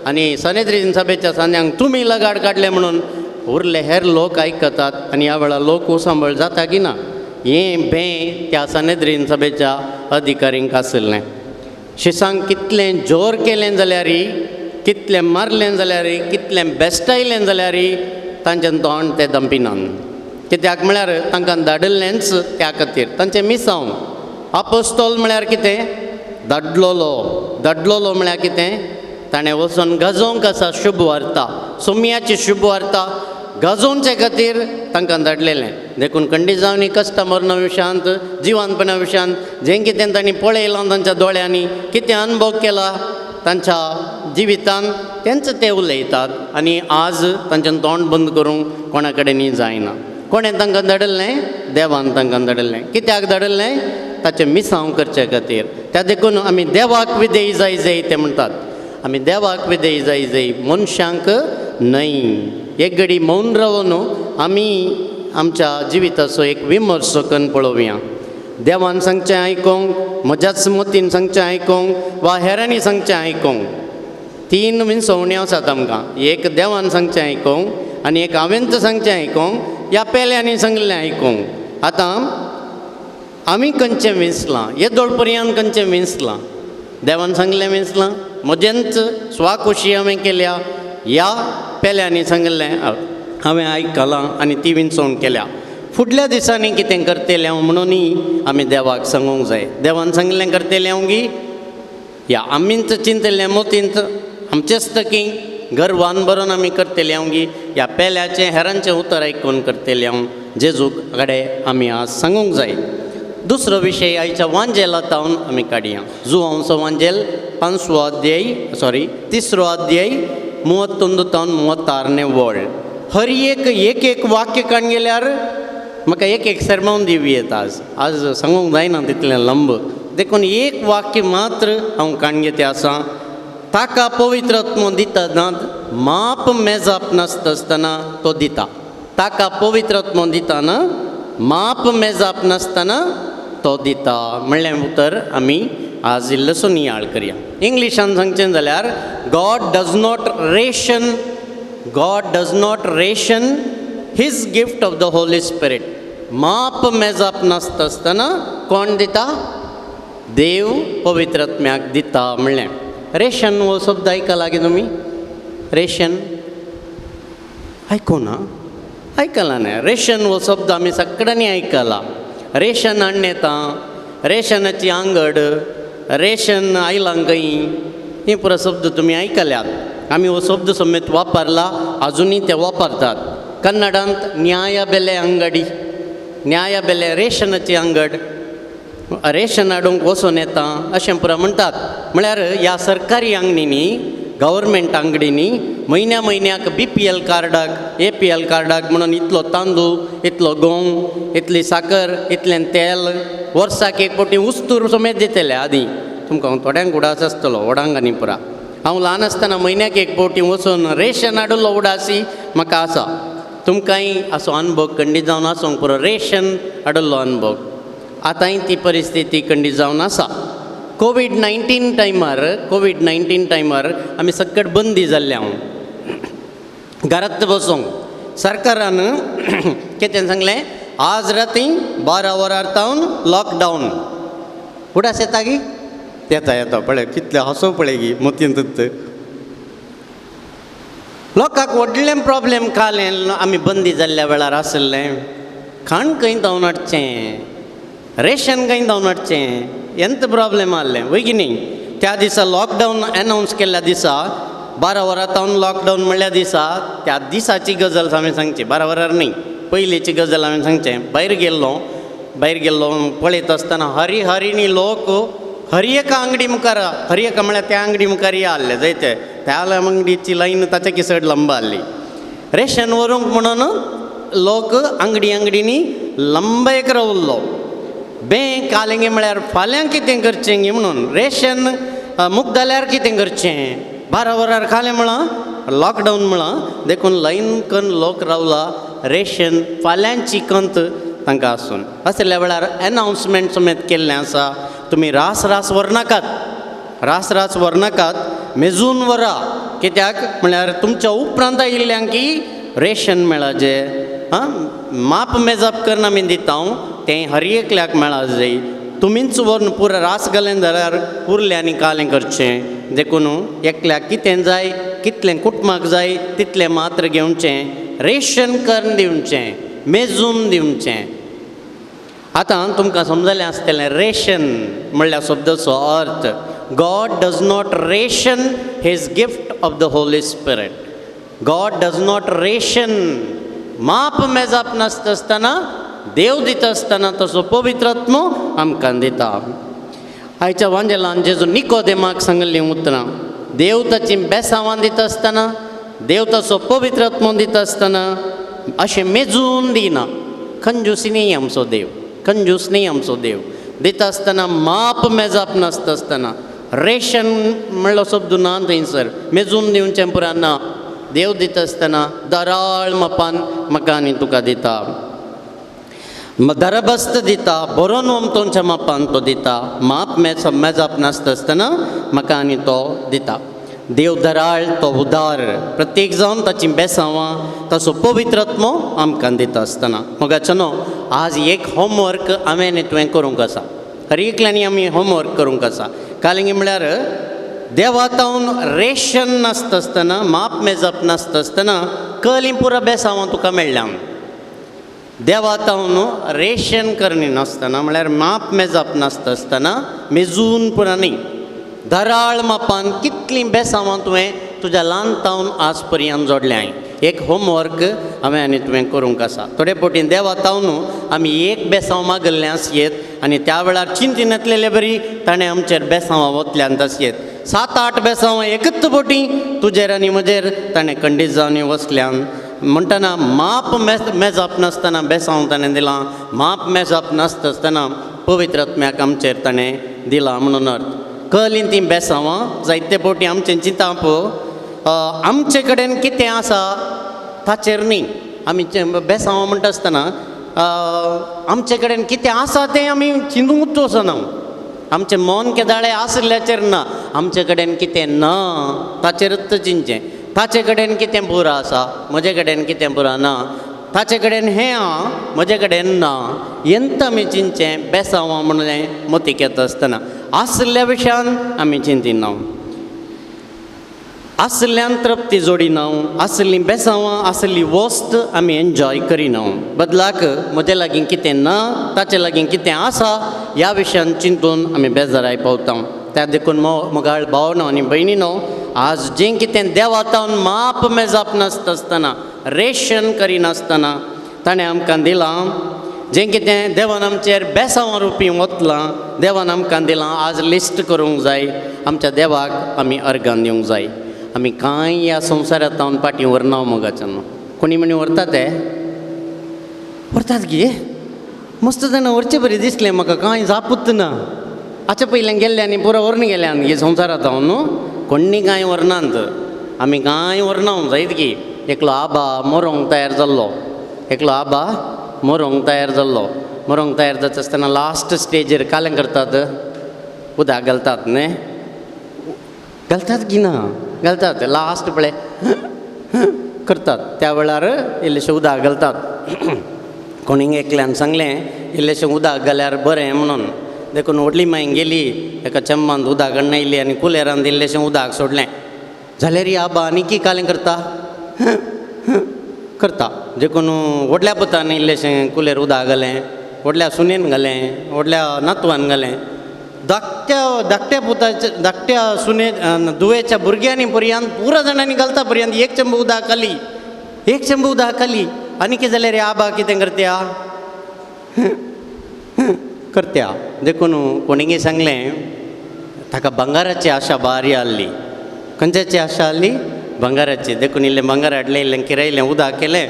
आनी सनेद्रीन सभेच्या सांद्यांक तुमी लगाड काडले म्हणून उरले हेर लोक आयकतात आनी ह्या वेळार लोक उसांबळ जाता की ना, हें भें त्या सनेद्रीन सभेच्या अधिकारींक आशिल्लें. शिसांक कितलें जोर केलें जाल्यार, कितलें मारलें जाल्यार, कितलें बेस्टायलें जाल्यार तांचें तोंड ते दंपिनान. कित्याक म्हळ्यार तांकां धाडिल्लेंच त्या खातीर तांचें मिसांव. आपोस्तोल म्हळ्यार कितें, धाडलोलो. धाडलोलो म्हळ्यार कितें, ताणें वचून गाजोवंक आसा शुभ वार्ता, सोम्याची शुभ वार्ता गाजोवचे खातीर तांकां धाडलेलें. देखून कंडिजांनी कश्टां मरणा विशयांत, जिवानपणा विशयांत जें कितें तांणी पळयलां तांच्या दोळ्यांनी, कितें अनुभव केला तांच्या जिवितान, तेंच ते उलयतात आनी आज तांचें तोंड बंद करूंक कोणा कडेन जायना. कोणें तांकां धाडिल्लें, देवान तांकां धाडिल्लें. कित्याक धाडिल्लें, ताचें मिसांव करचे खातीर. त्या देखून आमी देवाक विधेय जाय जाय ते म्हणटात, आमी देवाक विधेय जाय जाय, मनशांक न्हय. एक घडी मौन रावन आमी आमच्या जिविताचो एक विमर्सो करून पळोवया. देवान सांगचें आयकूंक, म्हज्याच मतीन सांगचें आयकूंक वा हेरांनी सांगचें आयकूंक, तीन विंसवण्यो आसात आमकां. एक देवान सांगचें आयकूंक आनी एक हांवेंच सांगचें आयकूंक ह्या पेल्यांनी सांगिल्लें आयकूंक. आतां आमी खंयचें विंचलां, येदोळ पर्यंत खंयचें विंचलां, देवान सांगलें विंचलां, म्हजेंच स्वाखुशी हांवें केल्या, ह्या पेल्यांनी सांगिल्लें हांवें आयकलां आनी ती विंचवण केल्या. फुडल्या दिसांनी कितें करतलें हांव म्हणूनय आमी देवाक सांगूंक जाय. देवान सांगिल्लें करतलें हांव गी, ह्या आमींच चिंतलें मोतींत आमचेच तकी गर्वान बरोवन आमी करतलें हांव गी, ह्या पेल्याचें हेरांचें उतर आयकून करतलें हांव. जेजूक कडेन आमी आज सांगूंक जाय. दुसरो विशय आयच्या वांजेला तावन आमी काडया. जुवांचो वांजेल 5वो अध्याय, सॉरी 3रो अध्याय 31 तावन 36 वळ. हर एक एक एक वाक्य काडून गेल्यार म्हाका एक एक सरमावन दिवं येता. आज आज सांगूंक जायना तितलें लंब, देखून एक वाक्य मात्र हांव काडून घेते आसा. ताका पवित्र आत्मो दिता ना, माप मेजाप नासता आसतना तो दिता. ताका पवित्र आत्मो दिताना माप मेजाप नासतना तो दिता म्हणलें उतर आमी आज इल्लोसो नियाळ करया. इंग्लिशान सांगचें जाल्यार God does not ration, God does not ration his gift of the Holy Spirit. माप मेजाप नासता आसतना कोण दिता, देव पवित्र आत्म्याक दिता म्हणलें. रेशन हो शब्द आयकला गे तुमी? रेशन आयकूं ना, आयकला न्हय. रेशन हो शब्द आमी सगळ्यांनी आयकला. रेशन हाडून येता, रेशनाची आंगड, रेशन आयलां खंय, हे पुरो शब्द तुमी आयकल्यात. आमी हो शब्द समेत वापरला, आजुनूय ते वापरतात. कन्नडांत न्याय बेले अंगडी, न्याय बेले रेशनाची अंगड, रेशन हाडूंक वचून येता अशें पुरो म्हणटात. म्हळ्यार ह्या सरकारी आंगणींनी, गव्हर्मेंट आंगडींनी म्हयन्या म्हयन्याक BPL कार्डाक, APL कार्डाक म्हणून इतलो तांदूळ, इतलो गंव, इतली साकर, इतलें तेल, वर्साक एक फावटी उस्तूर समेत दितले. आदीं तुमकां थोड्यांक उडास आसतलो, व्हडांक आनी पुरा. हांव ल्हान आसतना म्हयन्याक एक फावटी वचून रेशन हाडिल्लो उडासी म्हाका आसा. तुमकांय असो अनुभव खंडीत जावन आसूंक पुरो, रेशन हाडिल्लो अनुभव. आतांय ती परिस्थिती खंडीत जावन आसा. कोवीड-19 टायमार, कोवीड-19 टायमार आमी सकट बंदी जाल्ले. हांव घरांत बसूंक सरकारान कितें सांगलें, आज राती 12 वरार तावन लॉकडावन. उडास येता गी? येता येता, पळय कितले हांसो पळय गी मोतीन. लोकांक व्हडलें प्रॉब्लेम कालें आमी बंदी जाल्ल्या वेळार आशिल्लें खाण खंय धांवन हाडचें, रेशन खंय धांवन हाडचें, एंत प्रॉब्लेम आहलें वय की न्ही. त्या दिसा लॉकडावन एनावन्स केल्ल्या दिसा 12 वरां तावन लॉकडावन म्हणल्या दिसा त्या दिसाची गजाल हांवें सांगची, 12 वरार न्ही पयलींची गजाल हांवें सांगचें. भायर गेल्लो पळयत आसतना हरी हरीनी लोक हरी एका आंगडी मुखार, हरी एका म्हळ्यार त्या आंगडी मुखार या आहले जायते, त्या आंगडीची लायन ताच्या की चड लंब आहली. रेशन व्हरूंक म्हणून लोक आंगडी आंगडीनी लंब एक रावल्लो. बँक आलेंगे म्हळ्यार फाल्यां कितें करचें गे म्हणून, रेशन मुक जाल्यार कितें करचें, 12 वरार खालें म्हळां लॉकडावन म्हळां देखून लायन कन्न लोक रावला रेशन फाल्यांची कंत तांकां आसून. असल्या वेळार एनावन्समेंट समेत केल्लें आसा, तुमी रास रास व्हरनाकात, रास रास व्हरनाकात, मेजून व्हरा. कित्याक म्हळ्यार तुमच्या उपरांत आयिल्ल्यांक की रेशन मेळाजे, आं माप मेजप करून आमी दिता हांव तें हर एकल्याक मेळा जाय. तुमीच व्हरून पुरो रास घालें जाल्यार उरलें आनी कालें करचें. देखून एकल्याक कितें जाय, कितलें कुटुंबाक जाय तितलें मात्र घेवचें, रेशन करून दिवचें, मेजून दिवचें. आतां तुमकां समजलें आसतलें रेशन म्हणल्यार शब्दाचो अर्थ. God does not ration his gift of the Holy Spirit. God does not ration. माप मेजप नासता आसतना देव दिता आसतना तसो पवित्र आत्मो आमकां दिता. आयच्या वांजेलान जेजू निकोदेमाक सांगिल्लीं उतरां, देव ताची बेसांवां दिता आसतना, देव तसो पवित्र आत्मो दिता आसतना अशें मेजून दिना. कंजूस न्ही आमचो देव, कंजूस न्ही आमचो देव. दिता आसतना माप मेजप नासता आसतना, रेशन म्हणलो शब्द ना थंयसर, मेजून दिवचें पुरा ना. देव दिता आसतना दराळ मापान म्हाका आनी तुका दिता, दरबस्त दिता, बरोवन वमतोनच्या मापान तो दिता. माप मेजप नासता आसतना म्हाका आनी तो दिता. देव दराळ, तो उदार, प्रत्येक जावन ताची बेसांवां ताचो पवित्र आत्मो आमकां दिता आसतना. मोगाचो न्हू आज एक होमवर्क हांवें आनी तुवें करूंक आसा, हर एकल्यांनी आमी होमवर्क करूंक आसा. कालिंगी म्हळ्यार देवा तावन रेशन नासता आसतना, माप मेजप नासता आसतना कली पुरो बेसांवां तुका मेळ्ळ्या. देवा तावन रेशन करणी नासतना म्हळ्यार माप मेजप नासता आसतना, मेजून पुरा न्ही, दराळ मापान कितलीं बेसांवां तुवें तुज्या ल्हान तावन आज पर्यंत जोडलें. एक होमवर्क हांवें आनी तुवें करूंक आसा. थोडे फावटी देवा तावन आमी एक बेसांव मागल्लें आसयेत आनी त्या वेळार चिंतिनातलेले बरी ताणें आमचेर बेसांवां वतल्यान आसयेत. 7-8 बेसांवां एकच फावटी तुजेर आनी म्हजेर ताणें खंडीत जावन वसल्यान. म्हणटना माप मेजप नासतना बेसांव ताणें दिलां, माप मेजप नासता आसतना पवित्र आत्म्याक आमचेर ताणें दिलां म्हणून अर्थ. कळ्ळीं तीं बेसांवां जायते फावटी आमचें चिंताप आमचे कडेन कितें आसा ताचेर न्ही. आमी बेसांवां म्हणटा आसतना आमचे कडेन कितें आसा तें आमी चिंतूंकच वचना. आमचें मन केदाळे आशिल्ल्याचेर ना, आमचे कडेन कितें ना ताचेरच चिंतचें. ताचे कडेन कितें पुरो आसा, म्हजे कडेन कितें पुरो ना, ताचे कडेन हें आहा म्हजे कडेन ना, येंत आमी चिंतचें बेसांवां म्हणलें मतीक येता आसतना. आशिल्ल्या विशयान आमी चिंतिना, आशिल्ल्यान तृप्ती जोडिना, आशिल्लीं बेसांवां आशिल्ली वस्त आमी एन्जॉय करिना. बदलाक म्हजे लागीं कितें ना ताचे लागीं कितें आसा ह्या विशयान चिंतून आमी बेजाराय पावता. त्या देखून मोगाळ भावनो आनी भयणीनो, आज जें कितें देवा तावन माप मेजप नासता आसतना, रेशन करिनासतना ताणें आमकां दिलां, जें कितें देवान आमचेर बेसांवां रुपी वतलां देवान आमकां दिलां, आज लिस्ट करूंक जाय. आमच्या देवाक आमी अर्गान दिवंक जाय. आमी कांय ह्या संवसारांत तावन फाटीं व्हरना मोगाच्यान. कोणी म्हणी व्हरता ते व्हरतात गे, मस्त जाणां व्हरचे बरें दिसलें म्हाका, कांय जापूच ना. आच्या पयल्यान गेल्ले आनी पुरो व्हरून गेल्यान गे संवसारांत हांव न्हू, कोण्णी कांय व्हरनात, आमी कांय व्हरना जायत की. एकलो आबा मरोंक तयार जाल्लो, एकलो आबा मरोंक तयार जाल्लो. मरोंक तयार जाता आसतना लास्ट स्टेजीर कालें करतात, उदक घालतात न्ही, घालतात की ना घालतात, लास्ट पळय करतात त्या वेळार इल्लेशें उदक घालतात. कोणीक एकल्यान सांगलें इल्लेशें उदक घाल्यार बरें म्हणून, देखून व्हडली माय गेली एका चेंबांत उदक हाडून आयली आनी कुलेरान इल्लेशें उदक सोडलें. जाल्यार ही आबा आनी की कालें करता, करता. देखून व्हडल्या पुतान इल्लेशें कुलेर उदक घालें, व्हडल्या सुनेन घालें, व्हडल्या नातवान घालें, धाकट्या धाकट्या पुताच्या धाकट्या सुने दुवेच्या भुरग्यांनी पर्यंत पुरा जाणांनी घालता पर्यंत एक चेंबू उदक खाली, एक चेंबू उदक खाली. आनी कितें जाल्यार आबा कितें करत्या करत्या. देखून कोणीगे सांगलें ताका भांगाराची आशा बारी आहली. खंयच्याची आशा आहली? भांगाराची. देखून इल्लें भांगार हाडलें, इल्लें किरयलें, उदक केलें,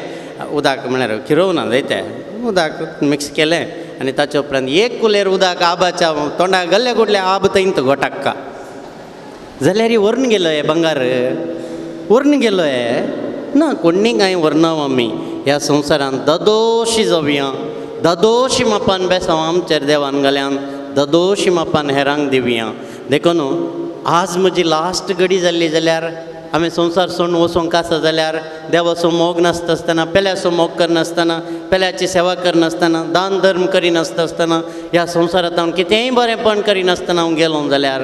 उदक म्हळ्यार किरोवना जायतें उदक मिक्स केलें आनी ताचे उपरांत एक कुलेर उदक आबाच्या तोंडाक गल्ले गुडले आब थंयत गोटाक्का जाल्यार व्हरून गेलो हे भांगार, व्हरून गेलो हे ना. कोण्णी कांय व्हरना आमी ह्या संवसारांत. ददोशी जावया, ददोशी मापान बेसांव आमचेर देवान घाल्यान, ददोशी मापान हेरांक दिवया. देखून आज म्हजी लास्ट घडी जाल्ली जाल्यार आमी संवसार सोडून वचोंक आसा जाल्यार देवाचो मोग नासता आसतना, पेल्याचो मोग करनासतना, पेल्याची सेवा करनासतना, दान धर्म करिनासता आसतना, ह्या संवसारांत हांव कितेंय बरेंपण करिनासतना हांव गेलो जाल्यार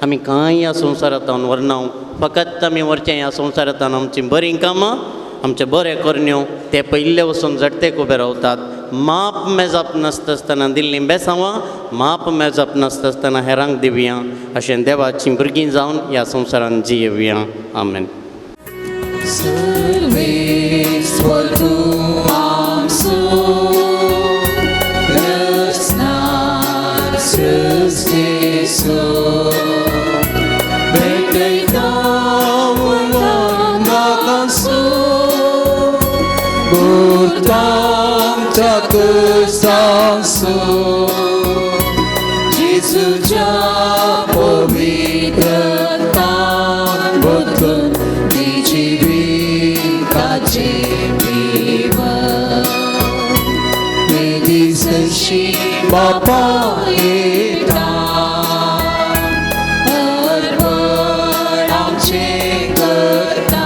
आमी कांय ह्या संवसारांत व्हरना. फकत आमी व्हरचें ह्या संवसारांत आमचीं बरीं कामां, आमचे बरे करण्यो, ते पयले वचून झडतेक उबे रावतात. माप मेजप नासता आसतना दिल्लीं बेसांवां माप मेजप नासता आसतना हेरांक दिवया. अशें देवाचीं भुरगीं जावन ह्या संवसारांत जियेवया. आमेन. बापा येता अर्पण आमचें करता,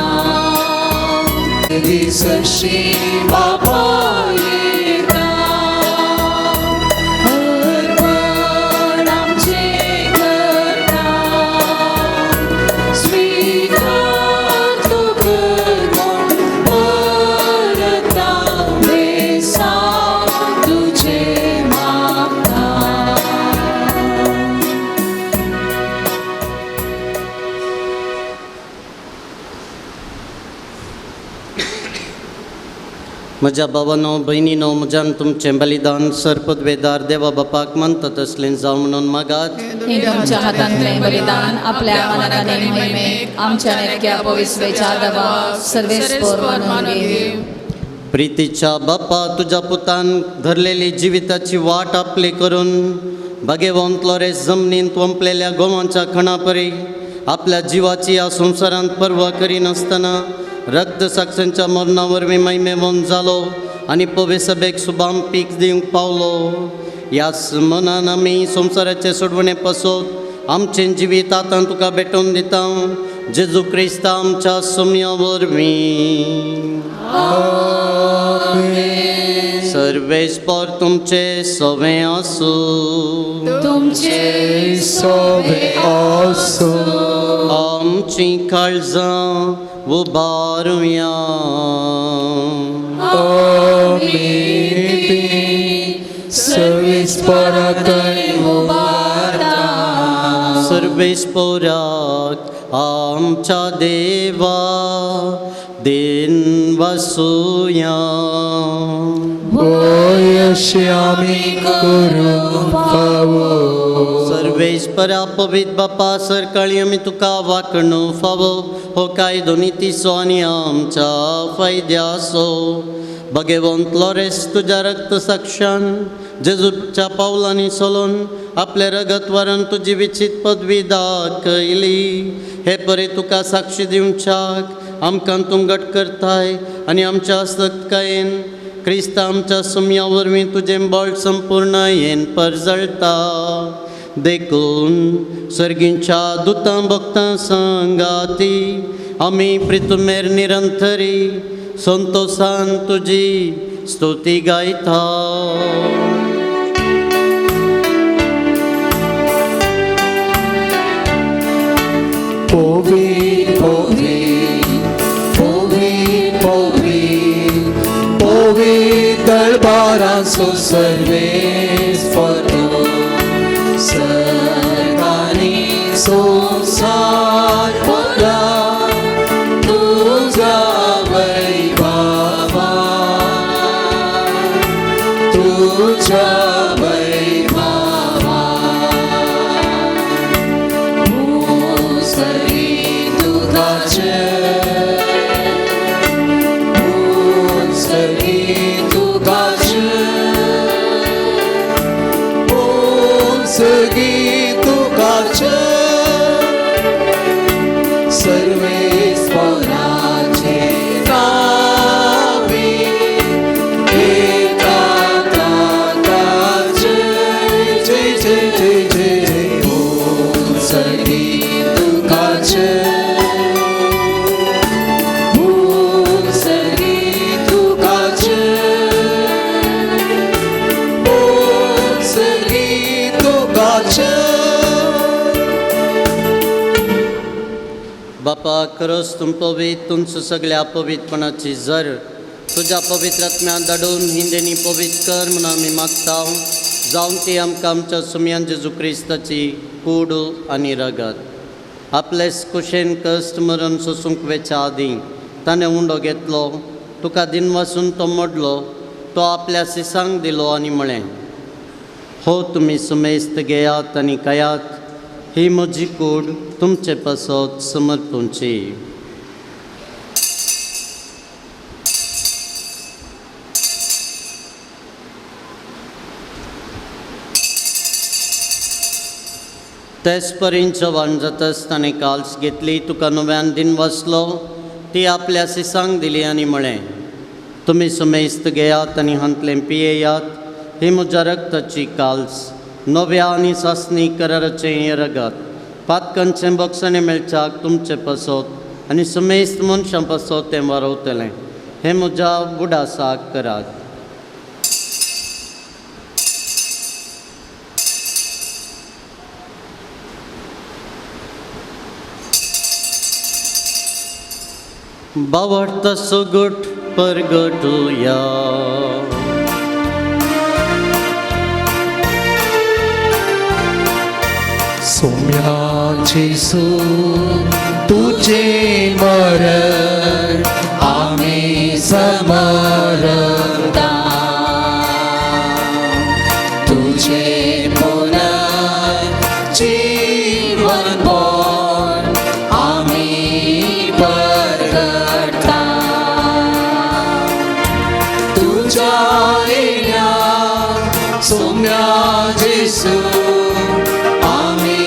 दिसशी बापा येता अर्पण आमचें करता, स्वीकार तूं कर परता बेसांव तुजें. म्हज्या भावानो भयणीनो म्हज्यान तुमचें बलिदान सरपदवेदार देवा बापाक मानता तसलें जावं म्हणून मागात. तुमच्या हातांतलें बलिदान आपल्या मनात आनी महिमेक आमच्या नेटक्या पवित्रेच्या देवा सर्वेस्पोर मानून घेवं. प्रितीच्या बापा, तुज्या पुतान धरलेली जिविताची वाट आपली करून बागेवंत लोरेस जमनींत वंपलेल्या गोवांच्या खणापरी आपल्या जिवाची ह्या संवसारांत पर्वा करिनासतना रक्त साक्षांच्या मरणा वरवीं महिमेवंत जालो आनी पवे सभेक सुबाम पीक दिवंक पावलो. ह्याच मनान आमी संवसाराचे सोडवणे पासत आमचें जिवीत आतां तुका भेटोवन दिता, जेजू क्रिस्ता आमच्या सोम्या वरवीं. सर्वेस्पर तुमचे सवें आसूं, तुमचे सवें आसूं. आमचीं काळजां उबारुया, सर्वेस्पराक आमच्या देवा then वसुया. आमी करूंक फावो. सर्वेस्परा पवित्र बापा, सरकाळी आमी तुका वाकणू फावो हो कायदो नितीचो आनी आमच्या फायद्याचो. भगवंत लोरेस तुज्या रक्त साक्षान जेजूच्या पावलांनी चलोवन आपले रगत वारून तुजी विचीत पदवी दाखयली. हे परे तुका साक्षी दिवच्याक आमकां तूं घट करताय आनी आमच्या आसक्तकायेन क्रिस्त आमच्या सुम्या वरवीं तुजें बळ संपूर्ण येन परजळटा. देखून सर्गींच्या दुतां भक्तां सांगाती आमी प्रितुमेर निरंतरी संतोषान तुजी स्तुती गायता. पवित्र पवित्र पोरांचो सर्वेस्पर तूं सर्गांनी संवसार भरला तुज्या वैभवान तुज्या वैभवान मुसरी तुकाचे मुसरी तुकाचे मुसरी तुकाचे सर्वेस्पराचे नावे एका ताताचे जय जय जय जय ओम सगी तुकाचे ओम सगी तुकाचे ओम सगी तुकाचे. बापा खरोच तूं पवित्र, तुमचो सगळ्या पवित्रपणाची जर तुज्या पवित्र आत्म्यान धाडून हिंदेनी पवित्र कर म्हूण आमी मागता. जावन ती आमकां आमच्या सुमयान जेजू क्रिस्ताची कूड आनी रगत. आपले कुशेन कश्ट मरण सोसूंक वेच्या आदीं ताणें उंडो घेतलो, तुका दिनवासून तो मोडलो, तो आपल्या सिसांक दिलो आनी म्हळें, हो तुमी सुमेस्त घेयात आनी खायात, ही म्हजी कूड तुमचे पासत समर्पूंची. तेच परीन चव्हाण जातच ताणें काल्स घेतली, तुका नव्यान दिन वाचलो, ती आपल्या सिसांक दिली आनी म्हळें, तुमी सुमेस्त घेयात आनी हांतलें पियेयात, ही म्हज्या रक्ताची काल्स, नव्या आनी सासणी कराराचें हें रगत, पातकांचें बक्षणें मेळच्याक तुमचे पासत आनी सुमेस्त मनशां पासत तें वारवतलें. हें म्हज्या उडासाक करात. बावडता सुगट परगटुया. सोम्या जेसू तुझे मरण आम्ही समरता, तुझे पुनर्जीवन पण आम्ही परगटता. तुझ्या येण्या सोम्या जेसू आम्ही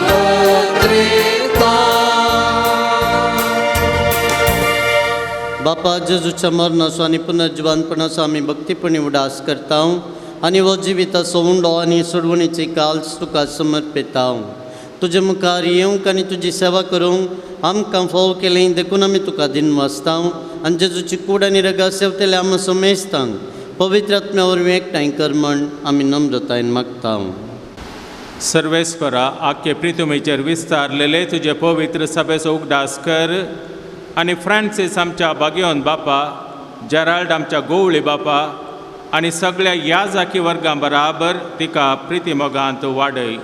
पत्रेता. बापा जेजूच्या मरणाचो आनी पुनर्जिवनपणाचो आमी भक्तीपणी उडास करता आनी हो जिविताचो उंडो आनी सोडवणीची काल्स तुका समर्पिता. तुजे मुखार येवंक आनी तुजी सेवा करूंक आमकां फावो केलें देखून आमी तुका दिनवासता आनी जेजूची कूड आनी रगा सेवतले आमी समेस्तांक पवित्र आत्म्या वरवीं एकठांय कर म्हण आमी नम्रतायेन मागता. सर्वेस्परा आख्खे प्रितुमेचेर विस्तारलेले तुजे पवित्र सभेचो उगडास कर आनी फ्रांसीस आमच्या बागेवन बापा, जेराल्ड आमच्या गोवळी बापा आनी सगळ्या ह्या जाकी वर्गां बराबर तिका प्रितीमोगांत वाडय.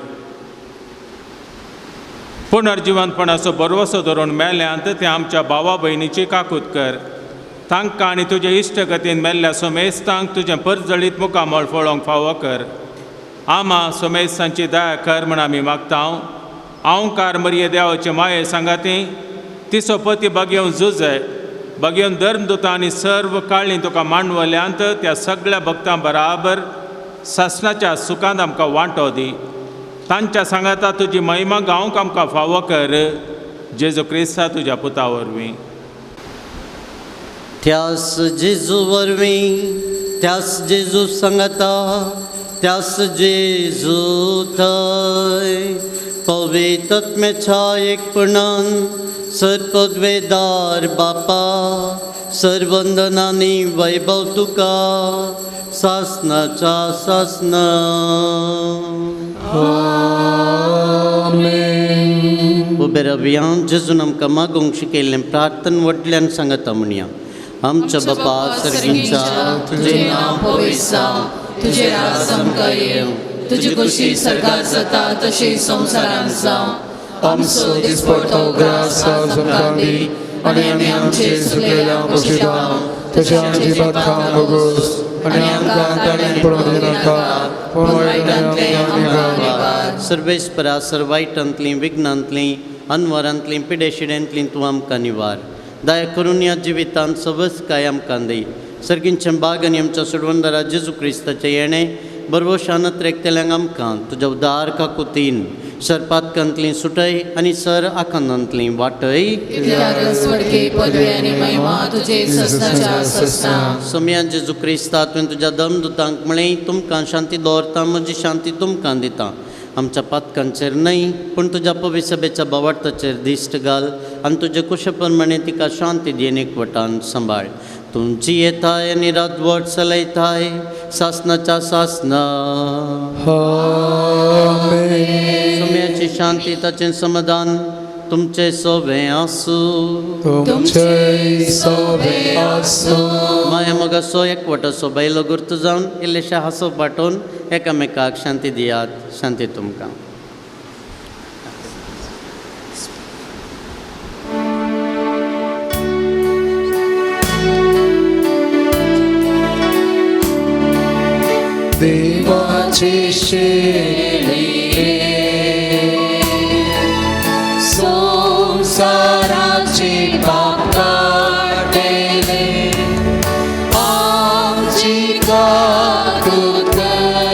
पुनर्जिवनपणाचो भरवसो धरून मेल्यांत ते आमच्या भावा भयणीची काकूत कर. तांकां आनी तुजे इश्टगतीन मेल्ल्या सोमेस्तांक तुजें परजळीत मुखामळ फळोवंक फावो कर. आमा सोमेस्तांची दया कर म्हण आमी मागता. हांवकार मरिये देवाचे माये सांगाती तिचो पती बागेवन झुजय बागेवन धर्मदुता आनी सर्व काळी तुका मांडवल्यांत त्या सगळ्या भक्तां बराबर सासणाच्या सुखांत आमकां वांटो दी. तांच्या सांगाता तुजी महिमा गावंक आमकां फावो कर. जेजू क्रिस्ता तुज्या पुता वरवीं. त्यास जेजू वरवीं, त्यास जेजू सांगाता, त्यास जेजू थंय पवित्र आत्म्याच्या एकपणान सर्पद्वेदार बापा सर्वंदनानी वैभव तुका सासनाच्या सासना. आमेन. उबे रावया. जेजून आमकां मागूंक शिकयल्लें प्रार्थन व्हडल्यान सांगता म्हणया. आमच्या बापा सर्गींच्या तुझे नाव पवित्र जावं, तुझे राज आमकां येवं, तुजी खुशी सरकार जाता तशी संवसारांत जावं. आमचो दिसपडतो ग्रास आज आमकां दी आनी आमी आमचे चुकलेल्या बक्षिता तशें आमची पातकां भोगोस आनी आमकां ताणें पडूंक दिनाका पूण वायटांतलें आमकां निवार. सर्वेस्परा सर वायटांतलीं विघ्नांतलीं अनवरांतलीं पिडेशिड्यांतलीं तूं आमकां निवार. दया करून ह्या जिवितांत सवस काय आमकां दी. सर्गींचें बाग आनी आमच्या सोडवणदारा जेजू क्रिस्ताचें येणें बरवशान त्रेकतेल्यांक आमकां तुज्या उदार काकुतीन सर पातकांतलीं सुटय आनी सर आकांतांतलीं वाटय. पदवी आनी महिमा तुजे सस्नाच्या सस्ना. सोमया जेजू क्रिस्ता तुवें तुज्या दमदुतांक म्हळें तुमकां शांती दवरता म्हजी शांती तुमकां दिता. आमच्या पातकांचेर न्हय पूण तुज्या पविसभेच्या बावार्थाचेर दिश्ट घाल आनी तुजे कुशे प्रमाणे तिका शांती दी आनी एकवटान सांबाळ. तुमची येताय आनी राजवट चलयताय सासनाच्या सासना. आमेन. सोम्याची शांती ताचें समाधान तुमचें सोबें आसूं. तुमचे सोबे आसूं. माया मोगाचो एकवटाचो बायलो गुर्त जावन इल्लेशे हांसो पाठोवन एकामेकाक शांती दियात. शांती तुमकां. देवाची शेळी संसाराची पाप काडटेले आमची काकूत कर,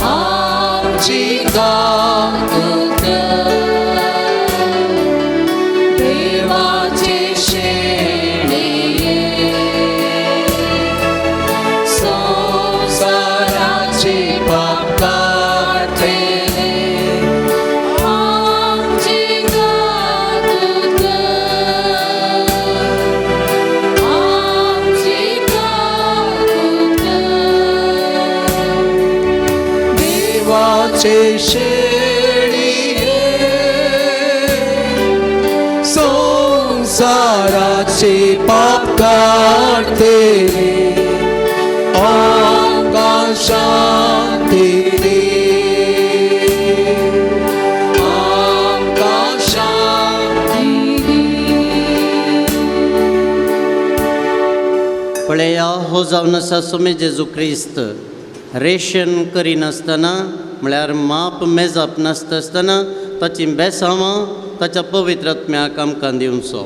आमची काकूत कर. देवाची शेळी संसाराची पाप काडटेले आमची काकूत कर, आमची काकूत कर. देवाचे शेळी संसाराचे पाप काडटेले आमकां शांती दी, आमकां शांती दी. पळया हो जावन आसा सोमे जेजू क्रिस्त रेशन करिनासतना म्हळ्यार माप मेजप नासता आसतना ताचीं बेसांवां ताच्या पवित्र आत्म्याक आमकां दिवचो.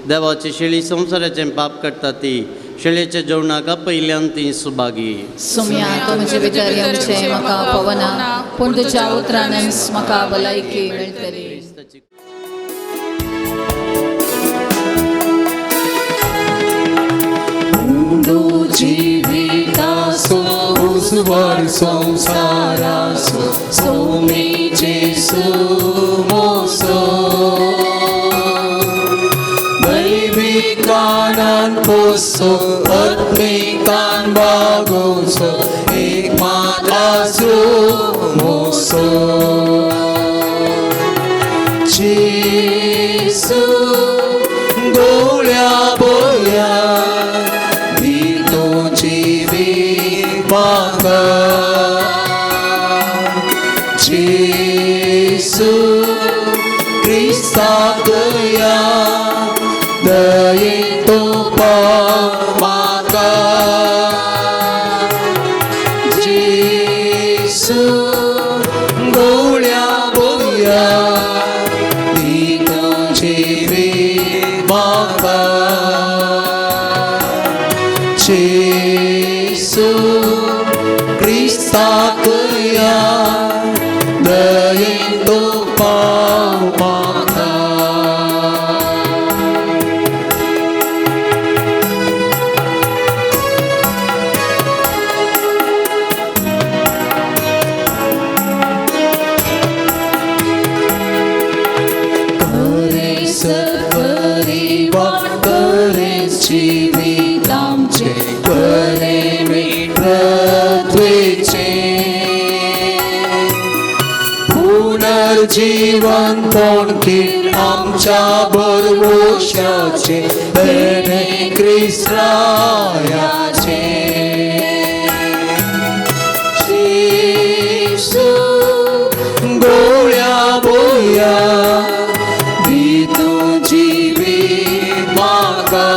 देवाची शेळी संवसाराचें पाप काडटा ती शेळयेच्या जेवणाक पयल्यान ती सुभागी. सोम्या तुमचे भितर येवचें म्हाका पवना पूण तुज्या उतरानच म्हाका भलायकी मेळटली. क्रिस्ताची जिवितासो उजवाड संसारासो सोमी जेसू मोसो दैविकानान पोसो आत्मिकान बागोसो एक मात्रासो मोसो. जेसू गोळ्या बोल्या दितो जिवीत म्हाका. जेसू क्रिस्ता दया दयेन तूं पाव म्हाका. जेसू गोळ्या बोल्या दितो जिवीत म्हाका. जेसू क्रिस्ता दया दयेन तूं पाव म्हाका. करे सत्परिवार करे जिवीत आमचें करे मित्रत्वेचें पुनर्जीवन कोण आमच्या भरवशाचे देणे क्रिस्ताचे. जेसू गोळ्या बोया दी तूं जिवीत म्हाका.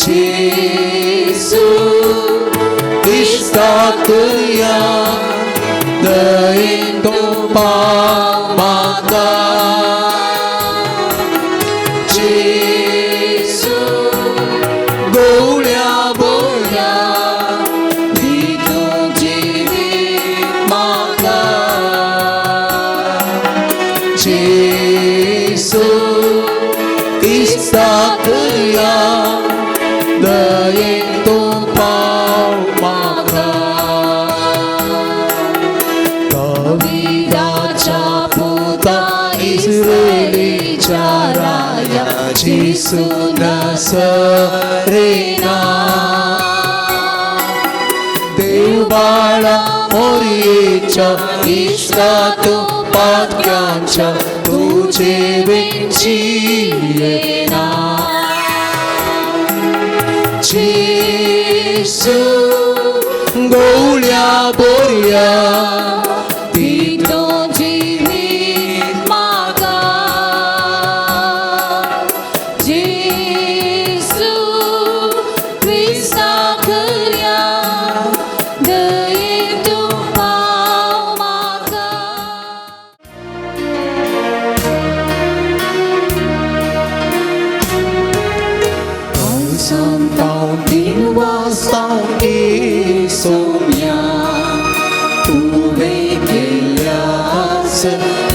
जेसू इश्टाक करया दयेन तूं पाव म्हाका. जेसू गोळ्या बोया दी तूं जिवीत म्हाका. जेसू इश्टाक करया दयेन तूं पाव म्हाका. दाविदाच्या पुता इस्रायेलीच्या राया जेसू नासरेना. देव बाळा मोरयेच्या इश्टा तूं पातक्यांच्या तुजे विंची येना. जेसू गोळ्या बोरया दी तूं जिवीत म्हाका. जेसू क्रिस्ता करया दयेन तूं पाव म्हाका. सोम्या तुवें केल्यास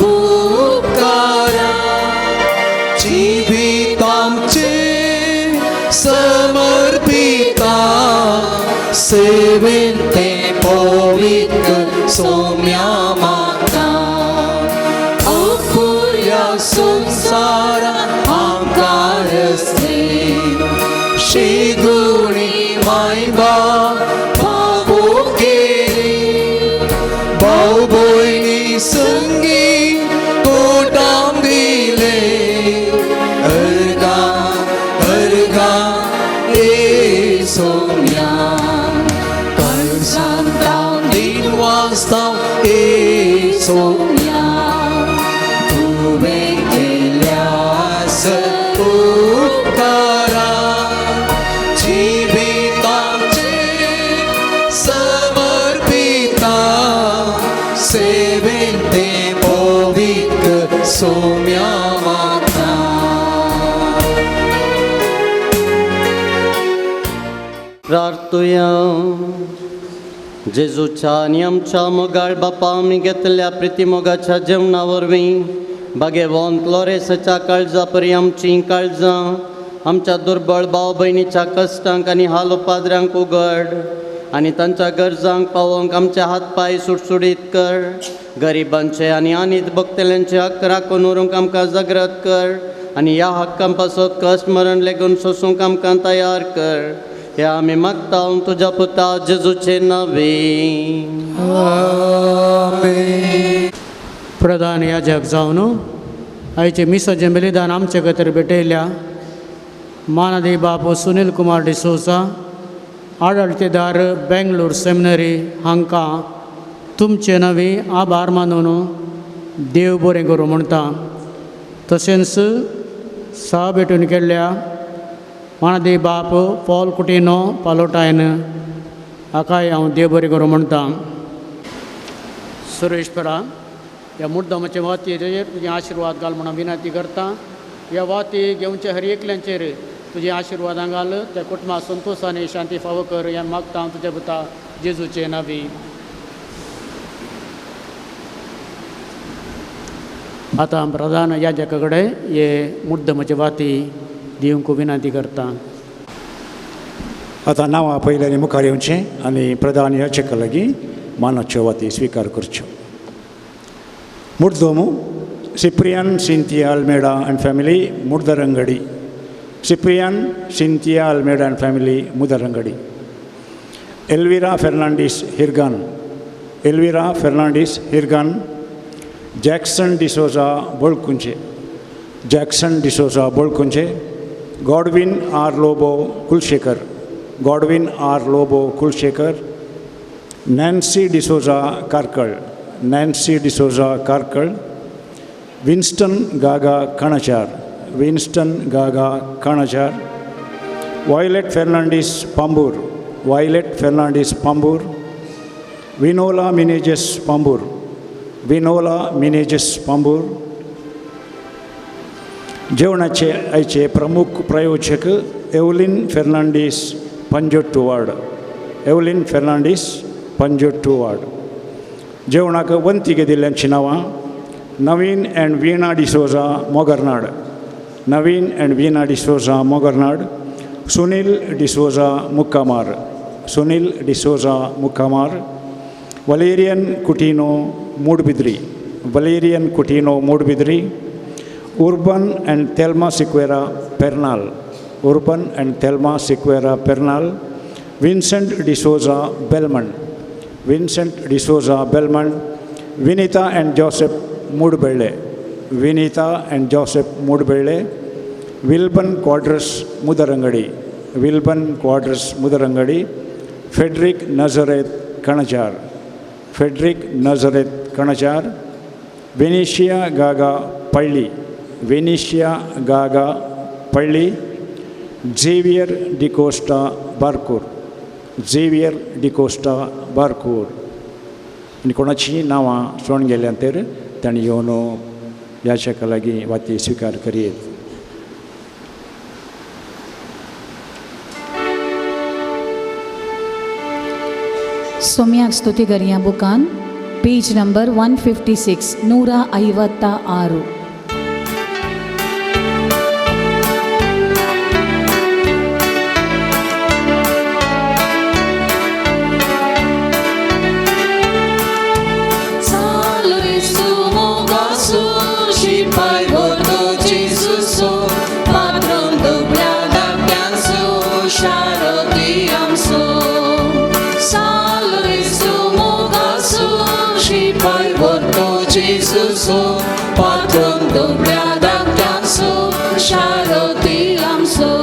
उपकारा जिवीत आमचें समर्पिता सेवेन तें पवित्र सोम्या मागता. अपुर्या संवसारा आमकां रस्ते शिगुणी मायबाप फावो केली भाव भयणी संगी कोटाम दिले अर्गा अर्गा ए सोम्या काळजांताव दिन वाजताव ए सोम्या तुवें केल्यास उपकारा जिविताचें समर्पिता सेवेन तें पवित्र सोम्या मागता. प्रार्थुया. जेजूच्या आनी आमच्या मोगाळ बापा आमी घेतल्या प्रितीमोगाच्या जेवणा वरवीं भागेवंत लोरेसाच्या काळजा परी आमचीं काळजां आमच्या दुर्बळ भाव भयणीच्या कश्टांक आनी हाल उपाद्र्यांक उगड आनी तांच्या गरजांक पावोवंक आमचे हात पांय सुटसुटीत कर. गरिबांचे आनी आनीत भोगतल्यांचे हक्क राखून उरूंक आमकां जागृत कर आनी ह्या हक्कां पासत कश्ट मरण लेगून सोसूंक आमकां तयार कर. ह्या आमी मागता तुज्या पुता जेजूचे नांवे. आमेन. प्रधान याजक जावन आयचे मिसाचें बलिदान आमचे खातीर भेटयल्या मानादी बापू सुनील कुमार डिसोजा आडळतेदार बेंगलोर सेमिनरी हांकां तुमचे नवी आभार मानून देव बरें करूं म्हणटा. तशेंच सा भेटून केल्ल्या मानादी बाप पॉल कुटिनो पालोटायन हाकाय हांव देव बरें करूं म्हणटा. सुरेशपरा ह्या मुद्दमाचे वातीचेर तुजे आशिर्वाद घाल म्हणून विनंती करता. ह्या वाती घेवच्या हर एकल्यांचेर तुजे आशिर्वादां घाल त्या कुटुंबा संतोश आनी शांती फावो कर ह्या मागता हांव तुज्या पुता जेजूचे नांवी. आतां प्रधान याजका कडेन हे मुद्दमाचे वाती दिवंक विनंती करता. आतां नांवां पयल्यांनी मुखार येवचें आनी प्रधान याचका लागीं मानाच्यो वाती स्विकार करच्यो. मुर्दोमु Cyprian Cynthia Almeida and family Mudarangadi. Cyprian Cynthia Almeida and family Mudarangadi. Elvira Fernandes Hirgan. Elvira Fernandes Hirgan. Jackson D'Souza Bolkunche, Jackson D'Souza Bolkunche, Godwin R Lobo Kulshekar, Godwin R Lobo Kulshekar, Nancy D'Souza Karkal, Nancy D'Souza Karkal, Winston Gaga Kanajar, Winston Gaga Kanajar, Violet Fernandes Pambur, Violet Fernandes Pambur, Vinola Menezes Pambur, Vinola Menezes Pambur. जेवणाचे आयचे प्रमुख प्रायोजक Evelyn Fernandes Panjottu ward, Evelyn Fernandes Panjottu ward. जेवणाक वंतीगे दिल्ल्यांची नांवां Naveen and Veena D'Souza Mogarnad, Naveen and Veena D'Souza Mogarnad, Sunil D'Souza Mukkamar, Sunil D'Souza Mukkamar, Valerian Coutinho Moodbidri, Valerian Coutinho Moodbidri, Urban and Thelma Sequeira Pernal, Urban and Thelma Sequeira Pernal, Vincent D'Souza Belmond, Vincent D'Souza Belmond, Vinita and Joseph Moodbelle, Vinita and Joseph Moodbelle, Wilban Quadras Mudarangadi, Wilban Quadras Mudarangadi, Frederick Nazareth Kanajar, Frederick Nazareth Kanajar, Venetia Gaga Palli, Venetia Gaga Palli, Xavier D'Costa Barkur, Xavier D'Costa Barkur. आनी कोणाचीं नांवां सोडून गेल्यान तर तांणी येवन याचका लागीं वाती स्विकार करयेत. सोम्याक ಸ್ತುತಿ ಗರಿಯ ಬುಕಾನ್ ಪೇಜ್ ನಂಬರ್ 156 156. Patron दुबळ्या धाकट्यांचो शारोती आमचो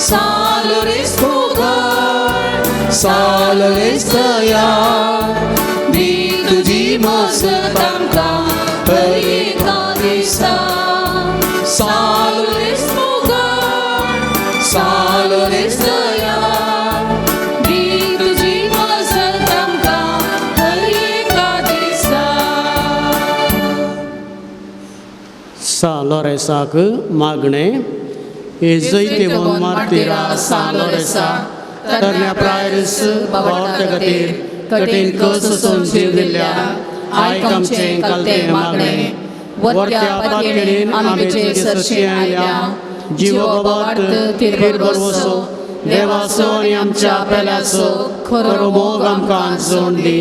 सालोरेस फुगड सालोरेस दया दी तुजी मजत आमकां हर एका दिसा सालोरेस फुगड सालोरेस दया दी तुजी मजत आमकां हर एका दिसा. सा लोरेसाक मागणें जैतिवंत मार्तिरा सा लोरेसा तरण्या प्रायरीस बावडते खातीर कठीण कस सोसून जीव दिल्ल्या आयक आमचें कलतें मागणें वरत्या पातयेन आमचे सरशी आयल्या जिवो बाबार्थ तीर भरवसो देवाचो आनी आमच्या पेल्याचो खरो मोग आमकां जोड दी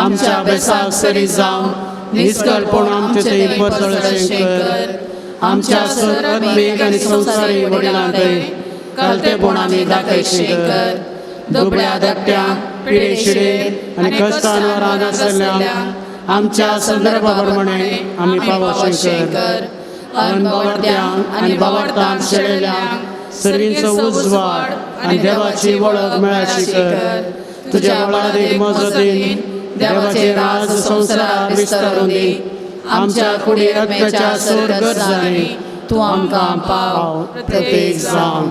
आमच्या बेसाक सरी जावं निस्कळपण आमचे थंय परजळशें कर आमच्या सर आत्मीक आनी संवसारी वडिलांकय कलतेपण आमी दाखयशें कर दुबळ्या धाकट्यांक पिडे शिडे आनी कश्टान वरान आसलेल्यांक आमच्या संदर्भा प्रमाणे आमी पावोशें कर अनबावडत्यांक आनी बावडतांक शेळेल्यांक सर्वींचो उजवाड आनी देवाची वळख मेळाशी कर तुज्या वळादीक मजतीन देवाचे राज संवसारार विस्तारून दी आमच्या कुडी आत्म्याच्या सोर गरजांनी तूं आमकां पाव प्रत्येक जावन.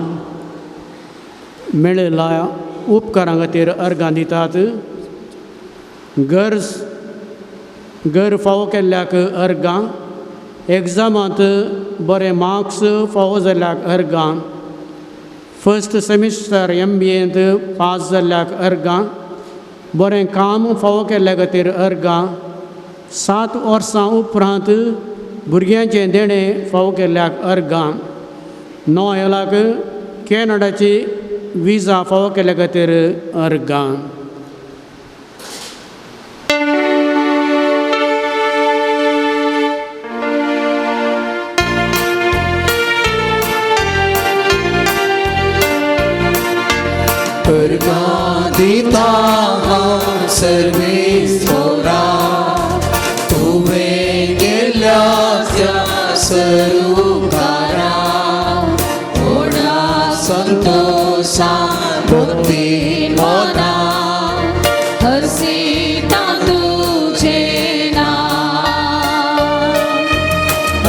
मेळिल्ल्या उपकारां खातीर अर्गां दितात. गरज घर फावो केल्ल्याक अर्गां, एग्जामांत बरे मार्क्स फावो जाल्ल्याक अर्गां, फर्स्ट सेमिस्टर MBAंत पास जाल्ल्याक अर्गां, बरें काम फावो केल्ल्या खातीर अर्गां, 7 वर्सां उपरांत भुरग्यांचें देणें फावो केल्ल्याक अर्गां, 9 कॅनडाची विजा फावो केल्ल्या खातीर अर्गां. अर्गां दिता हांव सर्वेस्पोरा तुवें सरुकारा व्हडा संतोषान भक्तीन मना हर्षिता तुजें नांव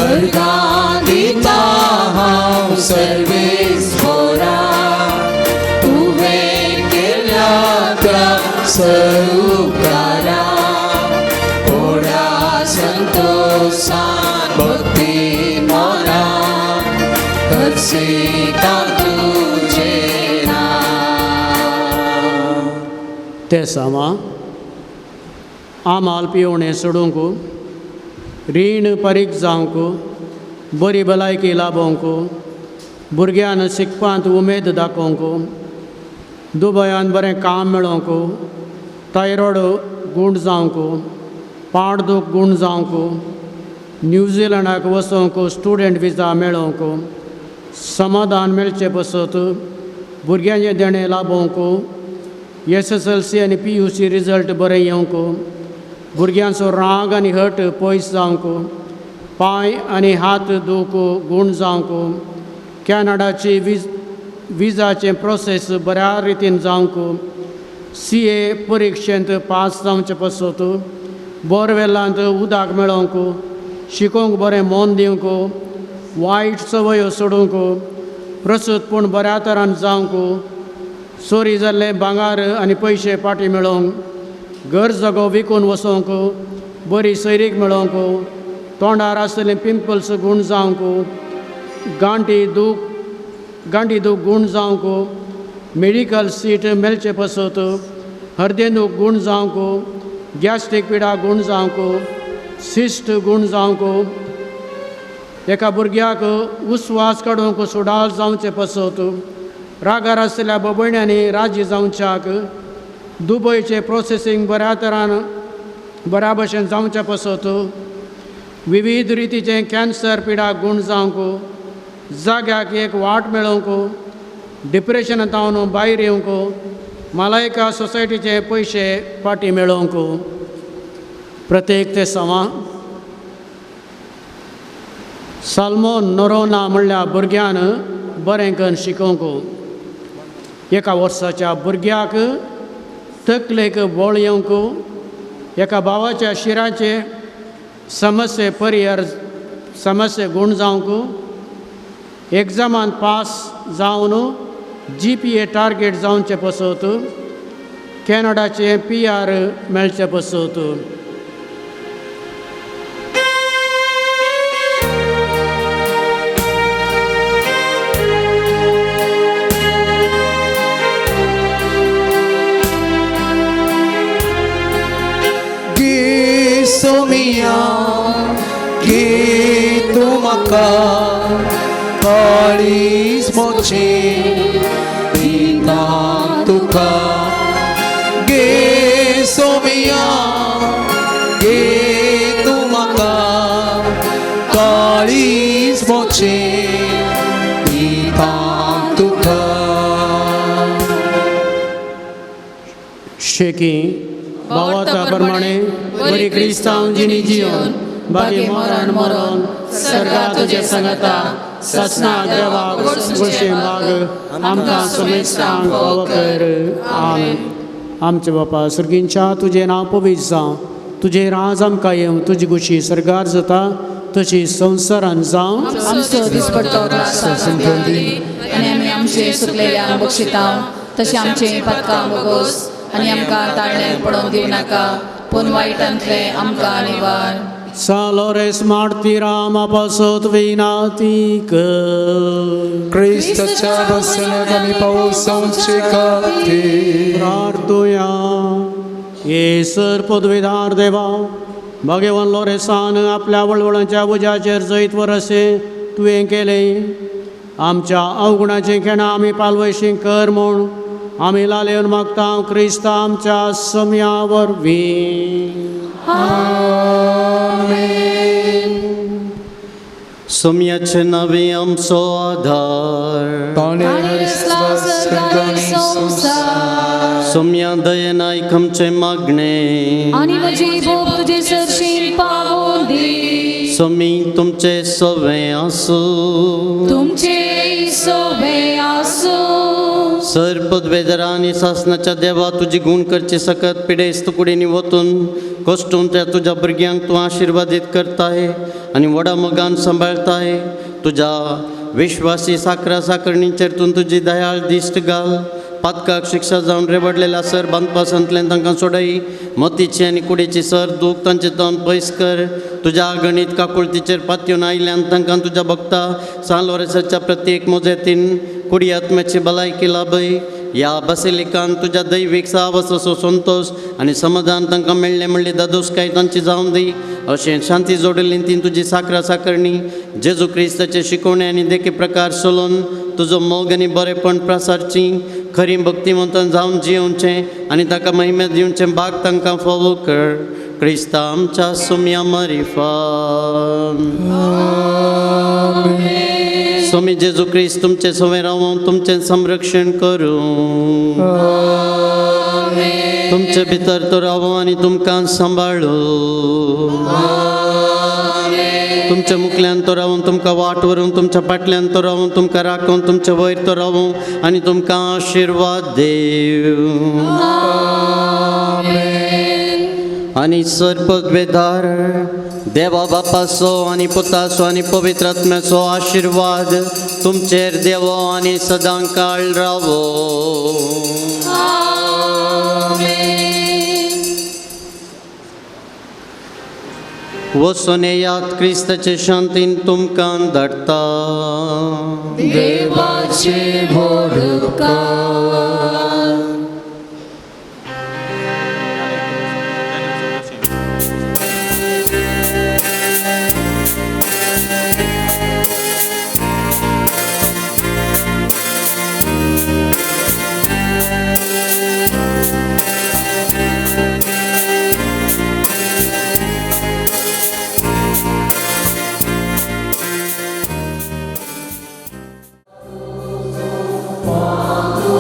अर्घां दिता हांव सर्वेस्पोरा तुवें केल्या त्या सरुकारा व्हडा संतोषान भक्तीन मना हर्षिता तुजें नांव. ते सामा आमाल पिवणें सोडूंक, रीण परीक जावंक, बरी भलायकी लाबोवंक, भुरग्यान शिकपांत उमेद दाखोवंक, दुबयान बरें काम मेळोवंक, थायरॉयड गूण जावंक, पाड दूख गूण जावंक, न्यूझिलंडाक वचोंक स्टुडंट विजा मेळोवंक, समाधान मेळचें पसत, भुरग्यांचें देणें लाबोवंक, SSLC आनी PUC result बरें येवंक, भुरग्यांचो राग आनी हट पयस जावंक, पांय आनी हात दूख गूण जावंक, कॅनडाची विजाचें प्रोसेस बऱ्या रितीन जावंक, CA परिक्षेंत पास जावचें पसत, बोरवेलांत उदक मेळोवंक, शिकोवंक बरें मन दिवंक, वायट संवयो सोडूंक, प्रसूत पूण बऱ्या तरान जावंक, चोरी जाल्लें भांगर आनी पयशे फाटीं मेळोवंक, घर जागो विकून वचोंक, बरी सैरीक मेळोवंक, तोंडार आसलें पिंपल्स गूण जावंक, गांठी दूख गूण जावंक, मेडिकल सीट मेळचें पसत, हरदें दूख गूण जावंक, गॅस्ट्रीक पिडा गूण जावंक, सिस्ट गूण जावंक, एका भुरग्याक उस्वास काडूंक सुडाल जावचें पसत, रागार आसलेल्या बबयण्यांनी राजी जावच्याक, दुबयचें प्रोसेसींग बऱ्या तरान बऱ्या भशेन जावचें पसत, विविध रितीचें कॅन्सर पिडा गूण जावंक, जाग्याक एक वाट मेळोवंक, डिप्रेशनांत भायर येवंक, मलायका सोसायटीचे पयशे फाटीं मेळोवंक. प्रत्येक ते सवा साल्मोन नोरोना म्हणल्या भुरग्यान बरें करून शिकोवंक, एका वर्साच्या भुरग्याक तकलेक बळ येवंक, एका भावाच्या शिराचे समस्ये परिहर समस्ये गूण जावंक, एग्जामान पास जावन GPA target जावचें पसत, कॅनडाचें PR मेळचें पसत. सोमिया गे तूं म्हाका काळीज मोचें दिता तुका, गे सोमिया गे तूं म्हाका काळीज मोचें दिता तुका. शेकी भावाचा प्रमाणे बरी क्रिस्तांव जिणी जिवन बागी मरण मरण सर्गा तुजे संगता ससना देवा गोडशे बाग आमकां समेस्तांक फावो कर. आमेन. आमचे बापा सर्गींच्या तुजें नांव पवित्र जावं, तुजें राज आमकां येवं, तुजी खुशी सर्गार जाता तशी संवसारान जावं. आमचो दिसपट्टो ग्रास आमकां दी आनी आमी आमचे सुकलेल्यांक बक्षिता तशें आमचें पातकां बोगोस आनी आमकां ताळण्यार पडोवंक दिवं नाका, पूण वायटांतलें आमकां निवार. Salores martiram apasot vinatik. क्रिस्ताच्या बसण्याक आमी पावसांचे खातीर प्रार्थुया. येसर पदवीधार देवा, भगवान लोरेसान आपल्या वळवळांच्या उज्याचेर जैत वरसे तुवें केलें. आमच्या अवगुणाचें खेणां आमी पालवयशीं कर म्हूण आमी लालेवन मागता क्रिस्ता आमच्या सम्या वरवीं. आमेन. सोम्याचे नावे आमचो आधार, ताणें रचला सर्ग आनी संवसार. सोम्या दयेन आयक आमचें मागणें आनी म्हजी बोब तुजे सरशीं पावोवन दी. सोमी तुमचे सोवे आसूं. तुमचे सोवे आसूं. सर पदवेदरा आनी सासनाच्या देवा तुजी गूण करची सकत पिडेस्त कुडींनी वतून कश्टून त्या तुज्या भुरग्यांक तूं आशिर्वादीत करताय आनी व्हडा मोगान सांबाळताय. तुज्या विश्वासी साकरा साकरणीचेर तूं तुजी दयाळ दिश्ट घाल. पातकाक शिक्षा जावन रेबडलेल्या सर बांदपासांतल्यान तांकां सोडय. मतीची आनी कुडीची सर दूख तांचे तोंड पयस कर. तुज्या गणीत काकुळतीचेर पातयेवन आयल्यान तांकां तुज्या भक्ता सान लोरेसाच्या प्रत्येक मोजेतीन कुडी आत्म्याची भलायकी लाभय. ह्या बसिलिकान तुज्या दैवीक साहवासाचो संतोश आनी समाधान तांकां मेळ्ळें म्हणली दादोसकाय तांची जावन दी. अशें शांती जोडिल्ली ती तुजी साकरा साकरणी जेजू क्रिस्ताचे शिकवणे आनी देखी प्रकार चलोवन तुजो मोग आनी बरेपण प्रसारची खरी भक्तिमंतान जावन जियोवचें आनी ताका महिमे दिवचें भाग तांकां फावो कर. क्रिस्ता आमच्या सोम्या मारिफान. स्वामी जेजू क्रिस्त तुमचें सवें रावूं, तुमचें संरक्षण करूं, तुमचे भितर तो रावूं आनी तुमकां सांबाळूं. तुमच्या मुखल्यान तो रावून तुमकां वाट व्हरूं, तुमच्या फाटल्यान तो रावून तुमकां राखून, तुमच्या वयर तो रावूं आनी तुमकां आशिर्वाद देव. आनी सर्पद्वेदार देवा बापाचो आनी पुताचो आनी पवित्र आत्म्याचो आशिर्वाद तुमचेर देवो आनी सदां काळ रावो. वचून येयात, क्रिस्ताचे शांतीन तुमकां धाडटा. देवाचे व्हड उपकार. Oh.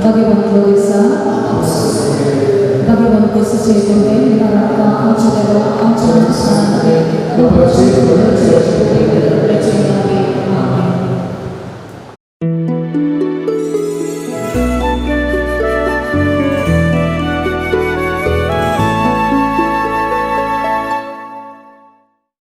भगवंत आमच्या देवा आमच्या नुकसानांत